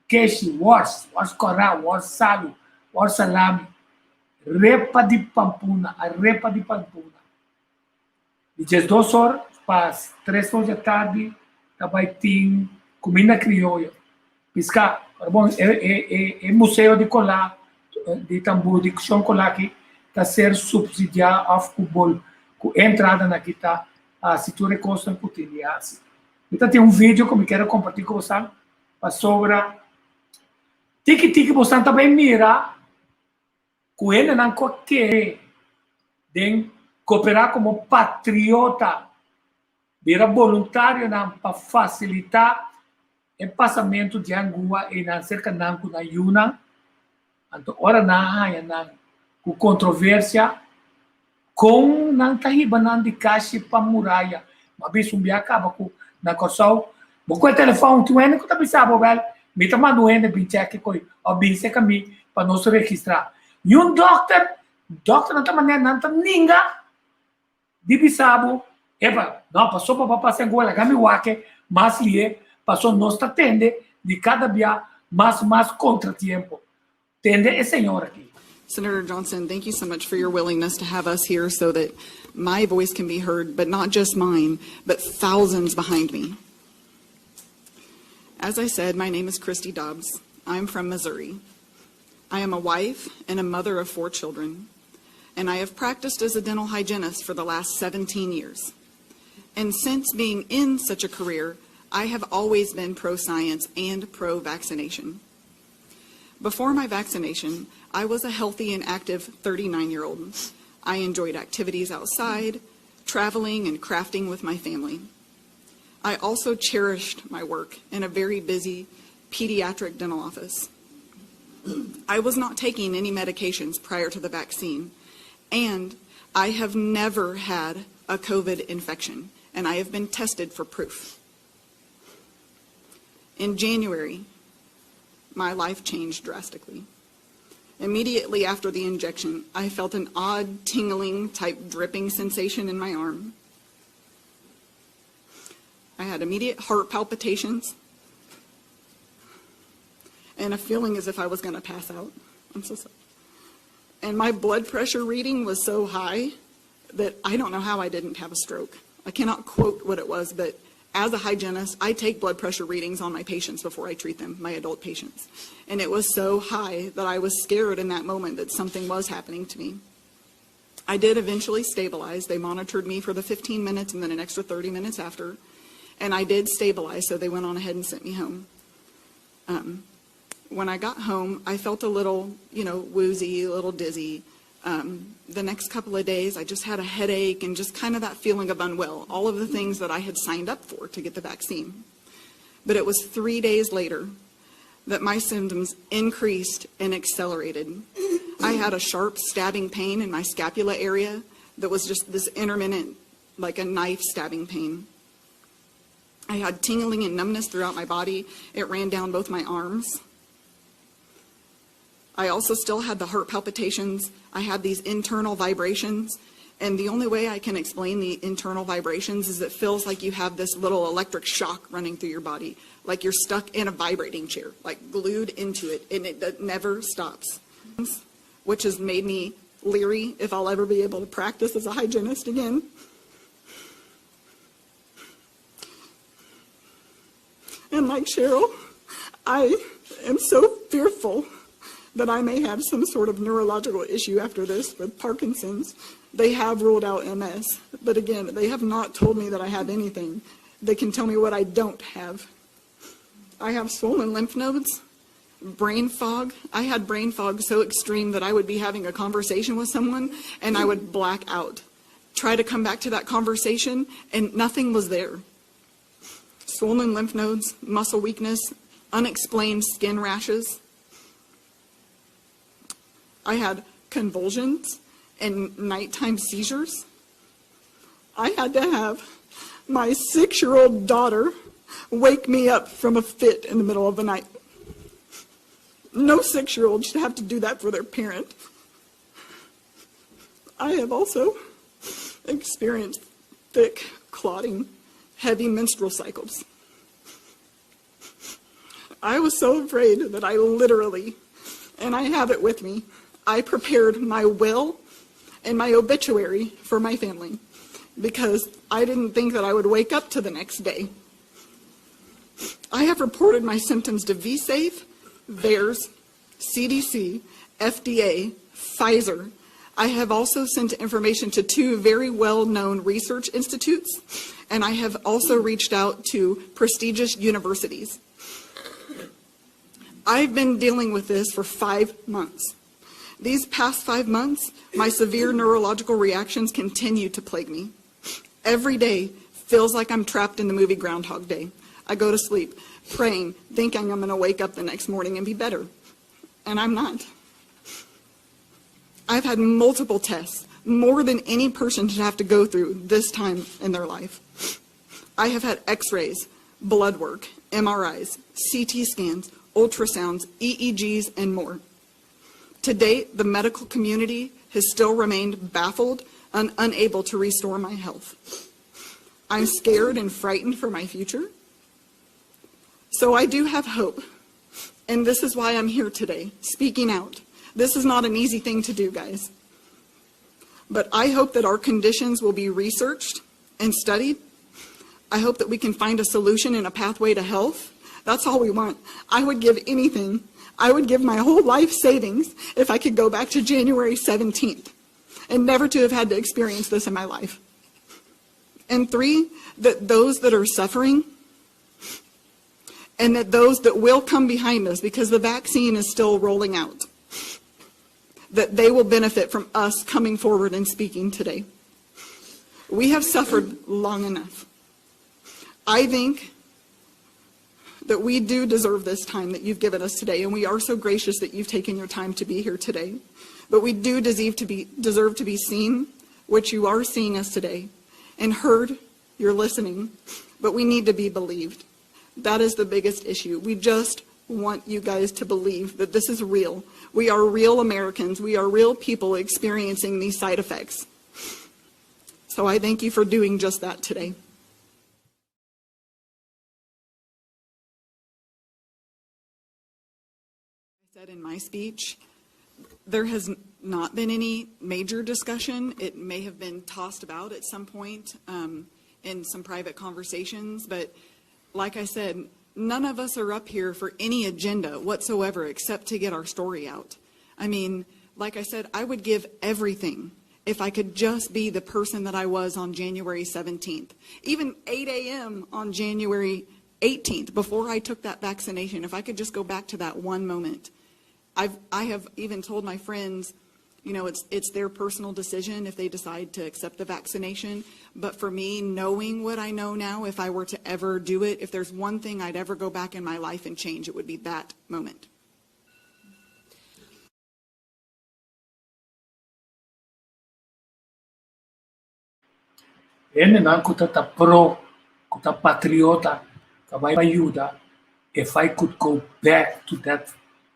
Speaker 4: Keshi, wors, wors kòrá, wors salu, wors salami, repa di pampuna, arepa di pampuna. Di diesdos or pa tres or di atardi ta bai tin kuminda krioyo, piská. Ora bon, e e e e museo di Kolá, di tambú di Shon Kolá aki ta ser supsidiá òf ku bol ku e entradanan aki ta hasi tur e kosnan ku tin di hasi. Mi ta tin un video ku mi kier a kompartí ku bosan. Pasobra tiki tiki bosan ta bai mira ku hendenan ku a kere den koperá komo patriota, bira boluntarionan pa fasilitá e pasamentu di angua einan serka nan ku nan yunan. Anto ora nan a haña nan ku kontroversia, kon nan ta hiba nan di kashi pa muraya? Bo a bisa un bia kaba ku na Kòrsou bo ku e telefòn tin un hende ku ta bisa bo bèl mi ta manda un hende bin chèk e koi òf bin seka mi pa nos registrá. Niun dòkter, dòkternan ta manera nan ta ninga di bisa bo, epa, no, paso bo a pasa angola, laga mi wak e mas lihe, paso nos ta tende di kada bia mas mas kontratiempo. Tende e señor aki.
Speaker 8: Senator Johnson, thank you so much for your willingness to have us here so that my voice can be heard, but not just mine, but thousands behind me. As I said, my name is Christy Dobbs. I'm from Missouri. I am a wife and a mother of four children, and I have practiced as a dental hygienist for the last 17 years. And since being in such a career, I have always been pro science and pro vaccination. Before my vaccination, I was a healthy and active 39 year old. I enjoyed activities outside, traveling, and crafting with my family. I also cherished my work in a very busy pediatric dental office. I was not taking any medications prior to the vaccine, and I have never had a COVID infection, and I have been tested for proof. In January my life changed drastically. Immediately after the injection, I felt an odd tingling type dripping sensation in my arm. I had immediate heart palpitations and a feeling as if I was going to pass out. I'm so sorry. And my blood pressure reading was so high that I don't know how I didn't have a stroke. I cannot quote what it was, but as a hygienist, I take blood pressure readings on my patients before I treat them, my adult patients. And it was so high that I was scared in that moment that something was happening to me. I did eventually stabilize. They monitored me for the 15 minutes and then an extra 30 minutes after. And I did stabilize, so they went on ahead and sent me home. Um, when I got home, I felt a little, you know, woozy, a little dizzy. Um, the next couple of days, I just had a headache and just kind of that feeling of unwell, all of the things that I had signed up for to get the vaccine. But it was three days later that my symptoms increased and accelerated. I had a sharp stabbing pain in my scapula area that was just this intermittent, like a knife stabbing pain. I had tingling and numbness throughout my body. It ran down both my arms. I also still had the heart palpitations. I had these internal vibrations. And the only way I can explain the internal vibrations is it feels like you have this little electric shock running through your body, like you're stuck in a vibrating chair, like glued into it, and it, it never stops, which has made me leery if I'll ever be able to practice as a hygienist again. And like Cheryl, I am so fearful that I may have some sort of neurological issue after this with Parkinson's. They have ruled out MS, but again, they have not told me that I have anything. They can tell me what I don't have. I have swollen lymph nodes, brain fog. I had brain fog so extreme that I would be having a conversation with someone and I would black out. Try to come back to that conversation and nothing was there. Swollen lymph nodes, muscle weakness, unexplained skin rashes. I had convulsions and nighttime seizures. I had to have my six year old daughter wake me up from a fit in the middle of the night. No six year old should have to do that for their parent. I have also experienced thick clotting, heavy menstrual cycles. I was so afraid that I literally, and I have it with me, I prepared my will and my obituary for my family because I didn't think that I would wake up to the next day. I have reported my symptoms to VSafe, VAERS, CDC, FDA, Pfizer. I have also sent information to two very well-known research institutes, and I have also reached out to prestigious universities. I've been dealing with this for five months. These past five months, my severe neurological reactions continue to plague me. Every day feels like I'm trapped in the movie Groundhog Day. I go to sleep praying, thinking I'm going to wake up the next morning and be better. And I'm not. I've had multiple tests, more than any person should have to go through this time in their life. I have had x rays, blood work, MRIs, CT scans, ultrasounds, EEGs, and more. To date, the medical community has still remained baffled and unable to restore my health. I'm scared and frightened for my future. So I do have hope. And this is why I'm here today, speaking out. This is not an easy thing to do, guys. But I hope that our conditions will be researched and studied. I hope that we can find a solution and a pathway to health. That's all we want. I would give anything. I would give my whole life savings if I could go back to January 17th and never to have had to experience this in my life. And three, that those that are suffering and that those that will come behind us, because the vaccine is still rolling out, that they will benefit from us coming forward and speaking today. We have suffered long enough. I think that we do deserve this time that you've given us today, and we are so gracious that you've taken your time to be here today. But we do deserve to be, deserve to be seen, which you are seeing us today, and heard, you're listening, but we need to be believed. That is the biggest issue. We just want you guys to believe that this is real. We are real Americans. We are real people experiencing these side effects. So I thank you for doing just that today. I said in my speech, there has not been any major discussion. It may have been tossed about at some point um, in some private conversations, but like I said, none of us are up here for any agenda whatsoever except to get our story out. I mean, like I said, I would give everything if I could just be the person that I was on January 17th, even 8 a.m. on January 18th, before I took that vaccination, if I could just go back to that one moment. I've, I have even told my friends, you know, it's, it's their personal decision if they decide to accept the vaccination. But for me, knowing what I know now, if I were to ever do it, if there's one thing I'd ever go back in my life and change, it would be that moment.
Speaker 4: Hendenan ku ta ta pro, ku ta patriota, ta bai pa yuda, if I could go back to that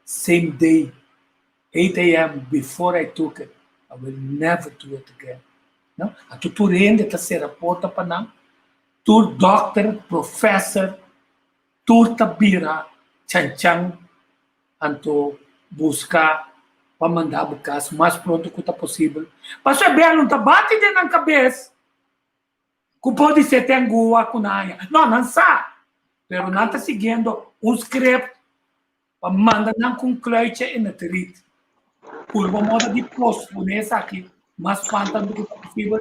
Speaker 4: same day, 8 a.m. before I took it, I will never do it again. No? Anto tur hende ta sera porta pa nan, tur dokter, professor, tur ta bira chanchan Anto buska pa manda bo kas mas pronto ku ta posibel. Pasobra e bel no ta bati den nan kabes ku podi ser ten gua ku nan haña. No, nan sa, pero nan ta siguiendo un script pa manda nan ku un kluitje in het riet. Purba moda di posponé esaki mas kuantu ku ta posibel.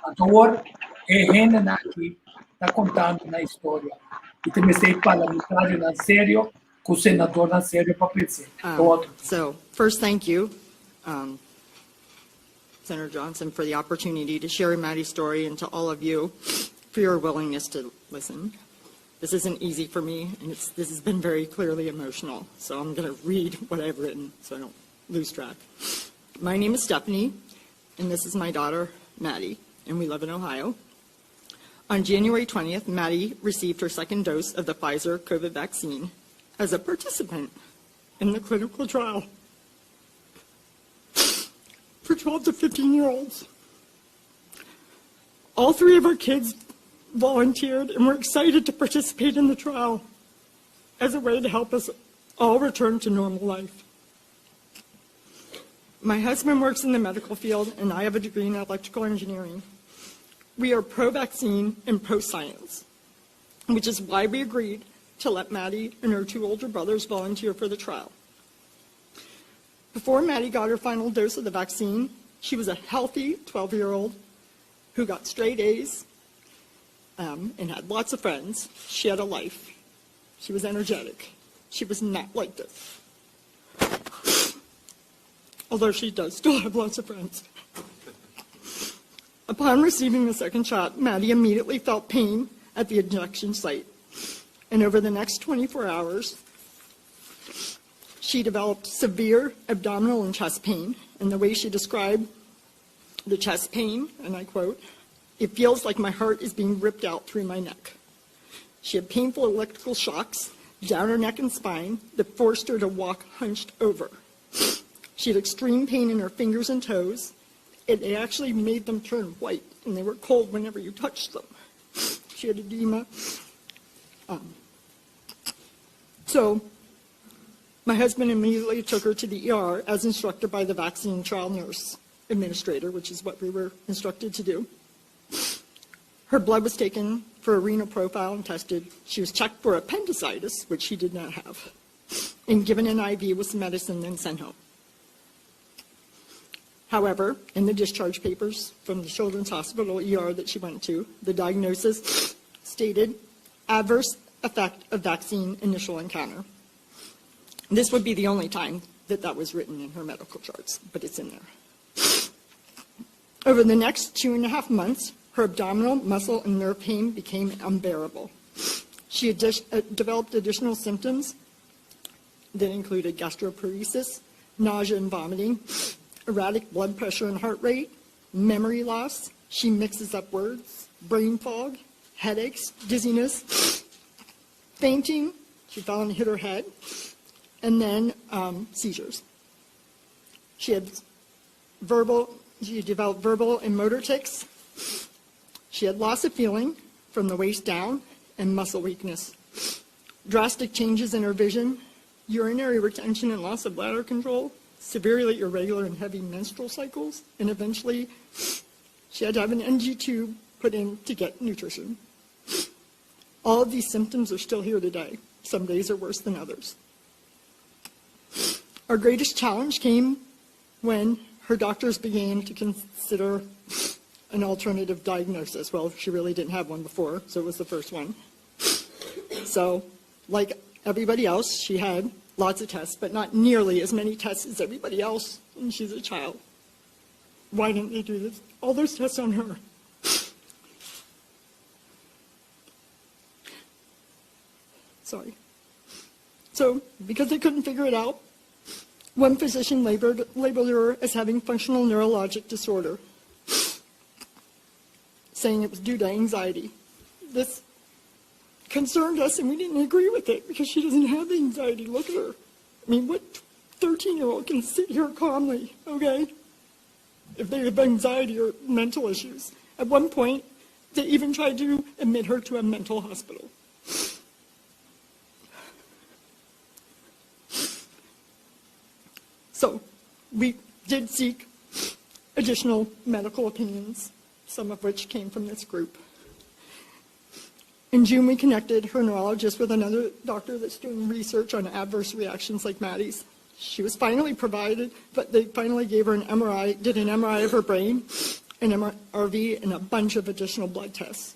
Speaker 4: Anto awor e hendenan aki ta kontando nan historia i ta mester e parlamentarionan serio ku senadornan serio pa pens'é.
Speaker 9: Um, so, first, thank you, um, Senator Johnson, for the opportunity to share Maddie's story and to all of you for your willingness to listen. This isn't easy for me, and it's, this has been very clearly emotional, so I'm going to read what I've written so I don't lose track. My name is Stephanie, and this is my daughter, Maddie, and we live in Ohio. On January 20th, Maddie received her second dose of the Pfizer COVID vaccine as a participant in the clinical trial for 12 to 15 year olds. All three of our kids volunteered and were excited to participate in the trial as a way to help us all return to normal life. My husband works in the medical field, and I have a degree in electrical engineering. We are pro vaccine and pro science, which is why we agreed to let Maddie and her two older brothers volunteer for the trial. Before Maddie got her final dose of the vaccine, she was a healthy 12 year old who got straight A's um, and had lots of friends. She had a life. She was energetic. She was not like this. Although she does still have lots of friends. Upon receiving the second shot, Maddie immediately felt pain at the injection site. And over the next 24 hours, she developed severe abdominal and chest pain. And the way she described the chest pain, and I quote, it feels like my heart is being ripped out through my neck. She had painful electrical shocks down her neck and spine that forced her to walk hunched over. She had extreme pain in her fingers and toes. It actually made them turn white, and they were cold whenever you touched them. She had edema. Um, so my husband immediately took her to the ER as instructed by the vaccine trial nurse administrator, which is what we were instructed to do. Her blood was taken for a renal profile and tested. She was checked for appendicitis, which she did not have, and given an IV with some medicine, then sent home. However, in the discharge papers from the Children's Hospital ER that she went to, the diagnosis stated adverse effect of vaccine initial encounter. This would be the only time that that was written in her medical charts, but it's in there. Over the next two and a half months, her abdominal, muscle, and nerve pain became unbearable. She uh, developed additional symptoms that included gastroparesis, nausea and vomiting, erratic blood pressure and heart rate, memory loss. She mixes up words, brain fog, headaches, dizziness, fainting. She fell and hit her head, And then um, seizures. She had verbal, she developed verbal and motor tics. She had loss of feeling from the waist down and muscle weakness. Drastic changes in her vision, urinary retention and loss of bladder control, severely irregular and heavy menstrual cycles, and eventually she had to have an NG tube put in to get nutrition. All of these symptoms are still here today. Some days are worse than others. Our greatest challenge came when her doctors began to consider an alternative diagnosis. Well, she really didn't have one before, so it was the first one. So, like everybody else, she had lots of tests, but not nearly as many tests as everybody else, and she's a child. Why didn't they do this? All those tests on her. Sorry. So, because they couldn't figure it out, one physician labeled, labeled her as having functional neurologic disorder, saying it was due to anxiety. This concerned us, and we didn't agree with it because she doesn't have anxiety. Look at her. I mean, what 13 year old can sit here calmly, okay? If they have anxiety or mental issues. At one point, they even tried to admit her to a mental hospital. So we did seek additional medical opinions, some of which came from this group. In June, we connected her neurologist with another doctor that's doing research on adverse reactions like Maddie's. She was finally provided, but they finally gave her an MRI, did an MRI of her brain, an MRV, and a bunch of additional blood tests.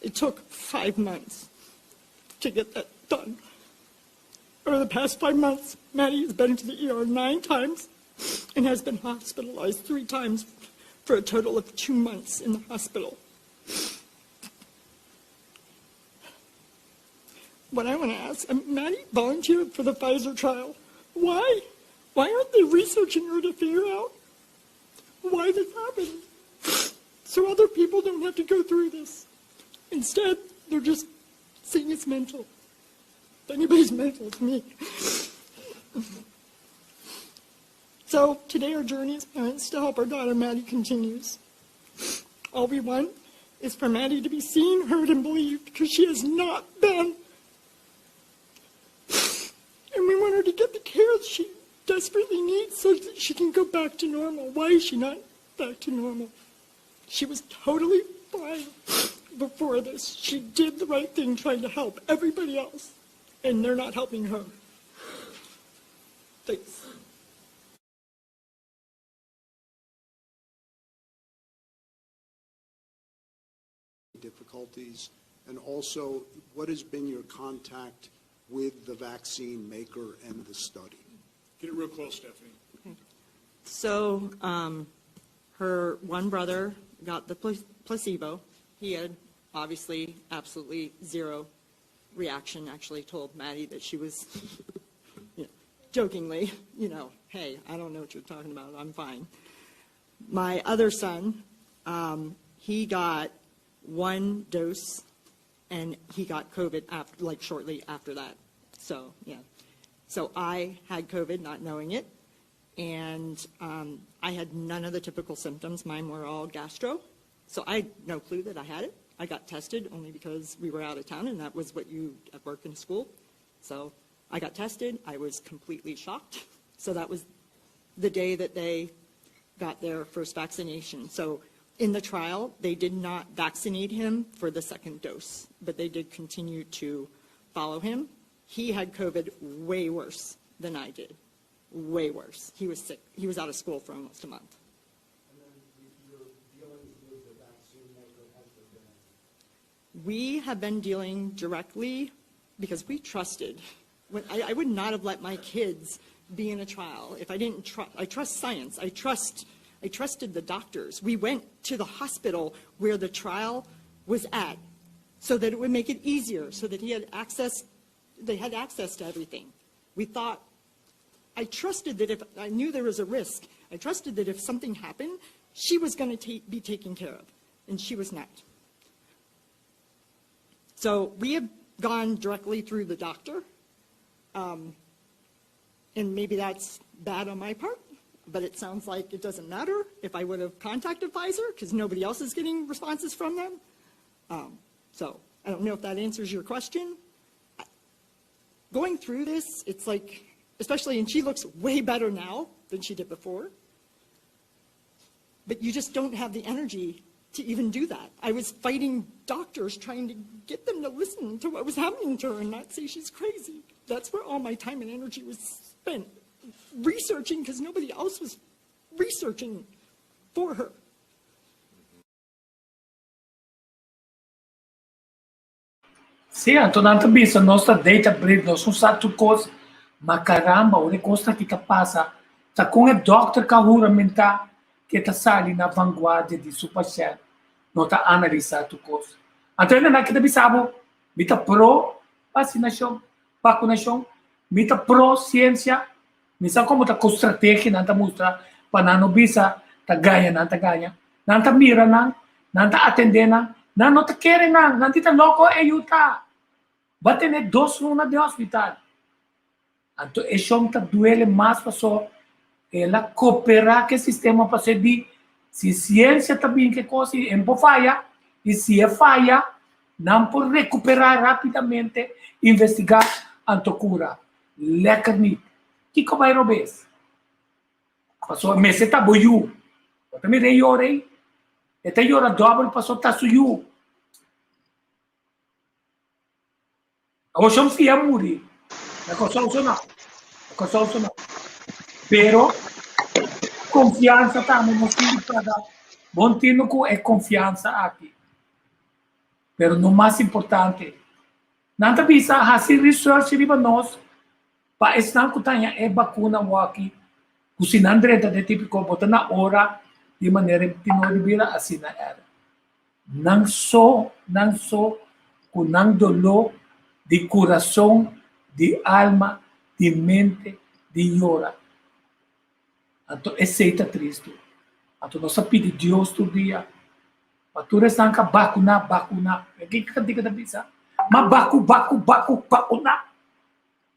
Speaker 9: It took five months to get that done. Over the past five months, Maddie has been to the ER nine times and has been hospitalized three times for a total of two months in the hospital. What I want to ask, Maddie volunteered for the Pfizer trial. Why? Why aren't they researching her to figure out why this happened? So other people don't have to go through this. Instead, they're just saying it's mental. If anybody's mental, it's me. So today our journey as parents to help our daughter Maddie continues. All we want is for Maddie to be seen, heard, and believed because she has not been. And we want her to get the care she desperately needs so that she can go back to normal. Why is she not back to normal? She was totally fine before this. She did the right thing trying to help everybody else, and they're not helping her. Thanks.
Speaker 10: Difficulties? And also, what has been your contact with the vaccine maker and the study?
Speaker 11: Get it real close, Stephanie.
Speaker 9: Okay. So um, her one brother got the placebo. He had obviously absolutely zero reaction, actually told Maddie that she was, you know, jokingly, you know, hey, I don't know what you're talking about, I'm fine. My other son, um, he got one dose and he got COVID after, like shortly after that. So, yeah. So I had COVID not knowing it, and um, I had none of the typical symptoms. Mine were all gastro. So I had no clue that I had it. I got tested only because we were out of town and that was what you at work in school. So I got tested. I was completely shocked. So that was the day that they got their first vaccination. So in the trial, they did not vaccinate him for the second dose, but they did continue to follow him. He had COVID way worse than I did, way worse. He was sick. He was out of school for almost a month. We have been dealing directly because we trusted. When, I, I would not have let my kids be in a trial if I didn't trust. I trust science. I trust. I trusted the doctors. We went to the hospital where the trial was at so that it would make it easier, so that he had access, they had access to everything. We thought, I trusted that if, I knew there was a risk. I trusted that if something happened, she was going to be taken care of, and she was not. So we have gone directly through the doctor. Um, And maybe that's bad on my part, but it sounds like it doesn't matter if I would have contacted Pfizer because nobody else is getting responses from them. So I don't know if that answers your question. Going through this, it's like, especially, and she looks way better now than she did before. But you just don't have the energy to even do that. I was fighting doctors trying to get them to listen to what was happening to her and not say she's crazy. That's where all my time and energy was spent researching because nobody else was researching for her.
Speaker 4: Sí, anto nan ta bisa nos ta data breach, nos no sa tur kos, ma caramba, ora e kosnan aki ta pasa, ta kon e dòkter ka huramentá ku e ta sali na vanguardia di su pashènt, no ta analisá tur kos. Anto e nan aki ta bisa bo, mi ta pro vasinashon, vakunashon, mi ta pro siensia, mi sa komo ta ku strategia nan ta mustra pa nan no bisa ta gaña nan ta gaña. Nan ta mira nan, nan ta atendé nan, nan no ta kere nan, nan di ta loko e yu ta. Bo a tene dos luna den hospital. Anto e shon ta duele mas paso el a koperá ku e sistema paso e di si siensia ta bin ku e kos i e por faya i si e faya nan por rekuperá rápidamente, investigá anto kura. Lekker niet. Kiko bai robes? Pasobra mester ta bo yu. Bo ta mira e yora ei? E ta yora dòbel pasobra ta su yu. Awor shon fia muri. Na Kòrsou so no. Na Kòrsou so no. Pero konfiansa tambe nos tin di paga bon tino ku e konfiansa aki. Pero no mas importante, nan ta bisa hasi research riba nos Pa esnan ku ta haña e bakuna wòki ku si nan drenta den típiko bo ta na ora di manera e tin no di bira asina èr. Nan so, nan so ku nan doló di kurason, di alma, di mente, di yora. Anto esei ta tristu. Anto nos a pidi Dios tur dia pa tur esnan ka bakuná, bakuná. Kiko kantika ta bisa? Ma baku, baku, baku, bakuná.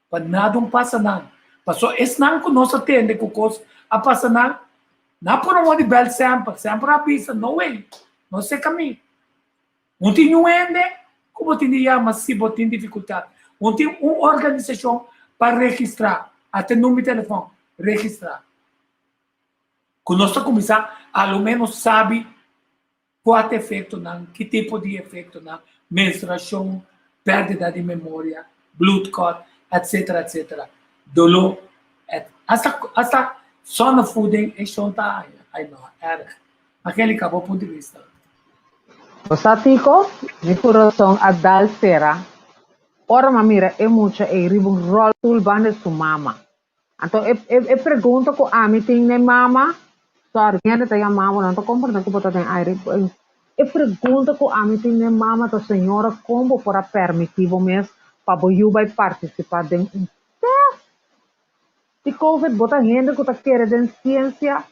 Speaker 4: Pa nada un pasa nan. Paso esnan ku nos a tende ku kos a pasa nan, nan a pone un di bel semper. Semper a bisa, no way, no seka mi. Un tin un hende ku bo tin di yama si bo tin difikultat. Un tin un organisashon pa registrá, hasta e number di telefòn, registrá. Ku nos ta kuminsá a lo ménos sabi Kua ta efektonan? Ki tipo di efektonan? Menstruashon, pèrdida di memoria, bloedkort, etsetera, etsetera. Doló, et. Hasta, hasta zonnevoeding e shon ta haña. Ai no, erg. Angelica, bo punto di bista.
Speaker 7: Bo sa Tico? Mi kurason a dal sera ora m'a mira e mucha ei riba un rolstoel banda su mama. Anto e e e pregunta ku ami tin n'e mama, sorry, hende ta yama bo, nan ta komprende ku bo ta den aire. E pregunta ku ami tin n'e mama ta, señora, kon bo por a permití bo mes pa bo yu bai partisipá den un tèst di covid? Bo ta hende ku ta kere den siensia?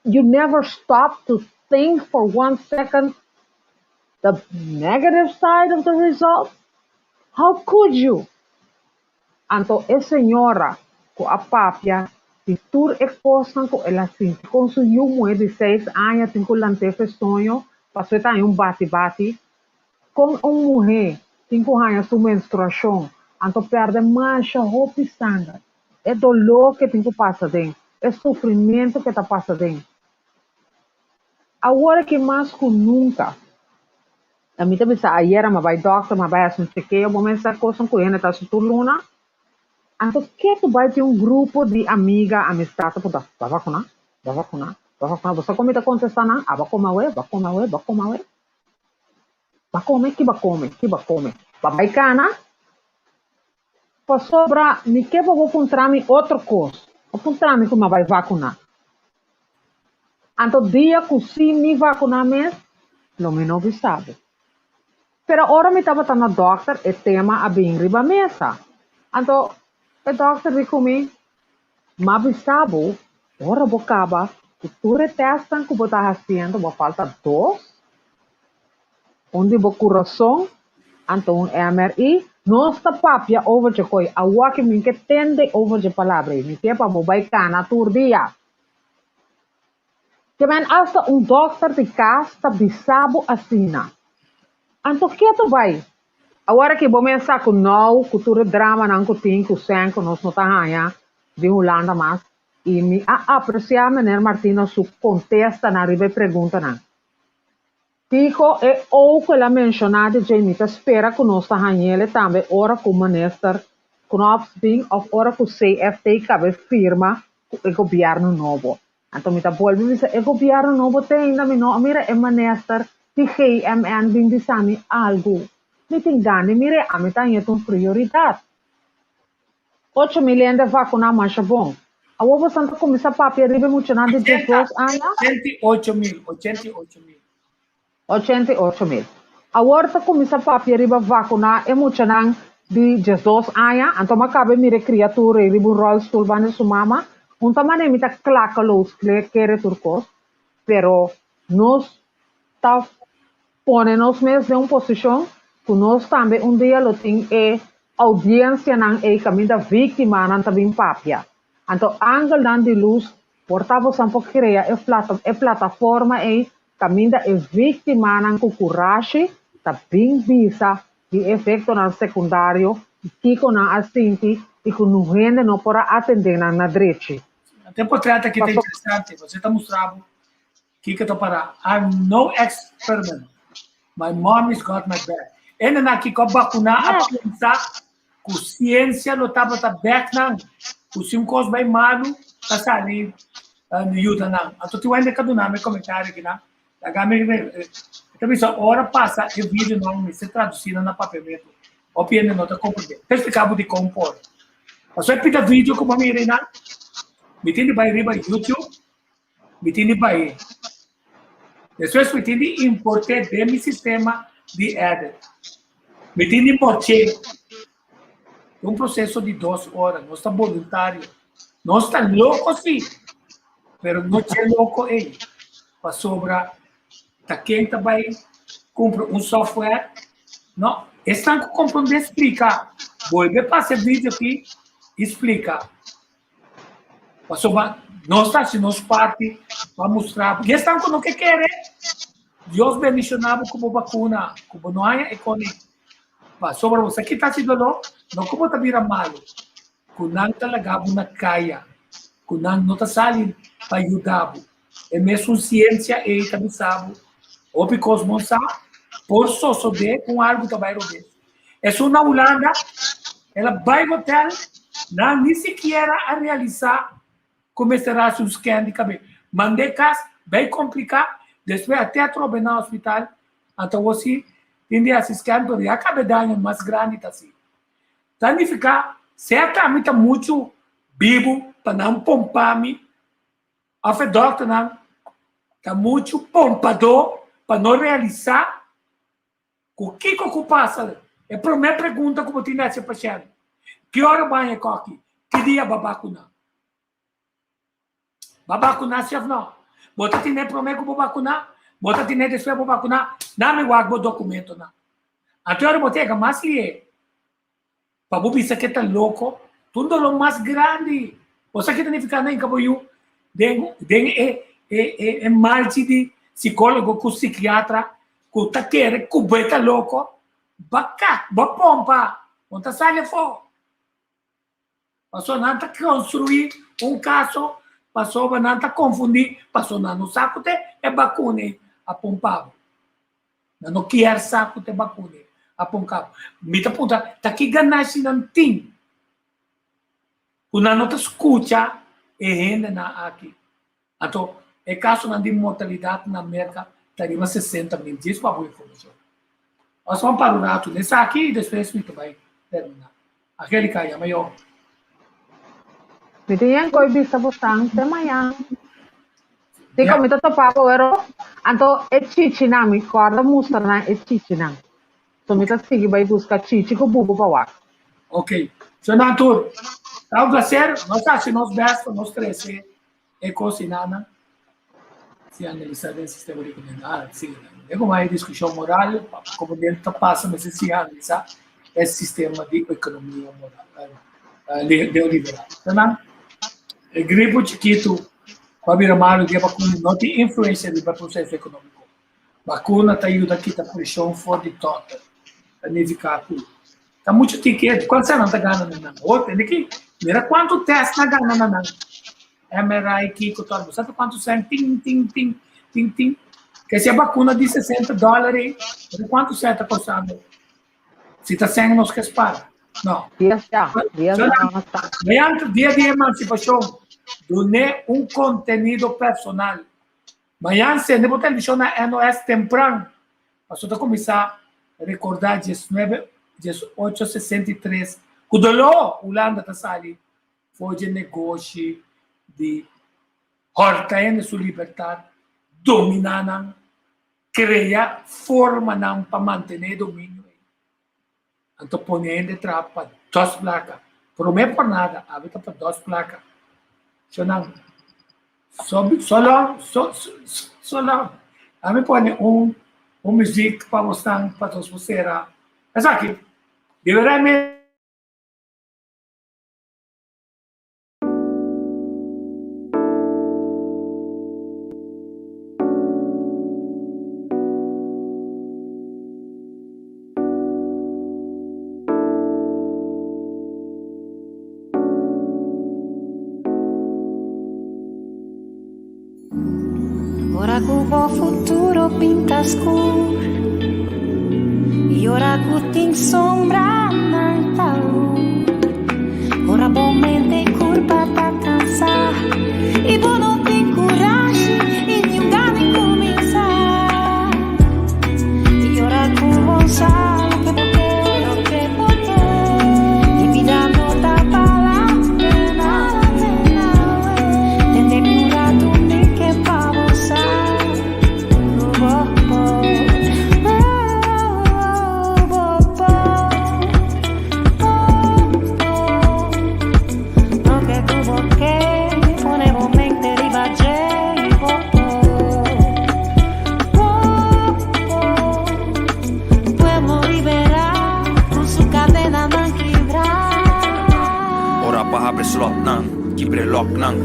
Speaker 7: You never stop to think for one second the negative side of the result? How could you? Anto e señora ku a papia di tur e kosnan ku el a sinti kon su yu muhé di seis aña tin ku lant'é fe soño pasobra e ta haña un bati-bati, kon un muhé tin ku haña su menstruashon anto pèrdè masha hopi sanger, e doló ku e tin ku pasa den, e sufrimentu ku e ta pasa den. Awor aki mas ku nunka. Mi ta bisa ayera mi a bai dòkter, mi a bai hasi un chekeo, bo mester sa kosnan ku hende ta hasi tur luna. Anto ke ku bai tin un grupo di amiga, amistad ta puntra, bo a vakuná? Bo a vakuná? Bo a vakuná? Bo sa kon mi ta kontestá nan? Aba kome awe, bo a kome awe, bo a kome awe. Bo a kome? Ki bo a kome? Ki bo a kome? Bo a bai kana? Pasobra mi ke pa bo puntra mi otro kos, bo puntra mi ku mi a bai vakuná. Anto dia ku si mi vakuná mes, lo mi no bisa bo. Pero ora mi tabata na dòkter e tema a bin riba mesa. Anto e dòkter di ku mi, M'a bisa bo, ora bo kaba ku tur e tèstnan ku bo ta hasiendo, bo falta dos, un di bo kurason, anto un MRI, Nos ta papia over dje koi. Awor mi ke tende over dje palabra ei. Mi ke pa bo bai kana tur dia. Ke men asta un dòkter di kas ta bisa bo asina. Anto ketu bai. Awor aki bo mes sa ku nou ku tur e dramanan ku tin ku sèn ku nos no ta haña di Hulanda mas i mi a apresiá meneer Martina su kontestanan riba e preguntanan. Kiko e ou ku el a menshoná di dje mi ta spera ku nos ta hañ'ele tambe ora ku minister Knops bin òf ora ku CFT kabe firma ku e gobièrnu nobo. Anto mi ta bolbe bisa e gobièrnu nobo te ainda mi no a mira e minister di GMN bin bisa mi algu. Mi tin gana di mir'é, ami ta hañ'é ta un prioridat. 8000 hende vakuná masha bon. Awor bosan ta kuminsá papia riba e muchanan di 12 aña?
Speaker 4: 88 mil, 88 mil.
Speaker 7: 88 mil. Awor ta kuminsá papia riba vakuná e muchanan di 12 aña, anto m'a kaba e mira e kriatura ei riba un ròlstul banda su mama. Un ta manera mi ta klakaloos kere tur kos, pero nos ta pone nos mes den un posishon ku nos tambe un dia lo tin e oudiensianan ei kaminda víktimanan ta bin papia. Anto Angelnan di Lus por ta bosan por krea e e plataforma ei kaminda e víktimanan ku kurashi ta bin bisa di efektonan sekundario i kiko nan a sinti i ku nu hende no por a atendé nan na drechi.
Speaker 4: E portret aki ta interesante, pasobra e ta mustra bo Kiko ta para? I'm no experiment. My mommy's got my back. Hendenan kiko a bakuna a pensa ku siensia lo tabata bek nan, ku si un kos bai malu ta sali yuda nan. Anto tin wende ka duna mi komentario akinan. Laga mi ta bisa ora pasa e videonan mester tradusi nan na papiamentu. Hopi hende no ta komprende. Ta explika bo dikon por. Pasobra e pida video ku bo a mira einan, mi tin di bai riba YouTube. Mi tin di bai. Despues mi tin di import'é den mi sistema di edit. Mi tin di morch'é. Un proseso di dos ora. Nos ta boluntario. Nos ta loko si, pero no dje loko ei. Pasobra ta ken ta bai kumpra un software? No, esnan ku komprondé splika. Bolbe pasa e video aki i splika. Pasobra nos ta hasi nos parti pa mustra bo. I esnan ku no ke kere, Dios bendishoná bo ku bo bakuna, ku bo no haña e koni. Pasobra bo sa kita hasi doló, no ku bo ta bira malu, ku nan ta laga bo na kaya, ku nan no ta sali pa yuda bo. E mesun siensia ei ta bisa bo, hopi kos bon sa por sosodé ku algu ta bai robes. Esun na Hulanda, el a bai hotel, nan ni sikiera a realisá ku mester hasi un scan di kabes. Mand'é kas, bai kompliká, despues a te atrobe na hospital, anto awor si tin di hasi scan, pero ya kabe daño mas grandi ta asi. Ta nifiká, sea ta mi ta muchu bibu pa nan pompa mi, Of e dòkternan ta muchu pompadó pa no realisá ku kiko ku pasa. E promé pregunta ku bo tin di hasi e pashènt, Ki ora bo haña e kòki? Ki dia bo a bakuná? Bo a bakuná si òf nò? Bo ta tene promé ku bo bakuná? Bo ta tene despues bo bakuná? Nan mi wak bo dokumentonan. Anto e ora bo ta yega mas lié. Pa bo bisa ke ta loko, ta un doló mas grandi. Bo sa ke ta nifiká na hinka bo yu den den e e e e malchi di sikólogo ku sikiatra ku ta kere ku bo e ta loko? Ba kak, bo pompa, bo ta sali afó. Pasobra nan ta konstruí un kaso, pasobra nan ta konfundí, pasobra nan no sa ku te e bakuna ei a pompa bo. Nan no kier sa ku ta e bakuna a pon kap. Mi ta puntra, ta ki ganashi nan tin ku nan no ta skucha e hendenan aki? Anto, e kasonan di mortalidat na Merka ta riba 60 mil, djis pa bo informashon. Nos ban para un ratu na esaki i despues mi ta bai terminá. Angelica, yama yo.
Speaker 7: Mi tin yen koe bisa bosan te mañan. Dikon mi ta topa bo wero? Anto e chichinan, mi kòrda mustra nan e chichinan. So mi ta sigui bai buska chichi ku bubu pa wak.
Speaker 4: Ok. So nan tur, ta un placer. Nos a hasi nos best pa nos trese e kosinanan. Si analisa den sistema di Ah, si. E como hay diskushon moral, komo den ta pasa mester siña analisa. e sistema di ekonomia neoliberal. Nan, e gripo chikitu ku a bira malu di e bakuna no tin influensia riba e proseso ekonómiko. Bakuna ta yuda kita preshon for di dòkter. Ta nifiká ku ta muchu tiki kuantu sèn nan ta gana na nan? Ho tende ki mira kuantu tèst nan gana na nan. MRI kiko tur bo sa ta kuantu sèn tin tin tin tin tin. Ke si e bakuna di 60 dòler ei, mira kuantu sèn ta kostando. Si ta sèn nos ke spara. No.
Speaker 6: Dios ya, Dios ya.
Speaker 4: Mañana dia di emansipashon, dun'é un kontenido personal. Mañan sende bo televishon na NOS tempran, pasobra ta kuminsá rekordá diesnuebe, diesocho 63, ku doló Hulanda ta sali for dje negoshi di hòrta hende su libertat, dominá nan, krea formanan pa mantené e dominio ei. Anto pone hende traha pa dos plaka. Promé por nada, awe ta pa dos plaka. Shonnan, so, so long, so, so, so long. Ami pone un, un muziek pa bosnan, pa nos por sera. Esaki, liberamente.
Speaker 12: Ora ku bo futuro pinta skur I ora ku tin sombranan ta lur Ora bo mente i kurpa ta kansá I bo no tin kurashi i niun gana di kuminsá I ora ku bo sa loke bo ke loke bo ke I bida no ta bala pena Tende mi un ratu mi ke pa bo sa ku bo por Oh, bo por, bo por Loke ku bo ke pone bo mente riba dje i bo por Bo por Pueblo liberá ku su kadenanan kibrá.
Speaker 13: Ora pa habri slotnan, kibr'e lòknan.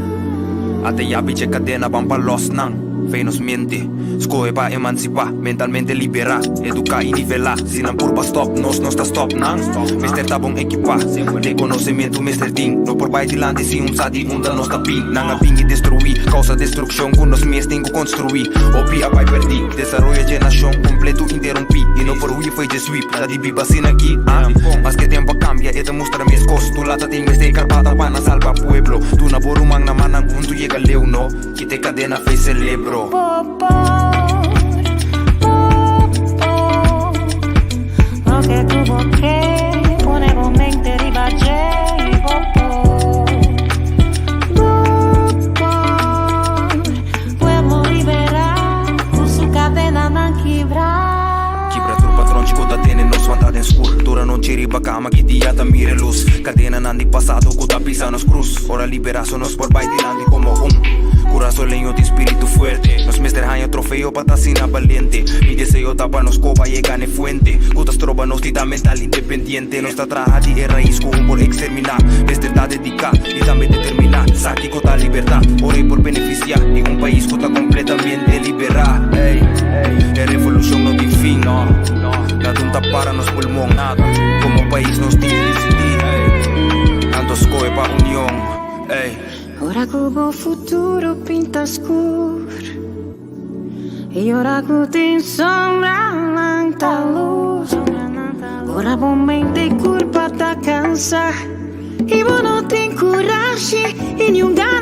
Speaker 13: Ata yabi dje kadena ban pa lòs nan. Fei nos mente, skohe pa emansipá, mentalmente liberá, eduká i nivelá. Si nan purba stòp nos, nos ta stòp nan. Mester ta bon ekipá, de konosementu mester tin. No por bai dilanti si un sa di unda nos ta bin. Nan a bin i destruí, kousa destrukshon ku nos mes tin ku konstruí. Hopi a bai pèrdí, desaroyo dje nashon kompletu interumpí. I no por hui fo'i dje sweep, ta di biba asina aki, ah. Maske tempu a kambia, e ta mustra meskos. Tu lata tin mester karbata pa nan salba pueblo. Duna bo ruman na mannan huntu yega leu, no. Kita e kadena fe selebro.
Speaker 12: Bo por, bo por Loke ku bo ke pone bo mente riba dje i bo por Bo por Pueblo liberá ku su kadenanan kibrá.
Speaker 13: Kibra tur patronchi ku ta tene nos wanta den skur. Tur anochi riba kama ki dia ta mira e lus. Kadenanan di pasado ku ta pisa nos krus. Ora liberá so nos por bai dilanti komo un kurasoleño tin spiritu fuerte. Nos mester haña trofeo pa ta asina balente. Mi deseo ta pa nos koba yega n'e fuente ku ta stroba nos di ta mental independiente. Nos ta traha di e rais ku un por eksterminá. Mester ta dediká i tambe determiná. Sa kiko ta libertá ora e por benefisiá di un pais ku ta kompletamente liberá. Ey, e revolushon no tin fin, no. Nada un ta para nos pulmon. Komo pais nos tin di disidí. Anto skohe pa union. Ey.
Speaker 12: Ora ku bo futuro pinta skur I ora ku tin sombra lanta lus Ora bo mente i kurpa ta kansa I bo no tin kurashi i niun gana.